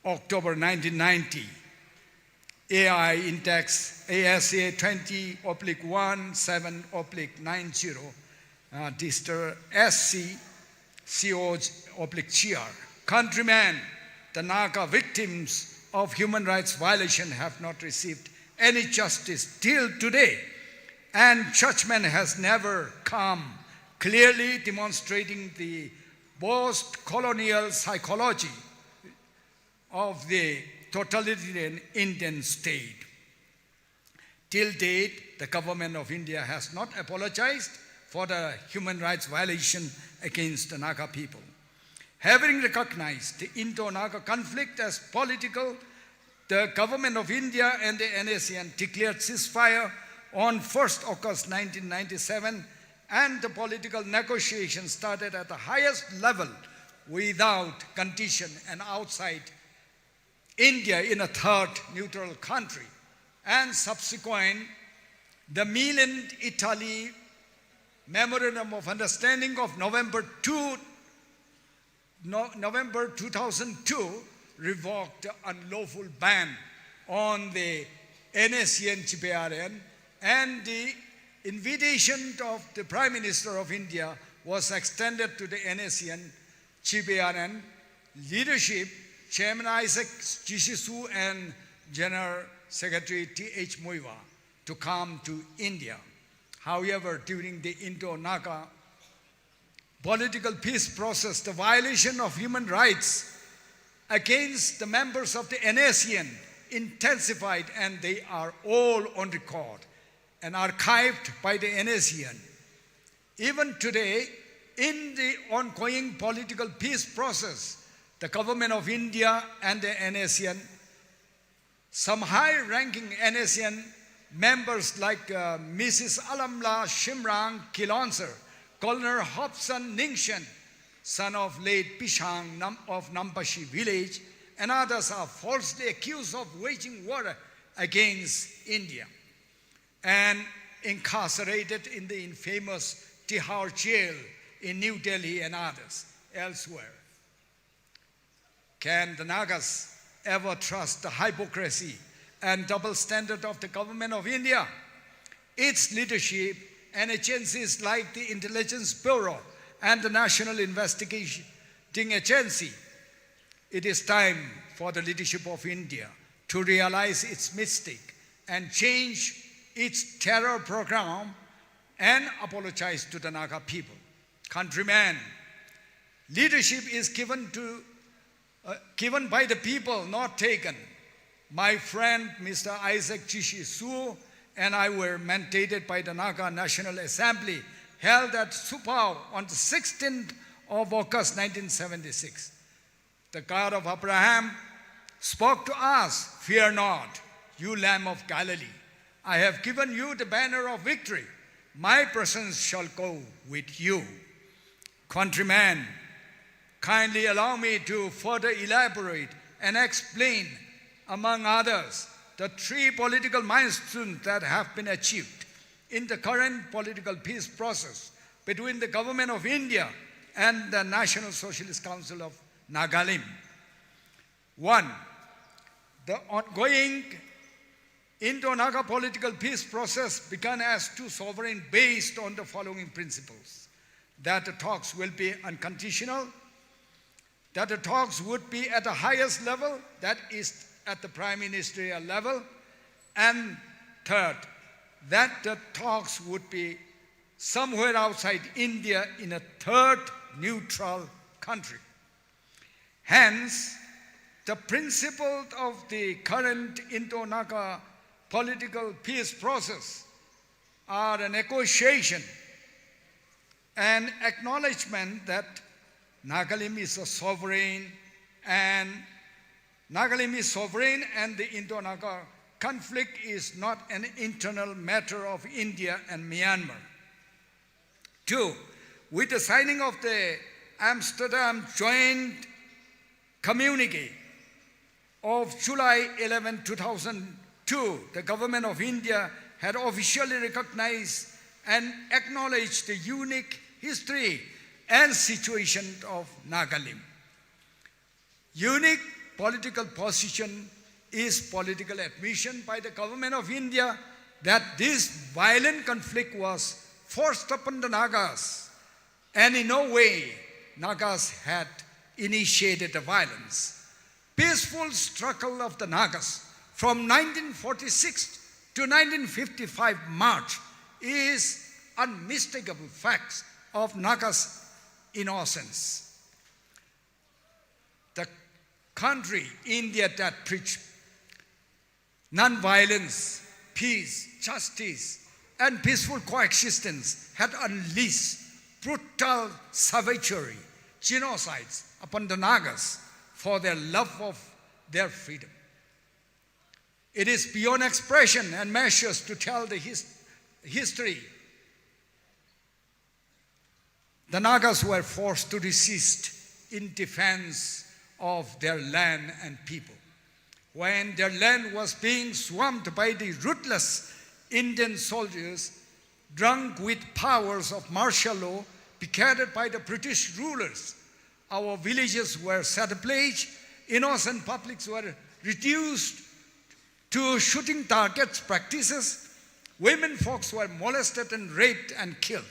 October nineteen ninety. A I Index, A S A twenty oblique one seven oblique nine zero, uh, Dister S C C O oblique G R. Countrymen, the Naga victims of human rights violation have not received any justice till today, and judgment has never come, clearly demonstrating the post-colonial psychology of the totalitarian Indian state. Till date, the government of India has not apologized for the human rights violation against the Naga people. Having recognized the Indo-Naga conflict as political, the government of India and the N S C N declared ceasefire on first August nineteen ninety-seven, and the political negotiations started at the highest level without condition and outside India in a third neutral country, and subsequent, the Milan Italy Memorandum of Understanding of November two, No-, November two thousand two revoked the unlawful ban on the N S C N G P R N, and the invitation of the Prime Minister of India was extended to the N S C N G P R N leadership, Chairman Isaac G C Soo and General Secretary T H Muivah to come to India. However, during the Indo-Naga political peace process, the violation of human rights against the members of the N S C N intensified, and they are all on record and archived by the N S C N. Even today, in the ongoing political peace process, the government of India and the N S C N, some high-ranking N S C N members like, uh, Missus Alamla Shimrang Kilonser, Colonel Hobson Ningshen, son of late Pishang Nam-, of Nampashi village, and others are falsely accused of waging war against India and incarcerated in the infamous Tihar jail in New Delhi and others elsewhere. Can the Nagas ever trust the hypocrisy and double standard of the government of India, its leadership, and agencies like the Intelligence Bureau and the National Investigating Agency? It is time for the leadership of India to realize its mistake and change its terror program and apologize to the Naga people. Countrymen, leadership is given to, uh, given by the people, not taken. My friend Mister Isaac Chishi Suo and I were mandated by the Naga National Assembly held at Supao on the sixteenth of August nineteen seventy-six. The God of Abraham spoke to us, "Fear not, you Lamb of Galilee. I have given you the banner of victory. My presence shall go with you." Countrymen, kindly allow me to further elaborate and explain, among others, the three political milestones that have been achieved in the current political peace process between the Government of India and the National Socialist Council of Nagalim. One, the ongoing Indo-Naga political peace process began as two sovereign based on the following principles: that the talks will be unconditional, that the talks would be at the highest level, that is, at the prime ministerial level, and third, that the talks would be somewhere outside India in a third neutral country. Hence, the principles of the current Indo-Naga political peace process are a negotiation, an acknowledgement that Nagalim is a sovereign and Nagalim is sovereign and the Indo-Naga conflict is not an internal matter of India and Myanmar. Two, with the signing of the Amsterdam Joint Communique of July eleven, two thousand two, the Government of India had officially recognized and acknowledged the unique history and situation of Nagalim. Unique political position is political admission by the Government of India that this violent conflict was forced upon the Nagas, and in no way Nagas had initiated the violence. Peaceful struggle of the Nagas from nineteen forty-six to nineteen fifty-five March is unmistakable facts of Nagas' innocence. The country, India, that preached non-violence, peace, justice, and peaceful coexistence had unleashed brutal savagery, genocides upon the Nagas for their love of their freedom. It is beyond expression and measures to tell the his-, history. The Nagas were forced to resist in defense of their land and people. When their land was being swamped by the ruthless Indian soldiers, drunk with powers of martial law, beheaded by the British rulers, our villages were set ablaze, innocent publics were reduced to shooting targets practices, women folks were molested and raped and killed.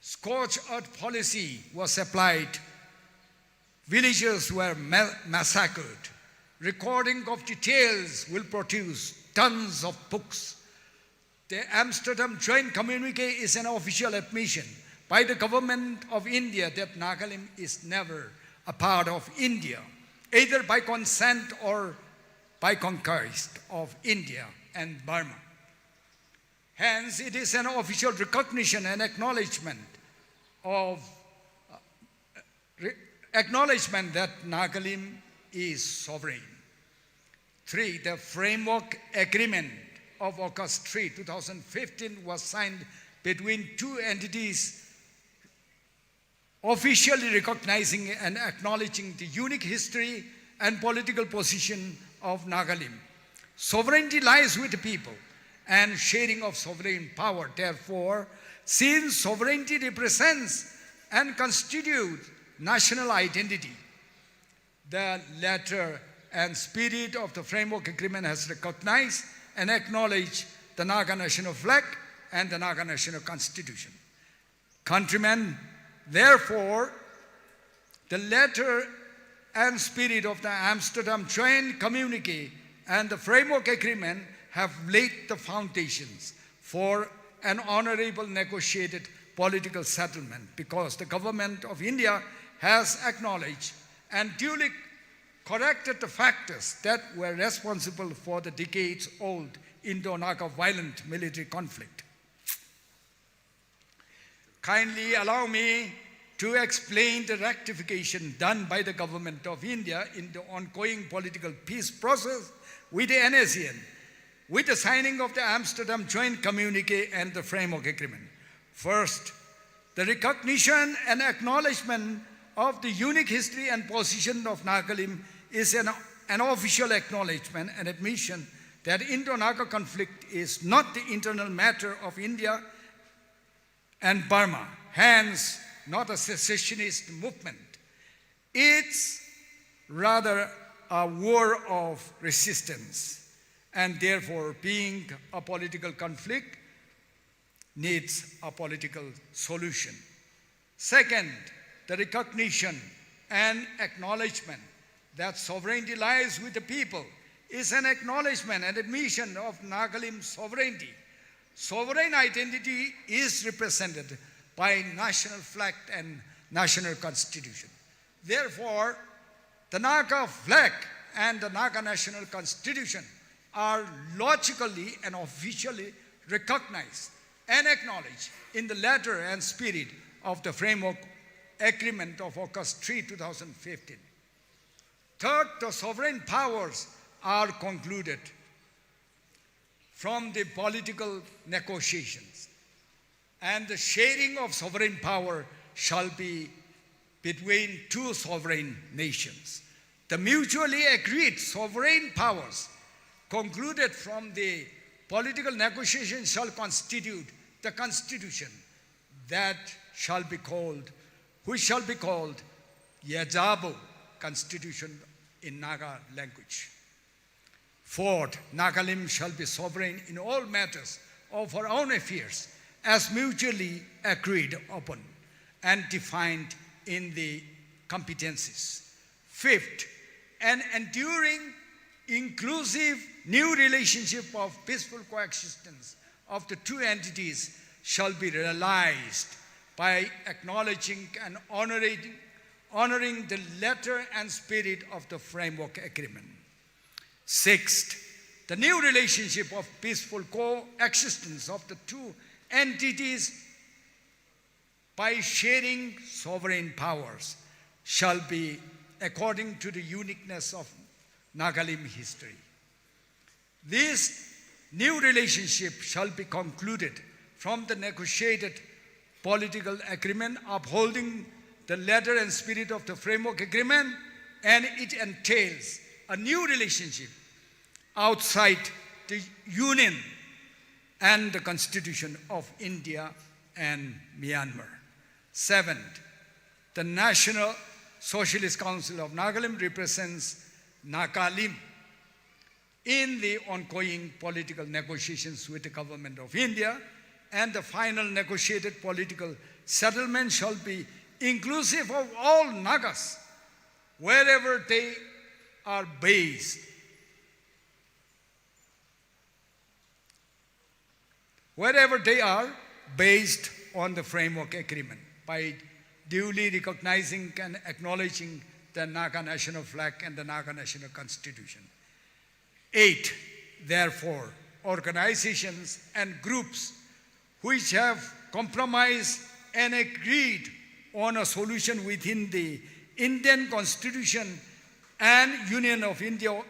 Scorched earth policy was applied. Villagers were ma-, massacred. Recording of details will produce tons of books. The Amsterdam Joint Communique is an official admission by the Government of India that Nagalim is never a part of India, either by consent or by conquest of India and Burma. Hence, it is an official recognition and acknowledgement of, uh, re-, acknowledgement that Nagalim is sovereign. Three, the Framework Agreement of August three, two thousand fifteen was signed between two entities officially recognizing and acknowledging the unique history and political position of Nagalim. Sovereignty lies with the people, and sharing of sovereign power, therefore, since sovereignty represents and constitutes national identity, the letter and spirit of the Framework Agreement has recognized and acknowledged the Naga National Flag and the Naga National Constitution. Countrymen, therefore, the letter and spirit of the Amsterdam Joint Communique and the Framework Agreement have laid the foundations for an honorable negotiated political settlement, because the Government of India has acknowledged and duly corrected the factors that were responsible for the decades-old Indo-Naga violent military conflict. Kindly allow me to explain the rectification done by the Government of India in the ongoing political peace process with the N A C N, with the signing of the Amsterdam Joint Communique and the Framework Agreement. First, the recognition and acknowledgement of the unique history and position of Nagalim is an, an official acknowledgement and admission that Indo-Naga conflict is not the internal matter of India and Burma, hence not a secessionist movement. It's rather a war of resistance, and therefore, being a political conflict, needs a political solution. Second, the recognition and acknowledgement that sovereignty lies with the people is an acknowledgement and admission of Nagalim sovereignty. Sovereign identity is represented by national flag and national constitution. Therefore, the Naga flag and the Naga National Constitution are logically and officially recognized and acknowledged in the letter and spirit of the Framework Agreement of August three, two thousand fifteen. Third, the sovereign powers are concluded from the political negotiations, and the sharing of sovereign power shall be between two sovereign nations. The mutually agreed sovereign powers concluded from the political negotiation shall constitute the constitution that shall be called, which shall be called Yajabo Constitution in Naga language. Fourth, Nagalim shall be sovereign in all matters of her own affairs as mutually agreed upon and defined in the competences. Fifth, an enduring, inclusive new relationship of peaceful coexistence of the two entities shall be realized by acknowledging and honoring, honoring the letter and spirit of the Framework Agreement. Sixth, the new relationship of peaceful coexistence of the two entities by sharing sovereign powers shall be according to the uniqueness of Nagalim history. This new relationship shall be concluded from the negotiated political agreement upholding the letter and spirit of the Framework Agreement, and it entails a new relationship outside the Union and the Constitution of India and Myanmar. Seventh, the National Socialist Council of Nagalim represents Nagalim in the ongoing political negotiations with the Government of India, and the final negotiated political settlement shall be inclusive of all Nagas, wherever they are based, wherever they are, based on the Framework Agreement, by duly recognizing and acknowledging the Naga National Flag and the Naga National Constitution. Eight, therefore, organizations and groups which have compromised and agreed on a solution within the Indian Constitution and Union of India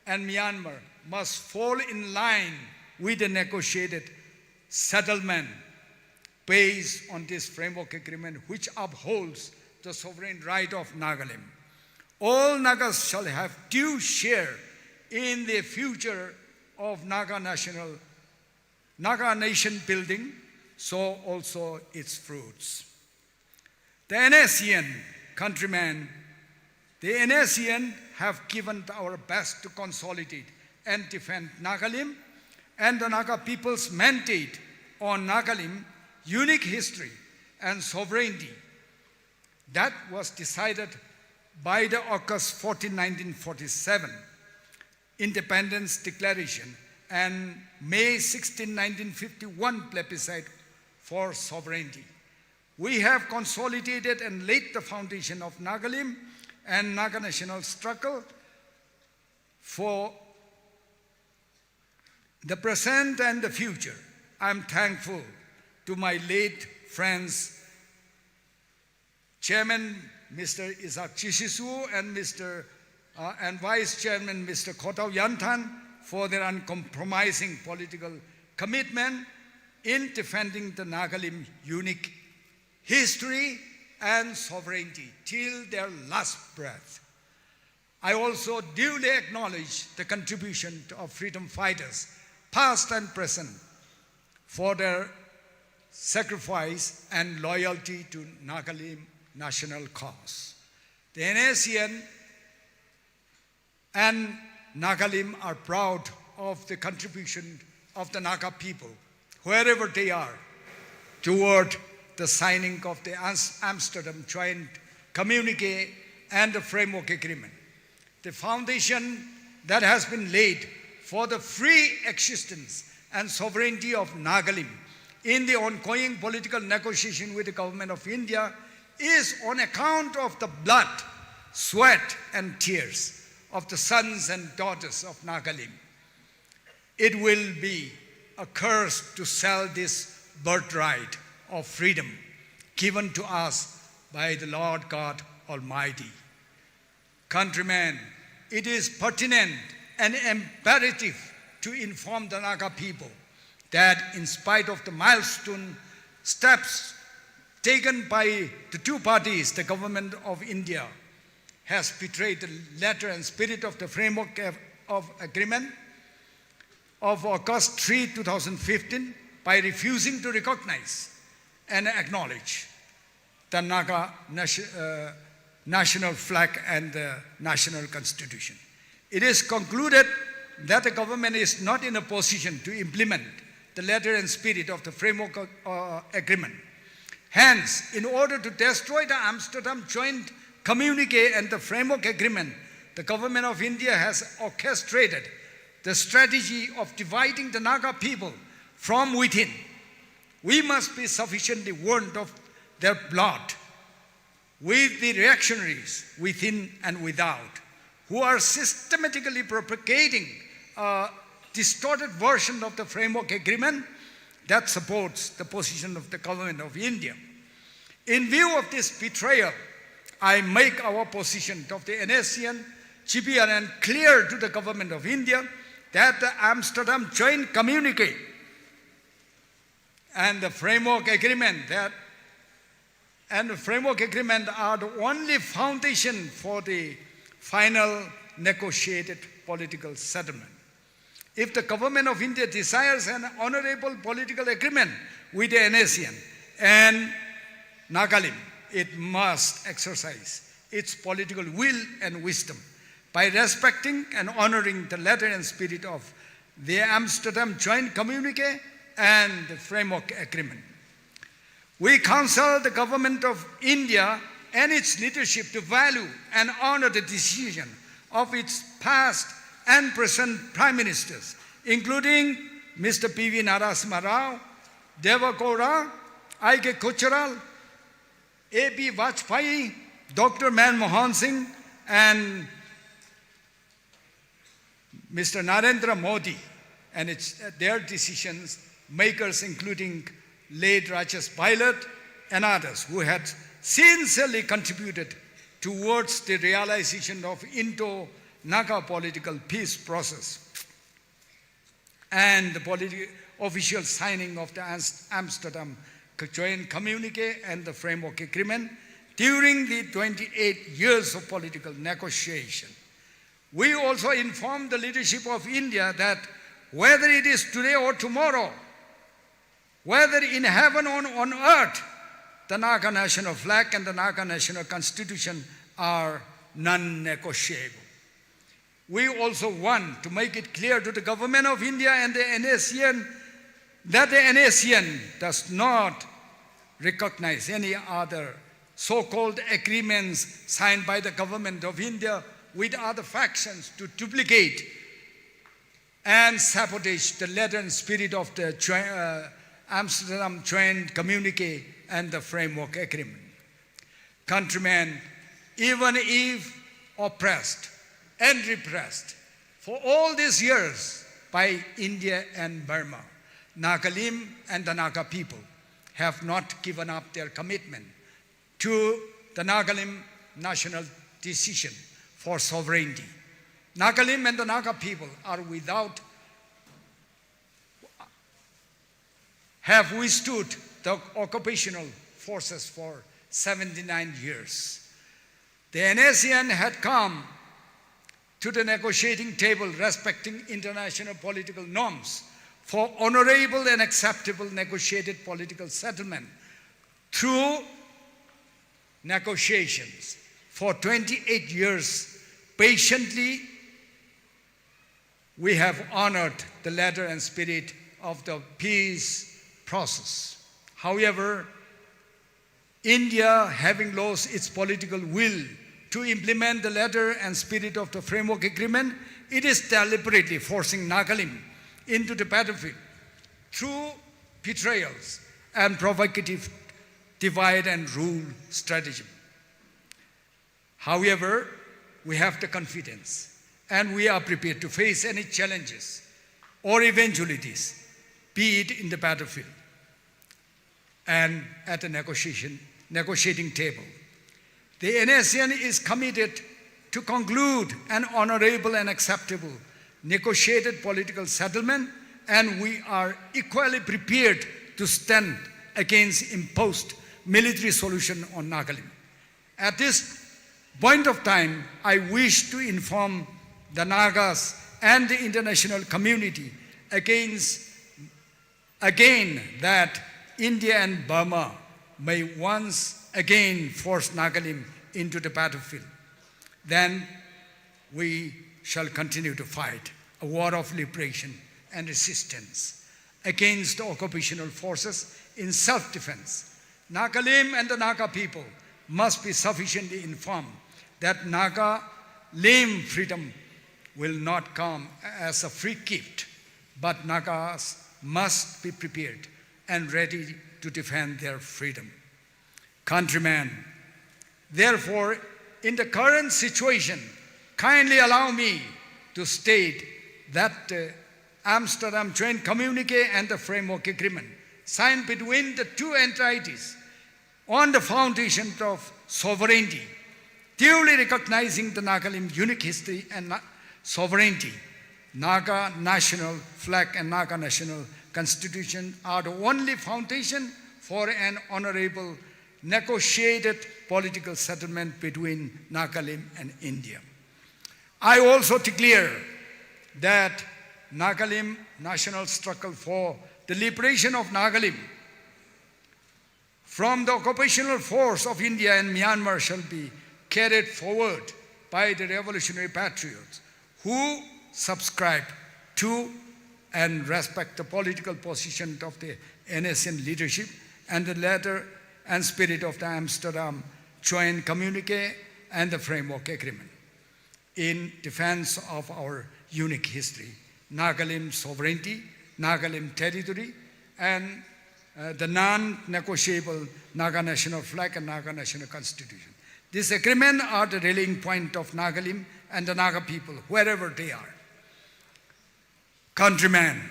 and Myanmar must fall in line with the negotiated settlement. based on this framework agreement, which upholds the sovereign right of Nagalim. All Nagas shall have due share in the future of Naga national, Naga nation building, so also its fruits. The N S C N, countrymen, the N S C N have given our best to consolidate and defend Nagalim and the Naga people's mandate on Nagalim unique history and sovereignty that was decided by the August fourteen, nineteen forty-seven Independence Declaration and May sixteen, nineteen fifty-one plebiscite for sovereignty. We have consolidated and laid the foundation of Nagalim and Naga national struggle for the present and the future. I'm thankful to my late friends, Chairman Mister Isak Chishizu and Mister uh, and Vice Chairman Mister Khotau Yanthan for their uncompromising political commitment in defending the Nagalim unique history and sovereignty till their last breath. I also duly acknowledge the contribution of freedom fighters, past and present, for their sacrifice and loyalty to Nagalim national cause. The N S C N and Nagalim are proud of the contribution of the Naga people, wherever they are, toward the signing of the Ams-, Amsterdam Joint Communique and the Framework Agreement. The foundation that has been laid for the free existence and sovereignty of Nagalim in the ongoing political negotiation with the Government of India is on account of the blood, sweat, and tears of the sons and daughters of Nagalim. It will be a curse to sell this birthright of freedom given to us by the Lord God Almighty. Countrymen, it is pertinent and imperative to inform the Naga people that in spite of the milestone steps taken by the two parties, the Government of India has betrayed the letter and spirit of the framework of, of agreement of August three, two thousand fifteen by refusing to recognize and acknowledge the Naga nation, uh, national flag and the national constitution. It is concluded that the government is not in a position to implement the letter and spirit of the framework, uh, agreement. Hence, in order to destroy the Amsterdam Joint Communique and the Framework Agreement, the Government of India has orchestrated the strategy of dividing the Naga people from within. We must be sufficiently warned of their blood with the reactionaries within and without, who are systematically propagating a distorted version of the framework agreement that supports the position of the Government of India. In view of this betrayal, I make our position of the N S C N G P R N clear to the Government of India that the Amsterdam Joint Communique and the framework agreement that and the framework agreement are the only foundation for the final negotiated political settlement. If the Government of India desires an honorable political agreement with the N S C N and Nagalim, it must exercise its political will and wisdom by respecting and honoring the letter and spirit of the Amsterdam Joint Communique and the Framework Agreement. We counsel the Government of India and its leadership to value and honor the decision of its past and present Prime Ministers, including Mister P V Narasimha Rao, Deve Gowda, I K Kocherla, A B Vajpayee, Doctor Manmohan Singh, and Mister Narendra Modi and its, uh, their decisions makers, including late Rajesh Pillay and others who had sincerely contributed towards the realization of Indo-Naga political peace process and the politi-, official signing of the Ams-, Amsterdam joint communique and the framework agreement during the twenty-eight years of political negotiation. We also informed the leadership of India that whether it is today or tomorrow, whether in heaven or on earth, the Naga national flag and the Naga national constitution are non-negotiable. We also want to make it clear to the government of India and the N S C N that the N S C N does not recognize any other so-called agreements signed by the government of India with other factions to duplicate and sabotage the letter and spirit of the joint, uh, Amsterdam Joint Communique and the Framework Agreement. Countrymen, even if oppressed and repressed for all these years by India and Burma, Nagalim and the Naga people have not given up their commitment to the Nagalim national decision for sovereignty. Nagalim and the Naga people are without, have withstood the occupational forces for seventy-nine years. The N S C N had come to the negotiating table respecting international political norms for honorable and acceptable negotiated political settlement through negotiations. For twenty-eight years, patiently, we have honored the letter and spirit of the peace process. However, India, having lost its political will to implement the letter and spirit of the framework agreement, it is deliberately forcing Nagalim into the battlefield through betrayals and provocative divide and rule strategy. However, we have the confidence and we are prepared to face any challenges or eventualities, be it in the battlefield and at the negotiation, negotiating table. The N S C N is committed to conclude an honorable and acceptable negotiated political settlement, and we are equally prepared to stand against imposed military solution on Nagalim. At this point of time, I wish to inform the Nagas and the international community against, again that India and Burma may once again force Nagalim into the battlefield. Then we shall continue to fight a war of liberation and resistance against the occupational forces in self-defense. Nagalim and the Naga people must be sufficiently informed that Nagalim freedom will not come as a free gift, but Nagas must be prepared and ready to defend their freedom. Countrymen, therefore, in the current situation, kindly allow me to state that the Amsterdam Joint Communique and the Framework Agreement signed between the two entities on the foundation of sovereignty, duly recognizing the Nagalim unique history and na-, sovereignty, Naga national flag and Naga national constitution are the only foundation for an honorable negotiated political settlement between Nagalim and India. I also declare that Nagalim national struggle for the liberation of Nagalim from the occupational force of India and Myanmar shall be carried forward by the revolutionary patriots who subscribe to and respect the political position of the N S C N leadership and the letter and spirit of the Amsterdam Joint Communique and the Framework Agreement in defense of our unique history, Nagalim sovereignty, Nagalim territory, and, uh, the non-negotiable Naga national flag and Naga national constitution. This agreement are the rallying point of Nagalim and the Naga people, wherever they are. Countrymen,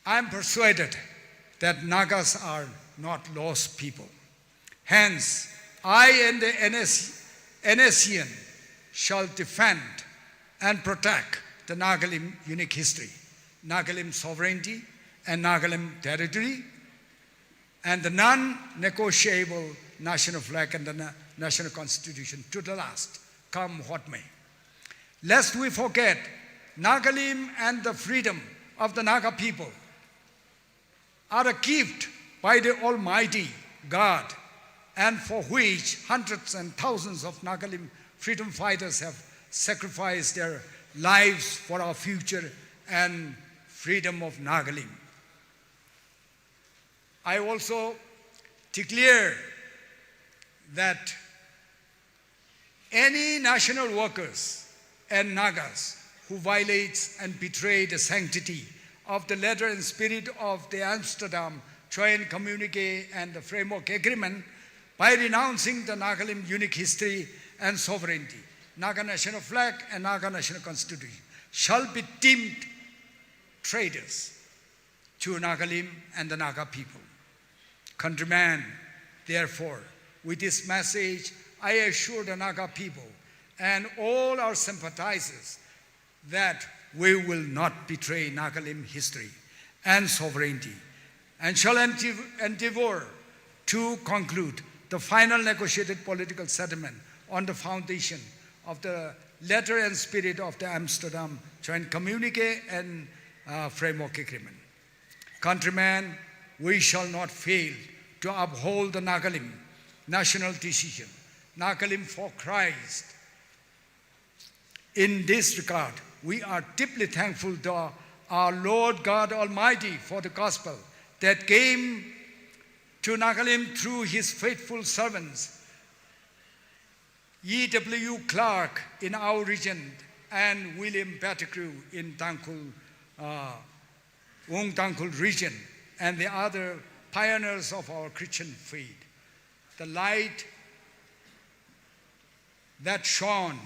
I am persuaded that Nagas are not lost people. Hence, I and the N S, N S C N shall defend and protect the Nagalim unique history, Nagalim sovereignty, and Nagalim territory, and the non-negotiable national flag and the na-, national constitution to the last, come what may. Lest we forget, Nagalim and the freedom of the Naga people are a gift by the Almighty God, and for which hundreds and thousands of Nagalim freedom fighters have sacrificed their lives for our future and freedom of Nagalim. I also declare that any national workers and Nagas who violates and betray the sanctity of the letter and spirit of the Amsterdam Joint Communique and the Framework Agreement by renouncing the Nagalim unique history and sovereignty, Naga national flag and Naga national constitution shall be deemed traitors to Nagalim and the Naga people. Countrymen, therefore, with this message, I assure the Naga people and all our sympathizers that we will not betray Nagalim history and sovereignty, and shall endeav-, endeavor to conclude the final negotiated political settlement on the foundation of the letter and spirit of the Amsterdam Joint Communique and, uh, Framework Agreement. Countrymen, we shall not fail to uphold the Nagalim national decision, Nagalim for Christ. In this regard, we are deeply thankful to our Lord God Almighty for the gospel that came to Nagalim through his faithful servants, E W Clark in our region and William Pettigrew in Tangkhul, uh, Wung Tangkhul region, and the other pioneers of our Christian faith. The light that shone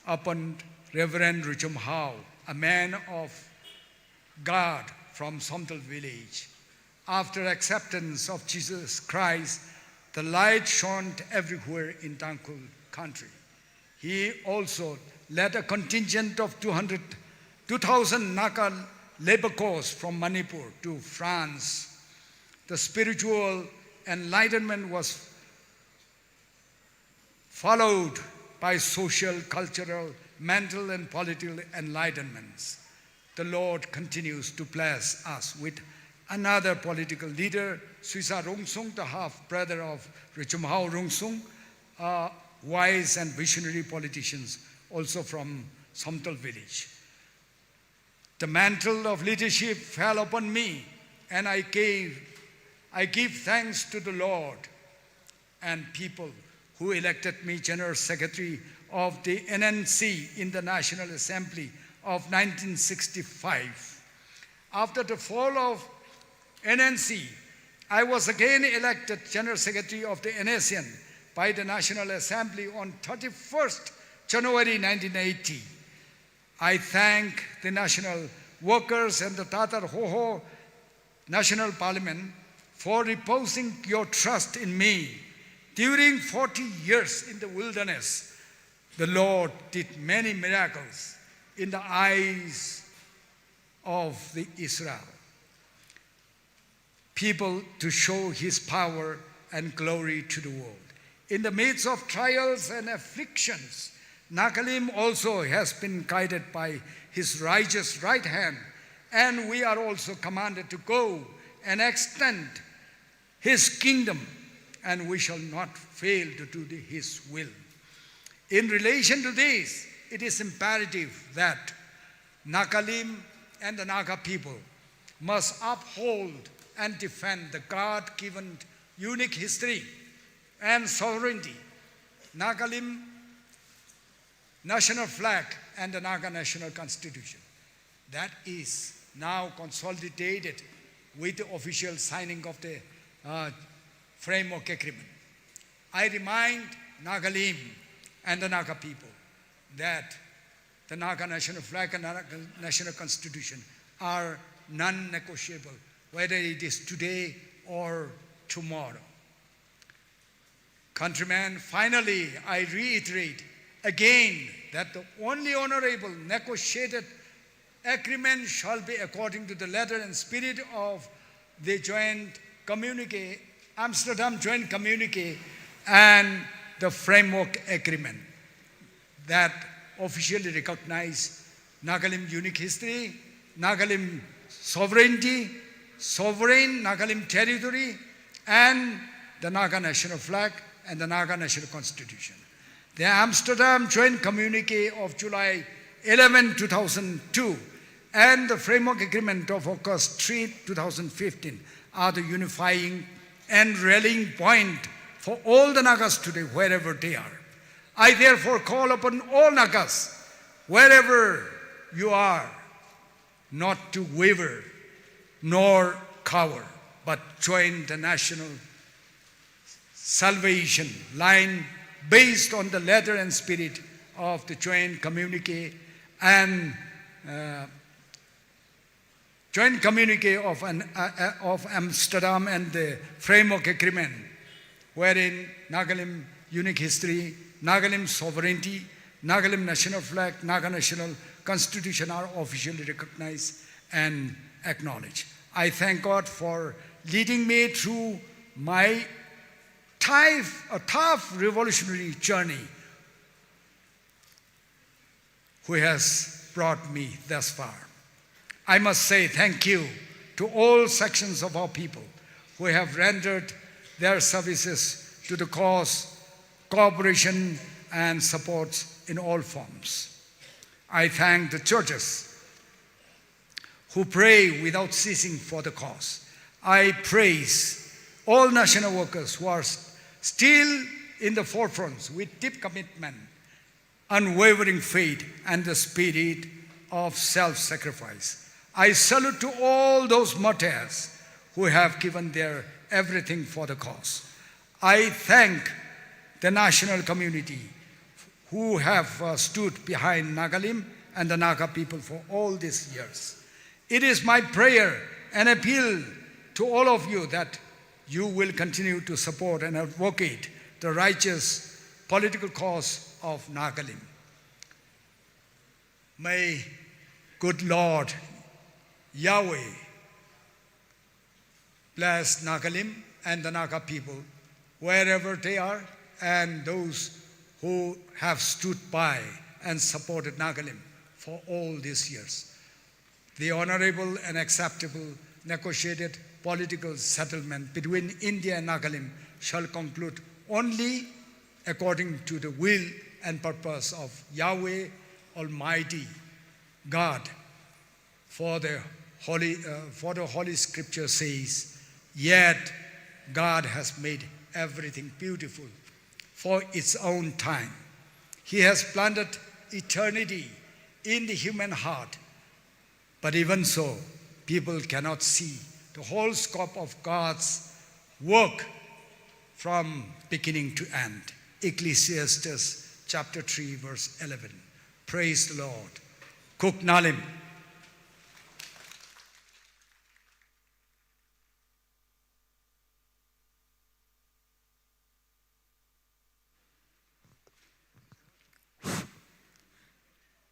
upon Reverend Ruchumhao, a man of God from Somdal village. After acceptance of Jesus Christ, the light shone everywhere in Tangkhul country. He also led a contingent of two hundred, two thousand Naga labor corps from Manipur to France. The spiritual enlightenment was followed by social, cultural, mental, and political enlightenments. The Lord continues to bless us with another political leader, Suisa Rungsung, the half brother of Ruchumhao Rungsung, a wise and visionary politician, also from Somdal village. The mantle of leadership fell upon me, and I gave, I give thanks to the Lord and people who elected me General Secretary of the N N C in the National Assembly of nineteen sixty-five. After the fall of N N C, I was again elected General Secretary of the N S N by the National Assembly on thirty-first January nineteen eighty. I thank the national workers and the Tatar Hoho National Parliament for reposing your trust in me. During forty years in the wilderness, the Lord did many miracles in the eyes of the Israel people to show his power and glory to the world. In the midst of trials and afflictions, Nagalim also has been guided by his righteous right hand, and we are also commanded to go and extend his kingdom, and we shall not fail to do the, his will. In relation to this, it is imperative that Nagalim and the Naga people must uphold and defend the God-given unique history and sovereignty, Nagalim national flag and the Naga National Constitution. That is now consolidated with the official signing of the, uh, framework agreement. I remind Nagalim and the Naga people that the Naga national flag and Naga national constitution are non-negotiable, whether it is today or tomorrow. Countrymen, finally, I reiterate again that the only honorable negotiated agreement shall be according to the letter and spirit of the Joint Communique, Amsterdam Joint Communique, and the Framework Agreement that officially recognize Nagalim unique history, Nagalim sovereignty, sovereign Nagalim territory, and the Naga national flag and the Naga national constitution. The Amsterdam Joint Communique of July eleven, two thousand two, and the Framework Agreement of August three, two thousand fifteen are the unifying and rallying point for all the Nagas today, wherever they are. I therefore call upon all Nagas, wherever you are, not to waver nor cower, but join the national salvation line based on the letter and spirit of the joint communique and, uh, joint communique of an, uh, uh, of Amsterdam and the Framework Agreement, wherein Nagalim unique history, Nagalim sovereignty, Nagalim national flag, Naga national constitution are officially recognized and acknowledged. I thank God for leading me through my tough, a tough revolutionary journey, who has brought me thus far. I must say thank you to all sections of our people who have rendered their services to the cause, cooperation, and support in all forms. I thank the churches who pray without ceasing for the cause. I praise all national workers who are s-, still in the forefronts with deep commitment, unwavering faith, and the spirit of self-sacrifice. I salute to all those martyrs who have given their everything for the cause. I thank the national community who have, uh, stood behind Nagalim and the Naga people for all these years. It is my prayer and appeal to all of you that you will continue to support and advocate the righteous political cause of Nagalim. May good Lord Yahweh bless Nagalim and the Naga people, wherever they are, and those who have stood by and supported Nagalim for all these years. The honorable and acceptable negotiated political settlement between India and Nagalim shall conclude only according to the will and purpose of Yahweh Almighty God. For the Holy, uh, for the Holy Scripture says, "Yet God has made everything beautiful for its own time." He has planted eternity in the human heart, but even so, people cannot see the whole scope of God's work from beginning to end. Ecclesiastes chapter three, verse eleven. Praise the Lord. Kuk Nalim.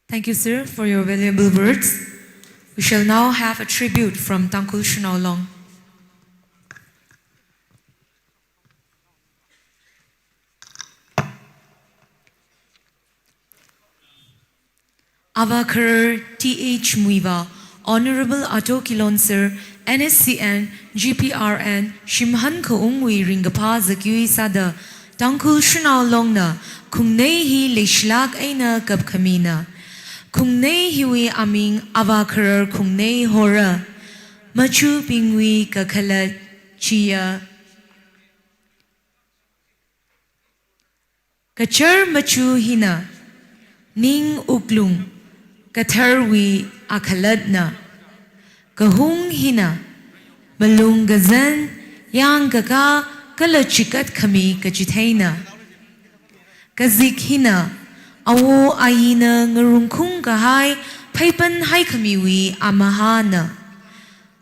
Thank you, sir, for your valuable words. We shall now have a tribute from Tangkhul Shanao Long. Avā Kharar T H Muivah, Honorable Ato Kilonser, N S C N, G P R N, Shimhan Khaungwui ringkaphā zakyui sāda, Tangkhul Shanao Longna, khungnei hi leishilāk eina kapkhamina. Khungnei hiwui aming Avā Kharar khungnei hora. Machubingwui kakhalat chiya. Kachar machu hina, ning wuklung, katharwui akhalatna. Kahung hina, malung kazan, yangkakā, kala chikat khami kachitheina. Kazik hina, awo ayina ngarungkhung kahai, phaipan haikhamiwui amahana.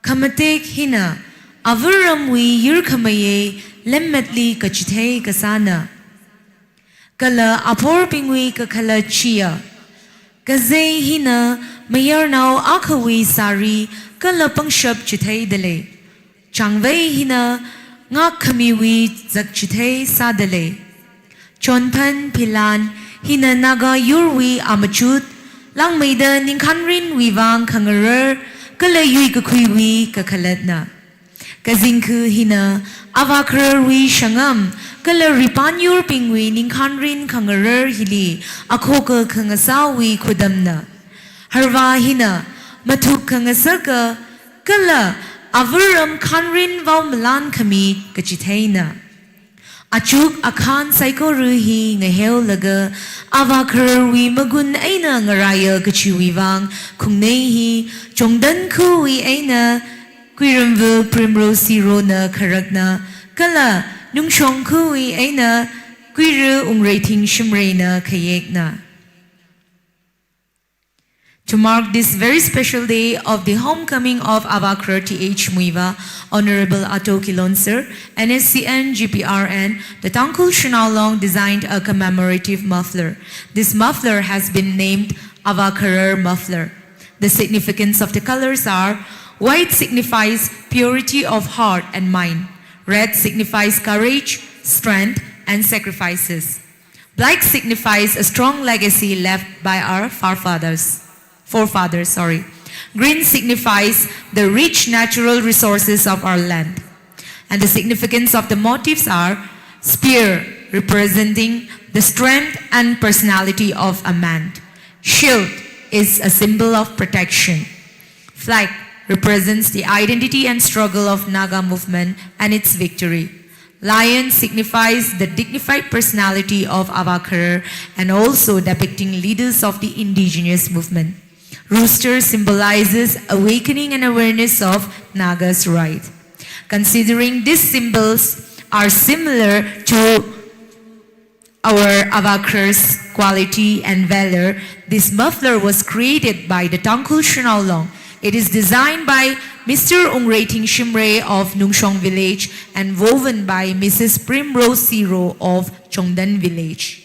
Khamatek hina, avaramwui yurkhamayei lemmetli kachithei kasāna. Kala aphorbingwui kakhalat chiya. Kazei hina, mayarnao akhawui sāri kala pangshap chitheida lei. Changvei hina ngakkhamiwui zakchithei sādalei. Chonphan philan hina Naga yurwui amachut, langmeida ningkhanrinwui vang khangarar, kala yuikakhuiwui kakhalatna. Kazingkha hina avākhararwui shangam, kala ripangyurbingwui ningkhanrin khangarar hili akhoka khangasāwui khudamna. Harvā hina mathuk khangasaka, kala avāram khanrin vaomalan khami kachitheina. Achuk akhan saikora hi ngaheolaga, avākhararwui magun eina ngaraiya kachiwui vang, khungnei hi Chongdan khawui eina Kuiramva Primrose Sirona kharakna, kala Nungshong khawui eina Kuira Wungreithing Shimrayna khayekna. To mark this very special day of the homecoming of Avākharar T H Muivah, Honorable Ato Kilonser, N S C N G P R N, the Tangkhul Shanao Long designed a commemorative muffler. This muffler has been named Avākharar Muffler. The significance of the colors are: white signifies purity of heart and mind. Red signifies courage, strength, and sacrifices. Black signifies a strong legacy left by our forefathers, forefathers, sorry. Green signifies the rich natural resources of our land. And the significance of the motifs are: spear, representing the strength and personality of a man. Shield is a symbol of protection. Flag represents the identity and struggle of Naga movement and its victory. Lion signifies the dignified personality of Avākharar and also depicting leaders of the indigenous movement. Rooster symbolizes awakening and awareness of Naga's right. Considering these symbols are similar to our Avākharar's quality and valor, this muffler was created by the Tangkhul Shanao Long. It is designed by Mister Wungreithing Shimray of Nungshong village and woven by Missus Primrose Siro of Chongdan village.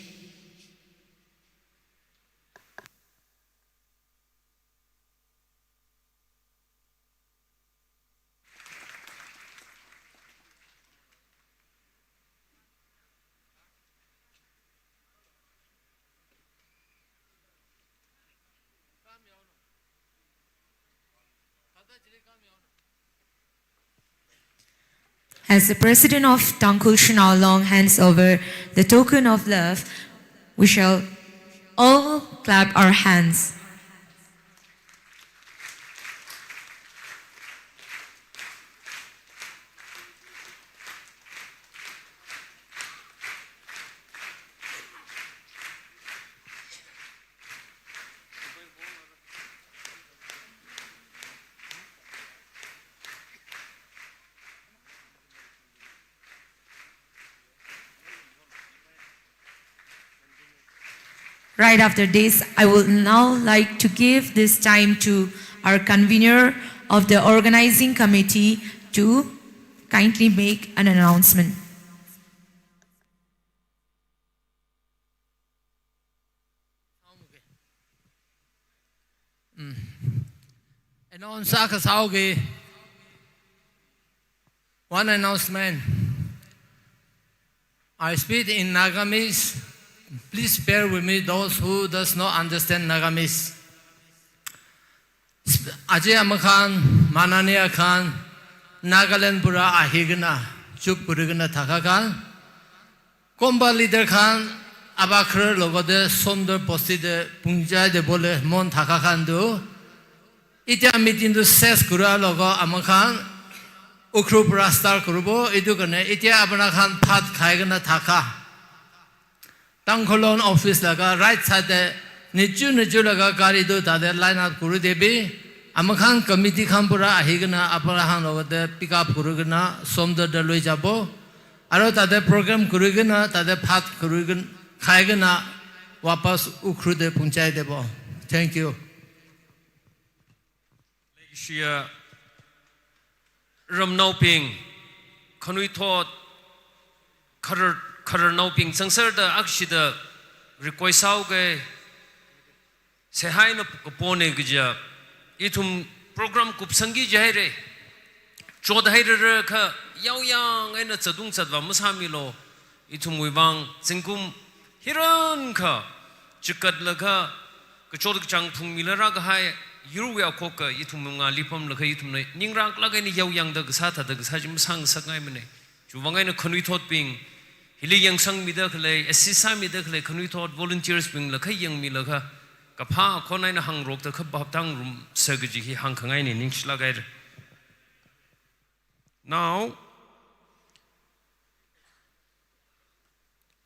As the president of Tangkhul Shanao Long hands over the token of love, we shall all clap our hands. Right after this, I would now like to give this time to our convener of the organizing committee to kindly make an announcement. Mm. Announce akha sāuge. One announcement. I speak in Nagamese. Please bear with me, those who does not understand Nagamese. Aja amakhan, Mananiya khan, Nagaland pura ahikana, chup kurikana thakha khan. Komba leader khan, Avākharar logoda somdar posti da pungchai da bole mon thakha khan du. Itia meeting du ses kura logo amakhan, Ukhrul pura start kurubo, idu kane itia apana khan phat khai kana thakha. Tangkhul Long office laga right side te nichu nichu laga gari du tade line up kuru debi, amakhan committee khan pura ahikana apara hang logo de pick up kuru kana somdar da lui jabo. Aro tade program kuru kana, tade phat kuru kana, khai kana wapas Ukhrul de pungchai debo. Thank you. Leishiya ramnaobing, khanuithot, kharar, khararnaobing sangserda akshida request sāuge, seihā eina kapone kaja, ithum program kupsangki jihaire. chothairara kha yaoyang eina zatung zatvā masāmilu. Ithumwui vang zingkum hirankha chikatlaga kachot kachāng phungmila rākahai yurwui akhoka ithum ngāli pamlaga ithumna ningrāklāk eina yaoyangda kasā thāda kasā chi masāngasakngaimana. Chiwui vang eina khanuithotbing, hili yangsangmida khalei, assist sāmida khalei khanuithot volunteers bingla kha yangmilaga kaphā akhon eina hāngrokda kha bhap tāngarumsa kaji hi hāngkhangaina, ningshilāk haira. Now,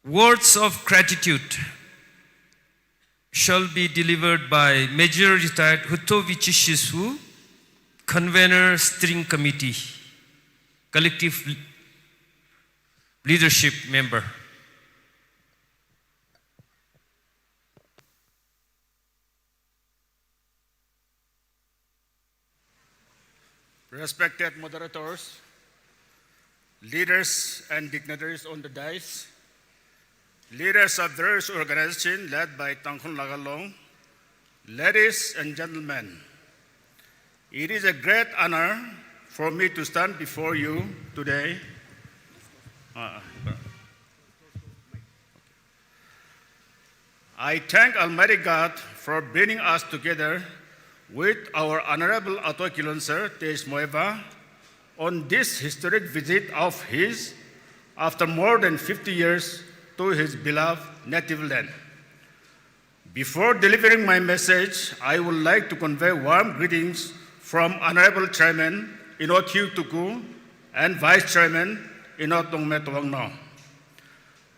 words of gratitude shall be delivered by Major Retired Hutto Vichi Shishu, Convener, Steering Committee, Collective Leadership Member. Respected moderators, leaders and dignitaries on the dais, leaders of various organizations led by Tangkhul Naga Long, ladies and gentlemen, it is a great honor for me to stand before you today. Uh, I thank Almighty God for bringing us together with our Honorable Ato Kilonser Tesh Moeva on this historic visit of his after more than fifty years to his beloved native land. Before delivering my message, I would like to convey warm greetings from Honorable Chairman Inot Hiu Tuku and Vice Chairman Inot Tongme Tawangno.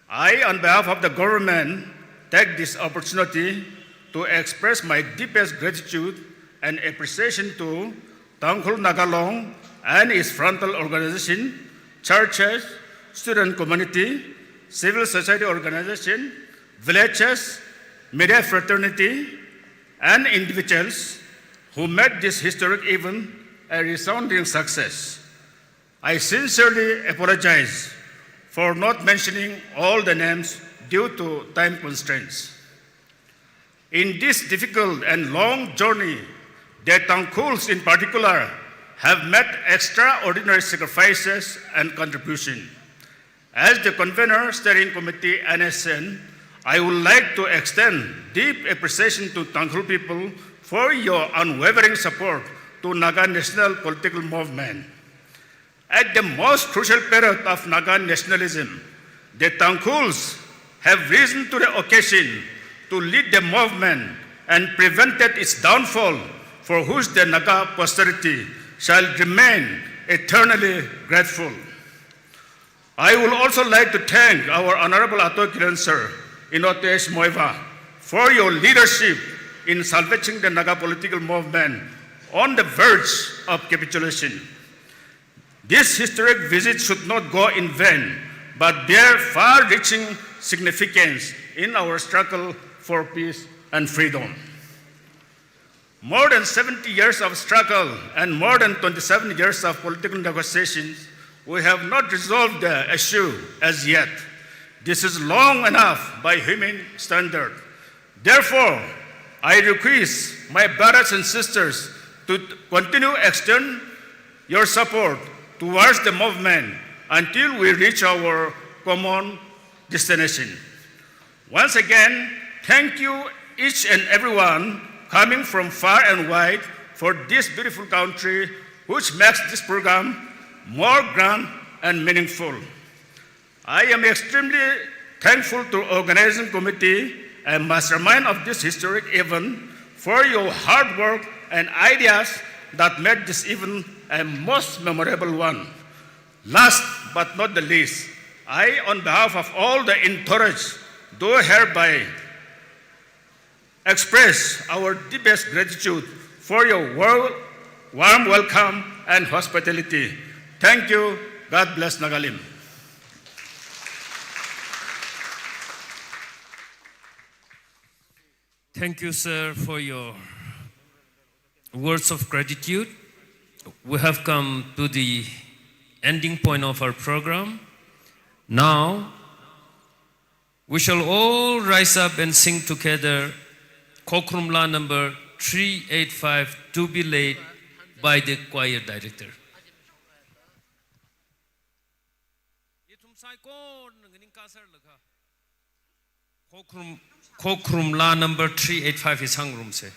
I, on behalf of the government, take this opportunity to express my deepest gratitude and appreciation to Tangkhul Naga Long and its frontal organization, churches, student community, civil society organization, villages, media fraternity, and individuals who made this historic event a resounding success. I sincerely apologize for not mentioning all the names due to time constraints. In this difficult and long journey, the Tangkhuls in particular have made extraordinary sacrifices and contribution. As the convener, Steering Committee, N S N, I would like to extend deep appreciation to Tangkhul people for your unwavering support to Naga national political movement. At the most crucial period of Naga nationalism, the Tangkhuls have risen to the occasion to lead the movement and prevented its downfall, for which the Naga posterity shall remain eternally grateful. I would also like to thank our Honorable Ato Kilonser Inot Tesh Moeva for your leadership in salvaging the Naga political movement on the verge of capitulation. This historic visit should not go in vain, but bear far-reaching significance in our struggle for peace and freedom. More than seventy years of struggle and more than twenty-seven years of political negotiations, we have not resolved the issue as yet. This is long enough by human standard. Therefore, I request my brothers and sisters to continue extend your support towards the movement until we reach our common destination. Once again, thank you each and everyone coming from far and wide for this beautiful country, which makes this program more grand and meaningful. I am extremely thankful to organizing committee and mastermind of this historic event for your hard work and ideas that made this event a most memorable one. Last but not the least, I, on behalf of all the entourage, do hereby express our deepest gratitude for your wor-, warm welcome and hospitality. Thank you. God bless Nagalim. Thank you, sir, for your words of gratitude. We have come to the ending point of our program. Now, we shall all rise up and sing together Khokharum La number three eight five, To Be Led, by the choir director. Oh, nganingkā sārlaga. Khokharum, Khokharum laa number three eight five hi sāngarumsa.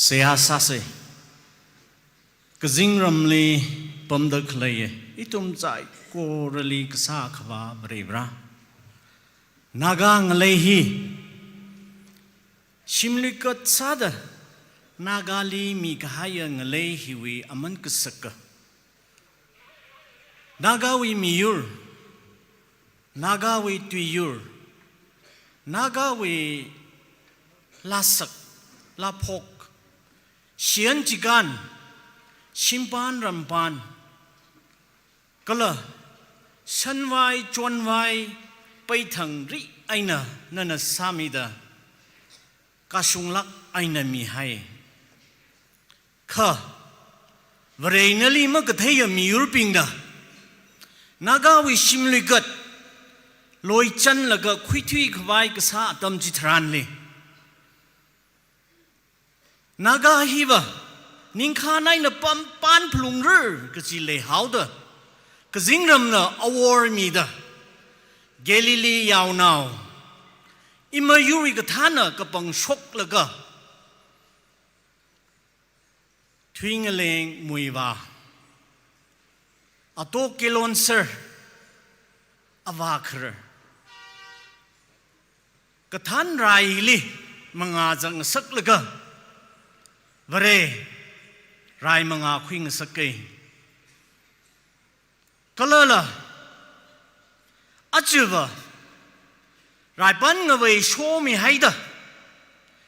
Seihā sāsa. Kazingramli pamda khaleiya ithum saikorali kasā Akhava Varivarā, Naga ngalei hi shimluikat sāda Nagali mikahaiya ngalei hiwui aman kasaka, Nagawui miyur, Nagawui tuiyur, Nagawui lāsak, lāphok, shiyan chikān, shimpān rampān, kala shanvai chonvai peithang ri eina nana sāmida kashunglāk eina mihai. Kha Vare nali makatheiya miyurbingna Nagawui shimluikat loichanlaga khuithui khavai kasā atam chitharanli, Naga hiva ningkhān eina pam, pānphalungra kaji leihaoda, kazingramna awor mida, Galilee yaonao, ima yurwui kathāna kapang shoklaga, thuingaleng muivā, ato kelonser, avā kharar, kathān raili mangā zangngasaklaga, Vare, rai mangā khuingasaka. Kalala, ajava, raipan ngavei shomihaida,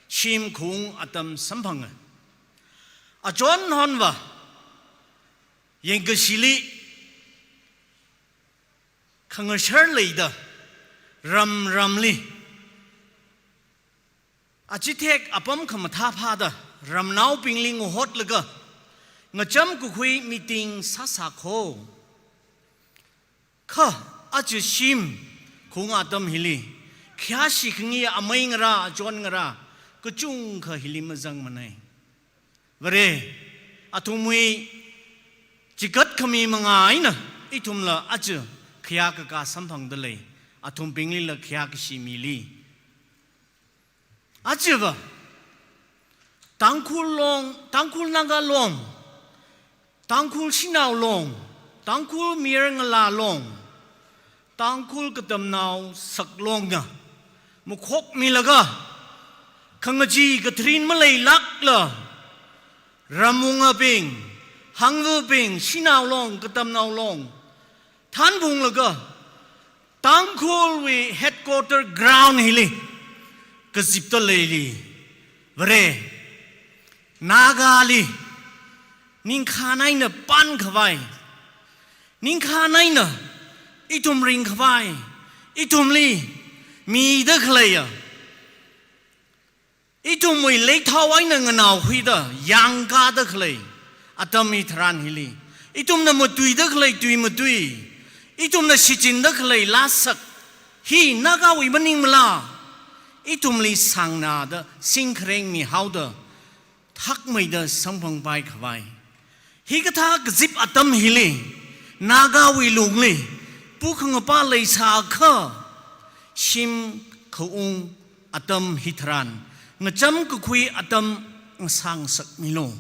shim khaung atam samphanga. Achon honva, yangkashili, khangashar leida, ram ramli, achithek apam khamathā phāda, ramnaobingli ngahotlaga, ngacham kakhui meeting sāsā kho. Kha, aja shim khaung atam hili, khayāshi khangi amei ngarā, achon ngarā, kachungkha hili mazangmanei. Vare, athumwui chikat khami mangā eina, ithumla aja khayā kakā samphangda lei, athumbinglila khayā kashi mili. Ajava, Tangkhul long, Tangkhul Naga long, Tangkhul shanao long, Tangkhul mayar ngalā long, Tangkhul katamnao saklongna makhokmilaga, khangachee katharin maleilākla, ramwungabing, hangvabing, shanao long, katamnao long, thanphunglaga, Tangkhulwui headquarter ground hili kazipda leili, Vare, Nagali ningkhān eina pānkhavai, ningkhān eina ithum ringkhavai, ithumli mida khaleiya, ithumwui leithao eina nganaokhuida yangkāda khalei atam hitharan hili, ithumna matuida khalei tui matui, ithumna shichinda khalei lāsak hi Nagawui maningmala, ithumli sāngnada singkhareng mihaoda, thakmeida samphangpai khavai. Hikathā kazip atam hili, Nagawui lungli, pukhangapa leisākha, shim khaung atam hitharan, ngacham kakhui atam ngasāngasakmilu.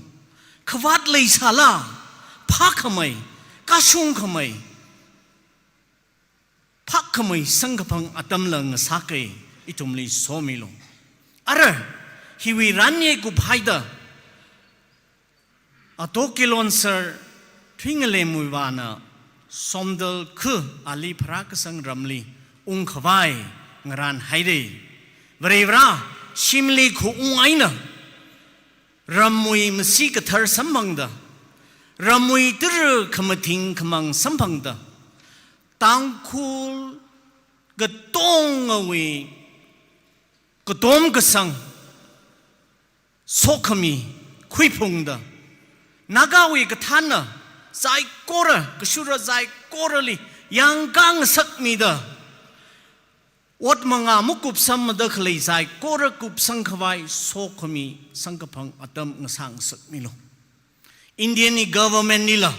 Khavāt leisāla, phākhamei, kashungkhamei, phākhamei samkaphang atamla ngasāka, ithumli somilu. Ara, hiwui ranye kuphaida, ato kelonser Thuingaleng Muivāna Somdal khu ali pharākasang ramli ungkhavai ngarānhaira. Varivara, shimli khaung eina, ramwui masi kathar samphangda, ramwui tara khamathing khamang samphangda, Tangkhul katongawui katom kasang sokhami khuiphungda, Nagawui kathānna saikora, kashura saikorali yangkāngasakmida, ot mangā makupsamda khalei saikora kupsangkhavai sokhami samkaphang atam ngasāngasakmilu. Indian government lila,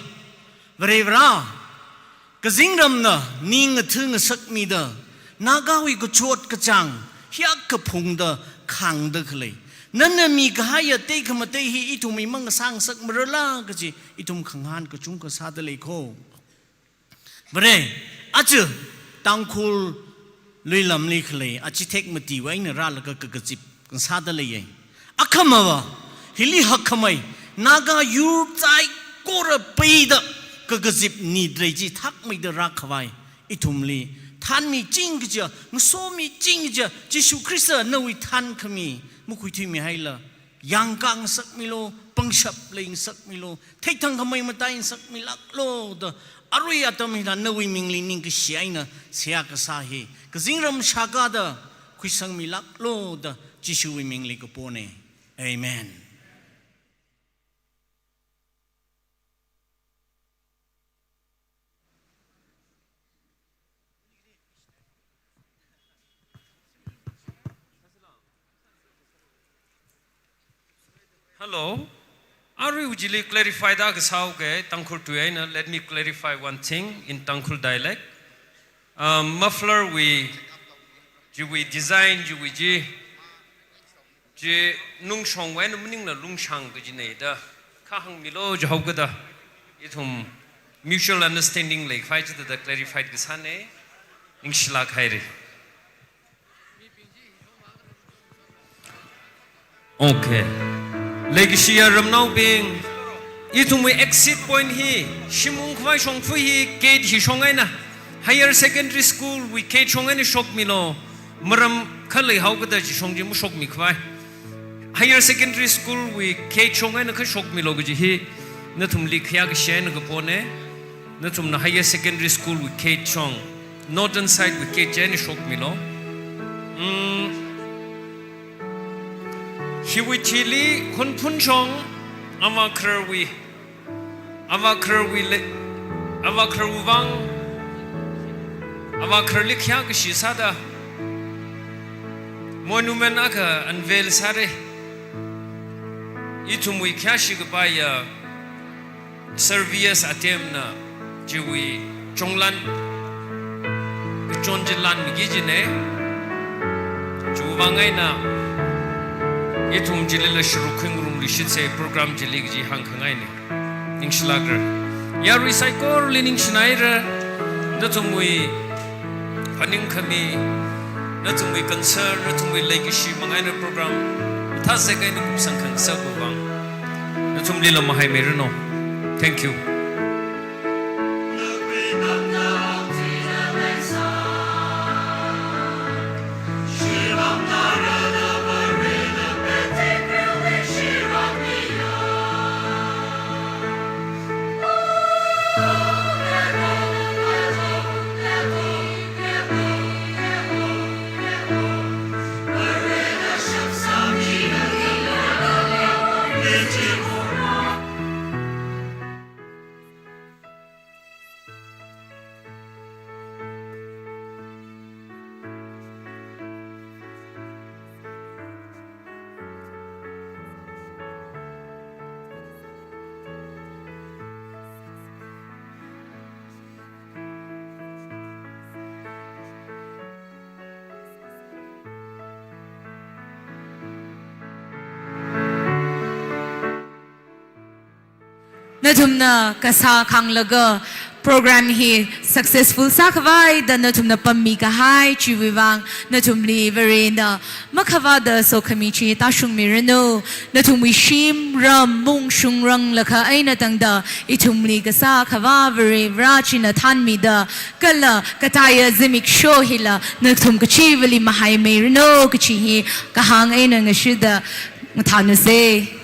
Varivara, kazingramna ning ngathangasakmida, Nagawui kachot kachāng hiyākha phungda khāngda khalei, nana mikahaiya tekhamatei hi ithumwui mang ngasāngasakmarala kaji ithum khangahān kachungkha sāda lei kho. Vare, aja Tangkhul luilamli khalei achithek matiwui eina rālaga kakazip ngasāda leiya. Akhamava, hili hakkhamei, Naga yur saikora peida kakazip nitrei chi thakmeida rākhavai ithumli thanmiching kaja, ngasomiching kaja, Jishu Khrista nawui thankhami makhuithuimihaila, yangkāngasakmilu, pangshap leingasakmilu, theithang khamei mataingasakmilāklu da, arui atam hina nawui mingli ningkashi eina seihā kasā hi kazingram shākada khuisangmilāklu da, Jishuwui mingli kapona. Amen. Hello. Arui chili clarify da kasā haoke, Tangkhul tui eina, let me clarify one thing in Tangkhul dialect. Um, muffler wui, chiwui design, chiwui chi, chi nungshong wui eina maningla lungshang kajina da, kha hāngmilu jihaokada, ithum mutual understanding leikhavai chithāda clarify kasāna, ningshilāk haira. Okay. Leikashiya ramnaobing, ithumwui exit point hi, shim ungkhavai shongfa hi, gate hi shong eina, higher secondary school wui gate shong eina shokmilu, maram khalei haokada chi shong chi mashokmi khavai. Higher secondary school wui gate shong eina kha shokmilu kaji hi, nathumli khayā kashi eina kapona, nathumna higher secondary school wui gate shong, northern side wui gate chi eina shokmilu. Mm. Hiwui thili Hunphun shong, Avākhararwui, Avākhararwui le, Avākhararwui vang, Avākhararli khayā kashi sāda, monument akha unveil sāra. Ithumwui khayāshi kapaiya, Servius Atem na chiwui chunglan, kachon chi lanmiki jina. Chiwui vang eina ithum chilila sharuk khuingarumluishitsa program chili kaji hāngkhangaina. Ningshilākra. Yarui saikorali ningshinaira. Nathumwui phaningkhami, nathumwui concern, nathumwui leikashi mang eina program mathāsek eina kupsang khangasak vang, nathumlila mahaimeiranu. Thank you. Nathumna kasā khanglaga program hi successful sākhavai da nathumna pammi kahai chiwui vang nathumli Varena makhavāda sokhami chi tāshungmiranu. Nathumwui shim, ram, mung shungranglakha eina tangda ithumli kasā Akhavā Varivara china thānmida kala kataiya zimiksho hila nathum kachivali mahaimeiranu kachi hi kahāng eina ngashida mathānasa.